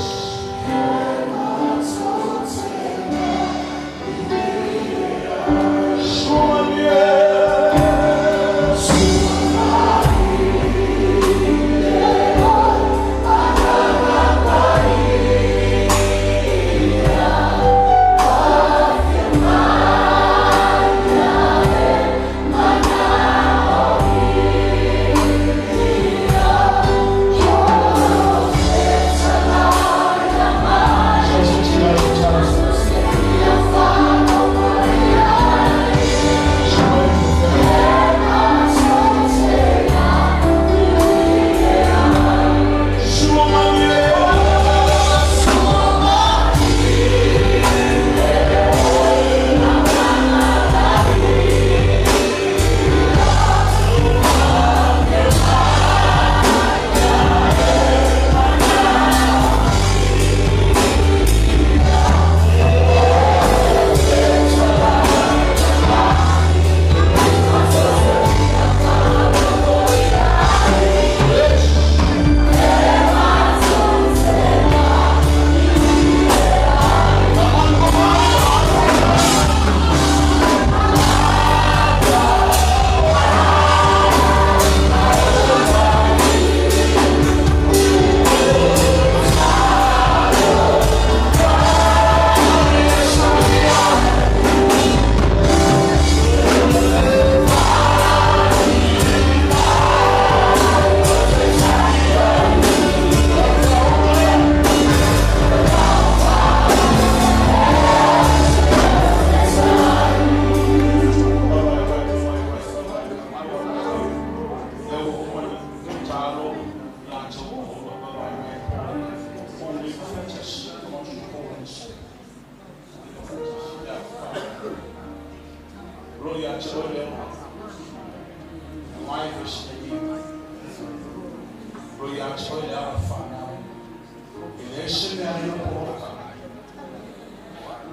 E ese mea ai na poloka.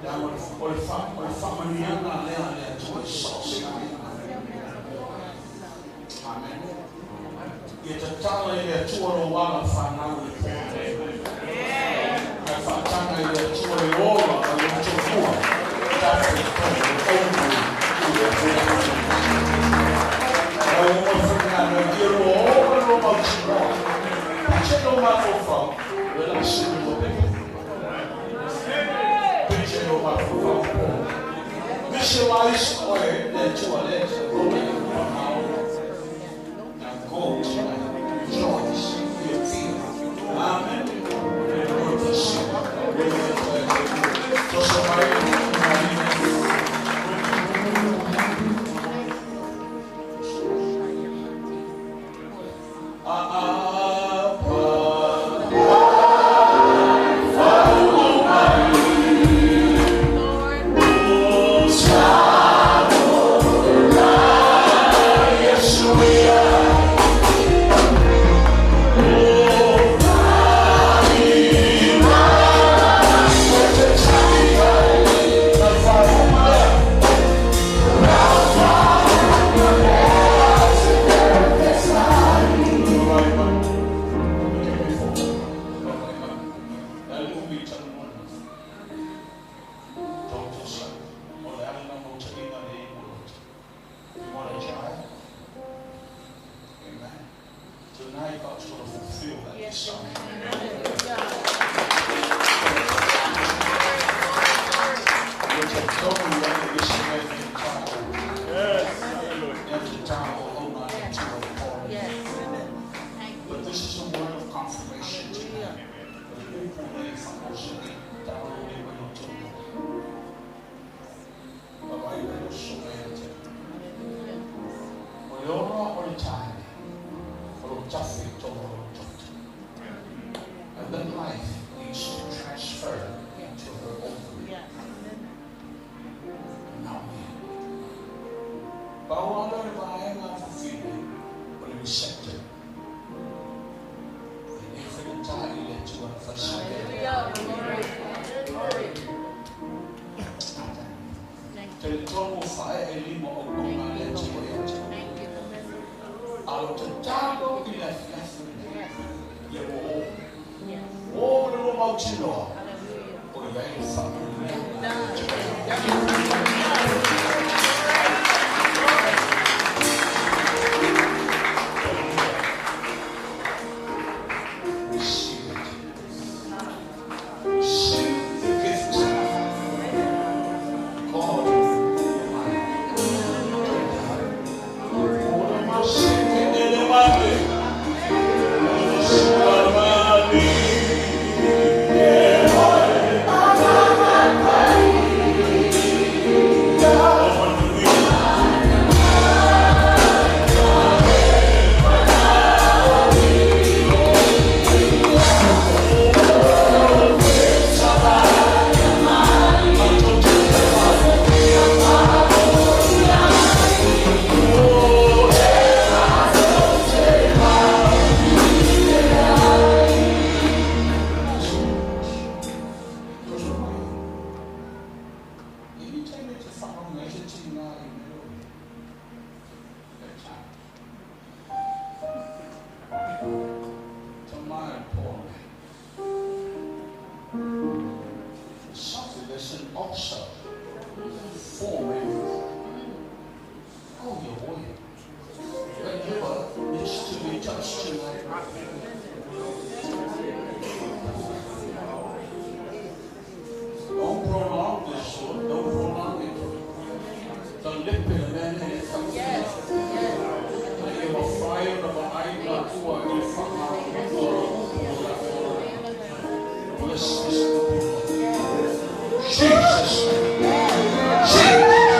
Le anga o le fa o le faamaniaga lea a le Atua i so o se aiga. Amen. Ia tatala i le Atua lou ala fanau i le po lenei. Ae faataga i le Atua le ola a le tofua. Tafa i totonu o le oulu i le Atua. Lau uma faigaluega, ia lua ola lua mautinoa. Pise lou mafaufau, o le la sui lua pele. Pise lou mafaufau po. Visualize oe le Atua le Atua i whanau. Now go tonight. Rejoice. Be Amen. Lord bless you. Tosa mai, You want a child? Amen. Tonight God's going to fulfill that desire. But this is a word of confirmation tonight. O le oloa o le tāne, o lo tafe i tō o lo toto. And that life needs to transfer into her ovary. Now me. Pau ala le vaenga fafine o le receptor. E le whakatai i le atua na whasake. Te le tonu o whae e lima o konga le atua i atua. Alo te talo i le afiafi nei. Ia mo o. O le lo mautinoa. O i ai le whakamea. Receive it. Receive the gift. God Something that's an ulcer forming. Oh, your boy. That liver needs to be touched tonight. Don't prolong this, Lord. Don't prolong it. The lip in the man and it. Bless this Jesus. Jesus.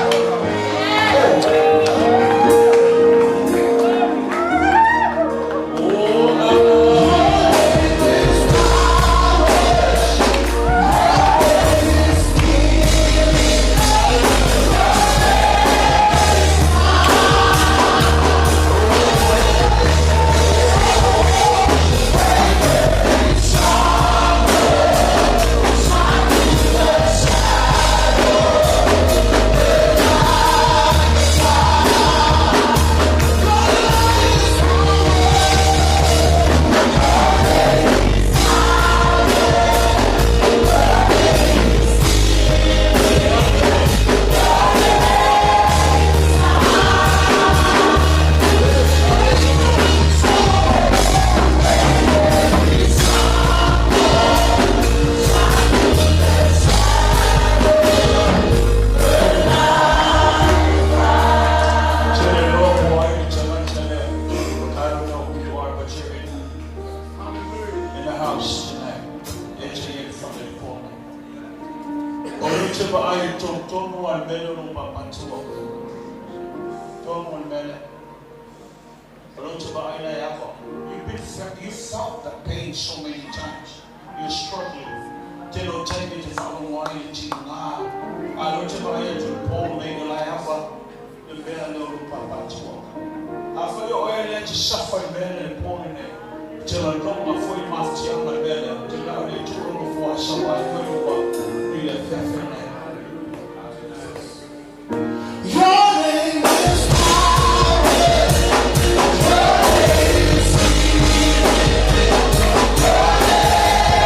te vaai i tonu a le mele o lou papatua. Tonu a le mele. O lou te vaai la e ava. You felt that pain so many times. You're struggling. Te lo taimi te whaalongo ai i ti ngā. A lou te vaai atu le pō nei o la e ava. Le mea le o lou papatua. A whai o e le te safa i mea le pō nei. Te la longa foi maftianga le mea lea. Te lau le tūrongo fua sawa i koe ua i le feawhea nei. Your name is power. Your name is healing. Your name is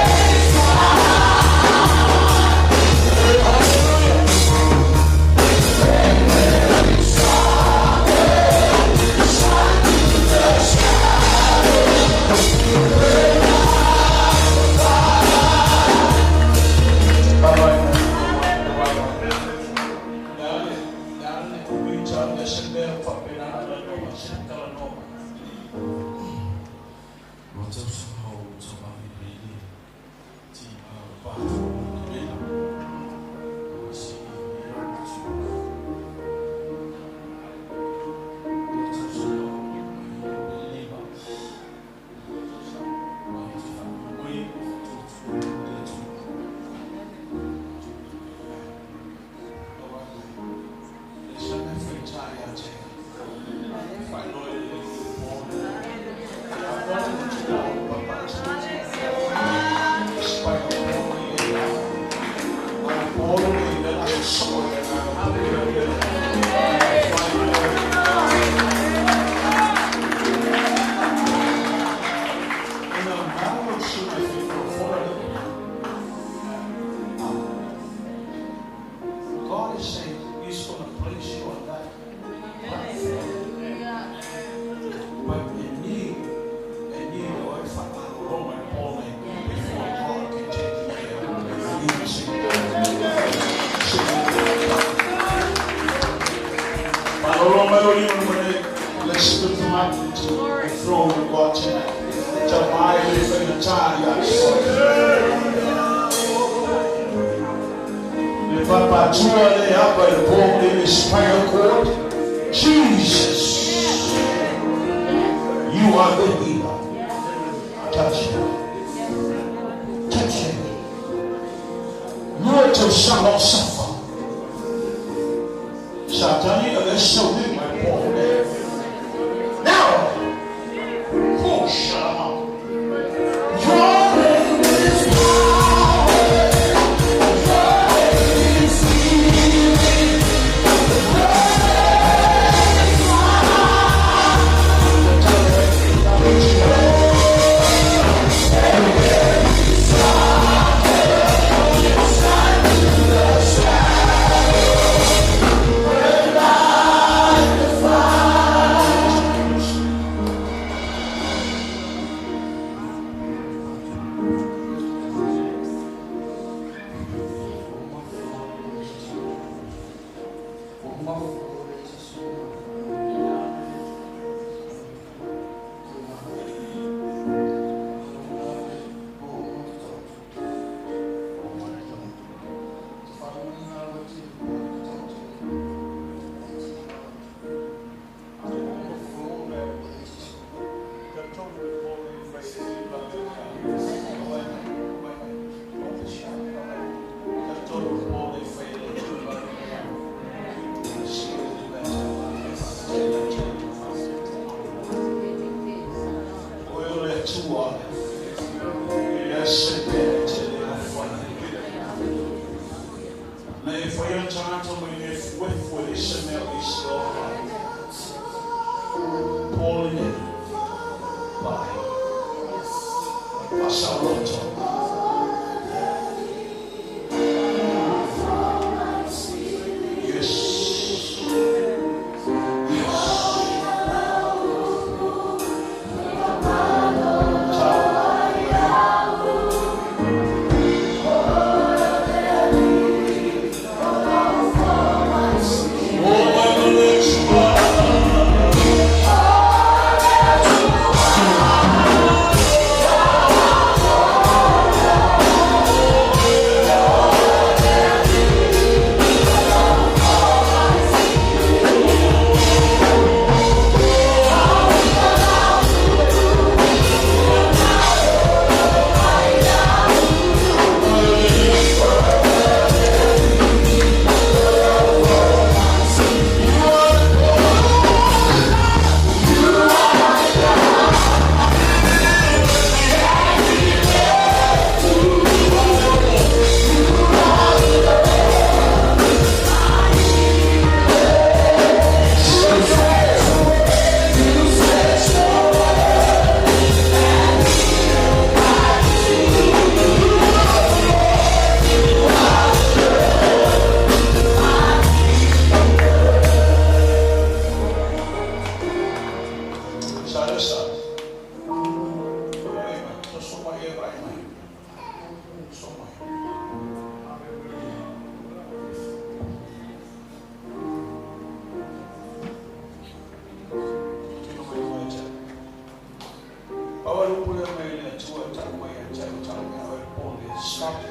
God is saying He's going to place you on that platform. But you need a Paul before God can take you there. You see. Let's lift them up to the throne of God tonight. To my life and the Papatua le apa le pō le le spinal cord. Jesus, you are the healer. Touch him. Touch him. Lord, to shall not suffer. Satani, let's so my Paul. Now, push. Your name is power. Your name is healing. Your name is Yes. Yes.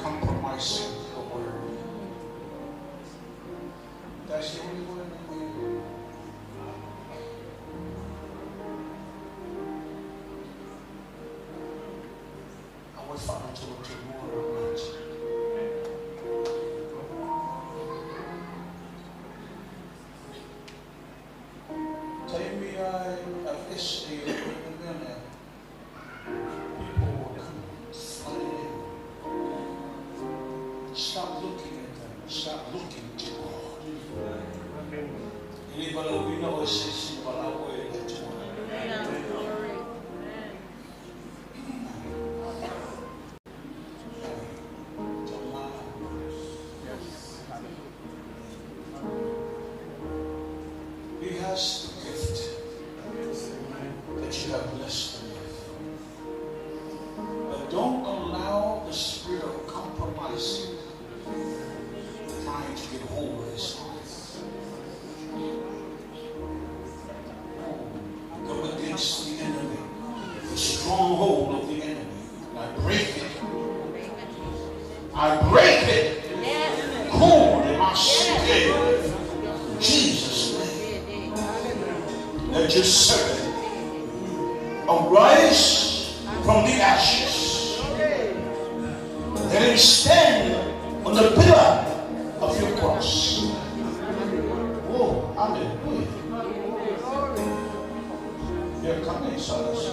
compromising the word. That's the only word we need. I will find to tomorrow night. Tell me I have this a minute. People will come flooding in. Stop looking at them. Stop looking to God. Anybody we know is but I will let you. He has the gift that you have blessed him with. But don't allow the spirit of compromise trying to get hold of his life. Come against the enemy, the stronghold of the enemy. I break it. I break it. Cool in my skin. In Jesus' name. Let your servant arise from the ashes. Let him stand on the pillar of your cross. Oh, hallelujah. They're coming, Silas.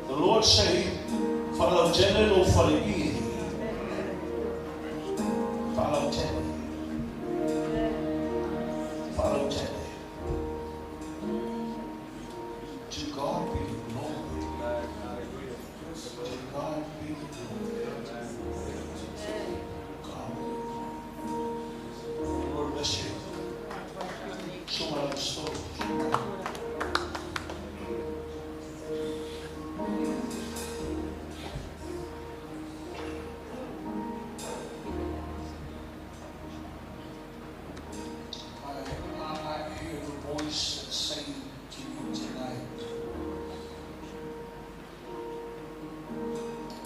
The Lord say, Falautele lo falei. Falautele. Falautele. To God be the glory. To God be the glory. God be the glory. The Lord bless you. So much so. I hear the voice that's saying to you tonight.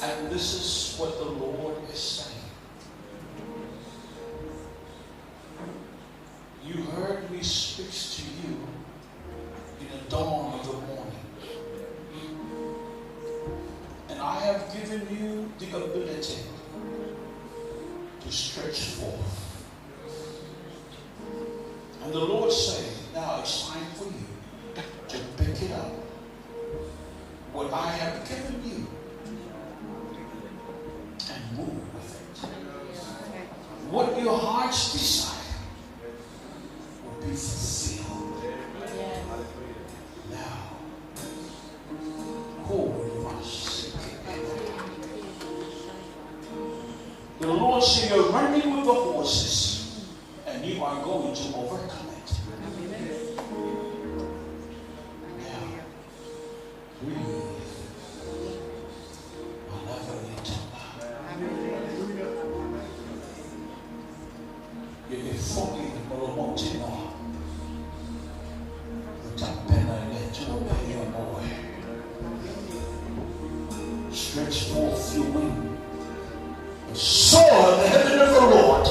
And this is what the Lord is saying. You heard me speak to you in the dawn of the morning. And I have given you the ability to stretch forth. And the Lord said, now it's time for you to pick it up. What I have given you, and move with it. What your heart's desire will be fulfilled. Now, the Lord said, you're running with the horses, and you are going to overcome it. Now, breathe. Stretch forth your wing and soar in the heaven of the Lord.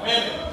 Amen.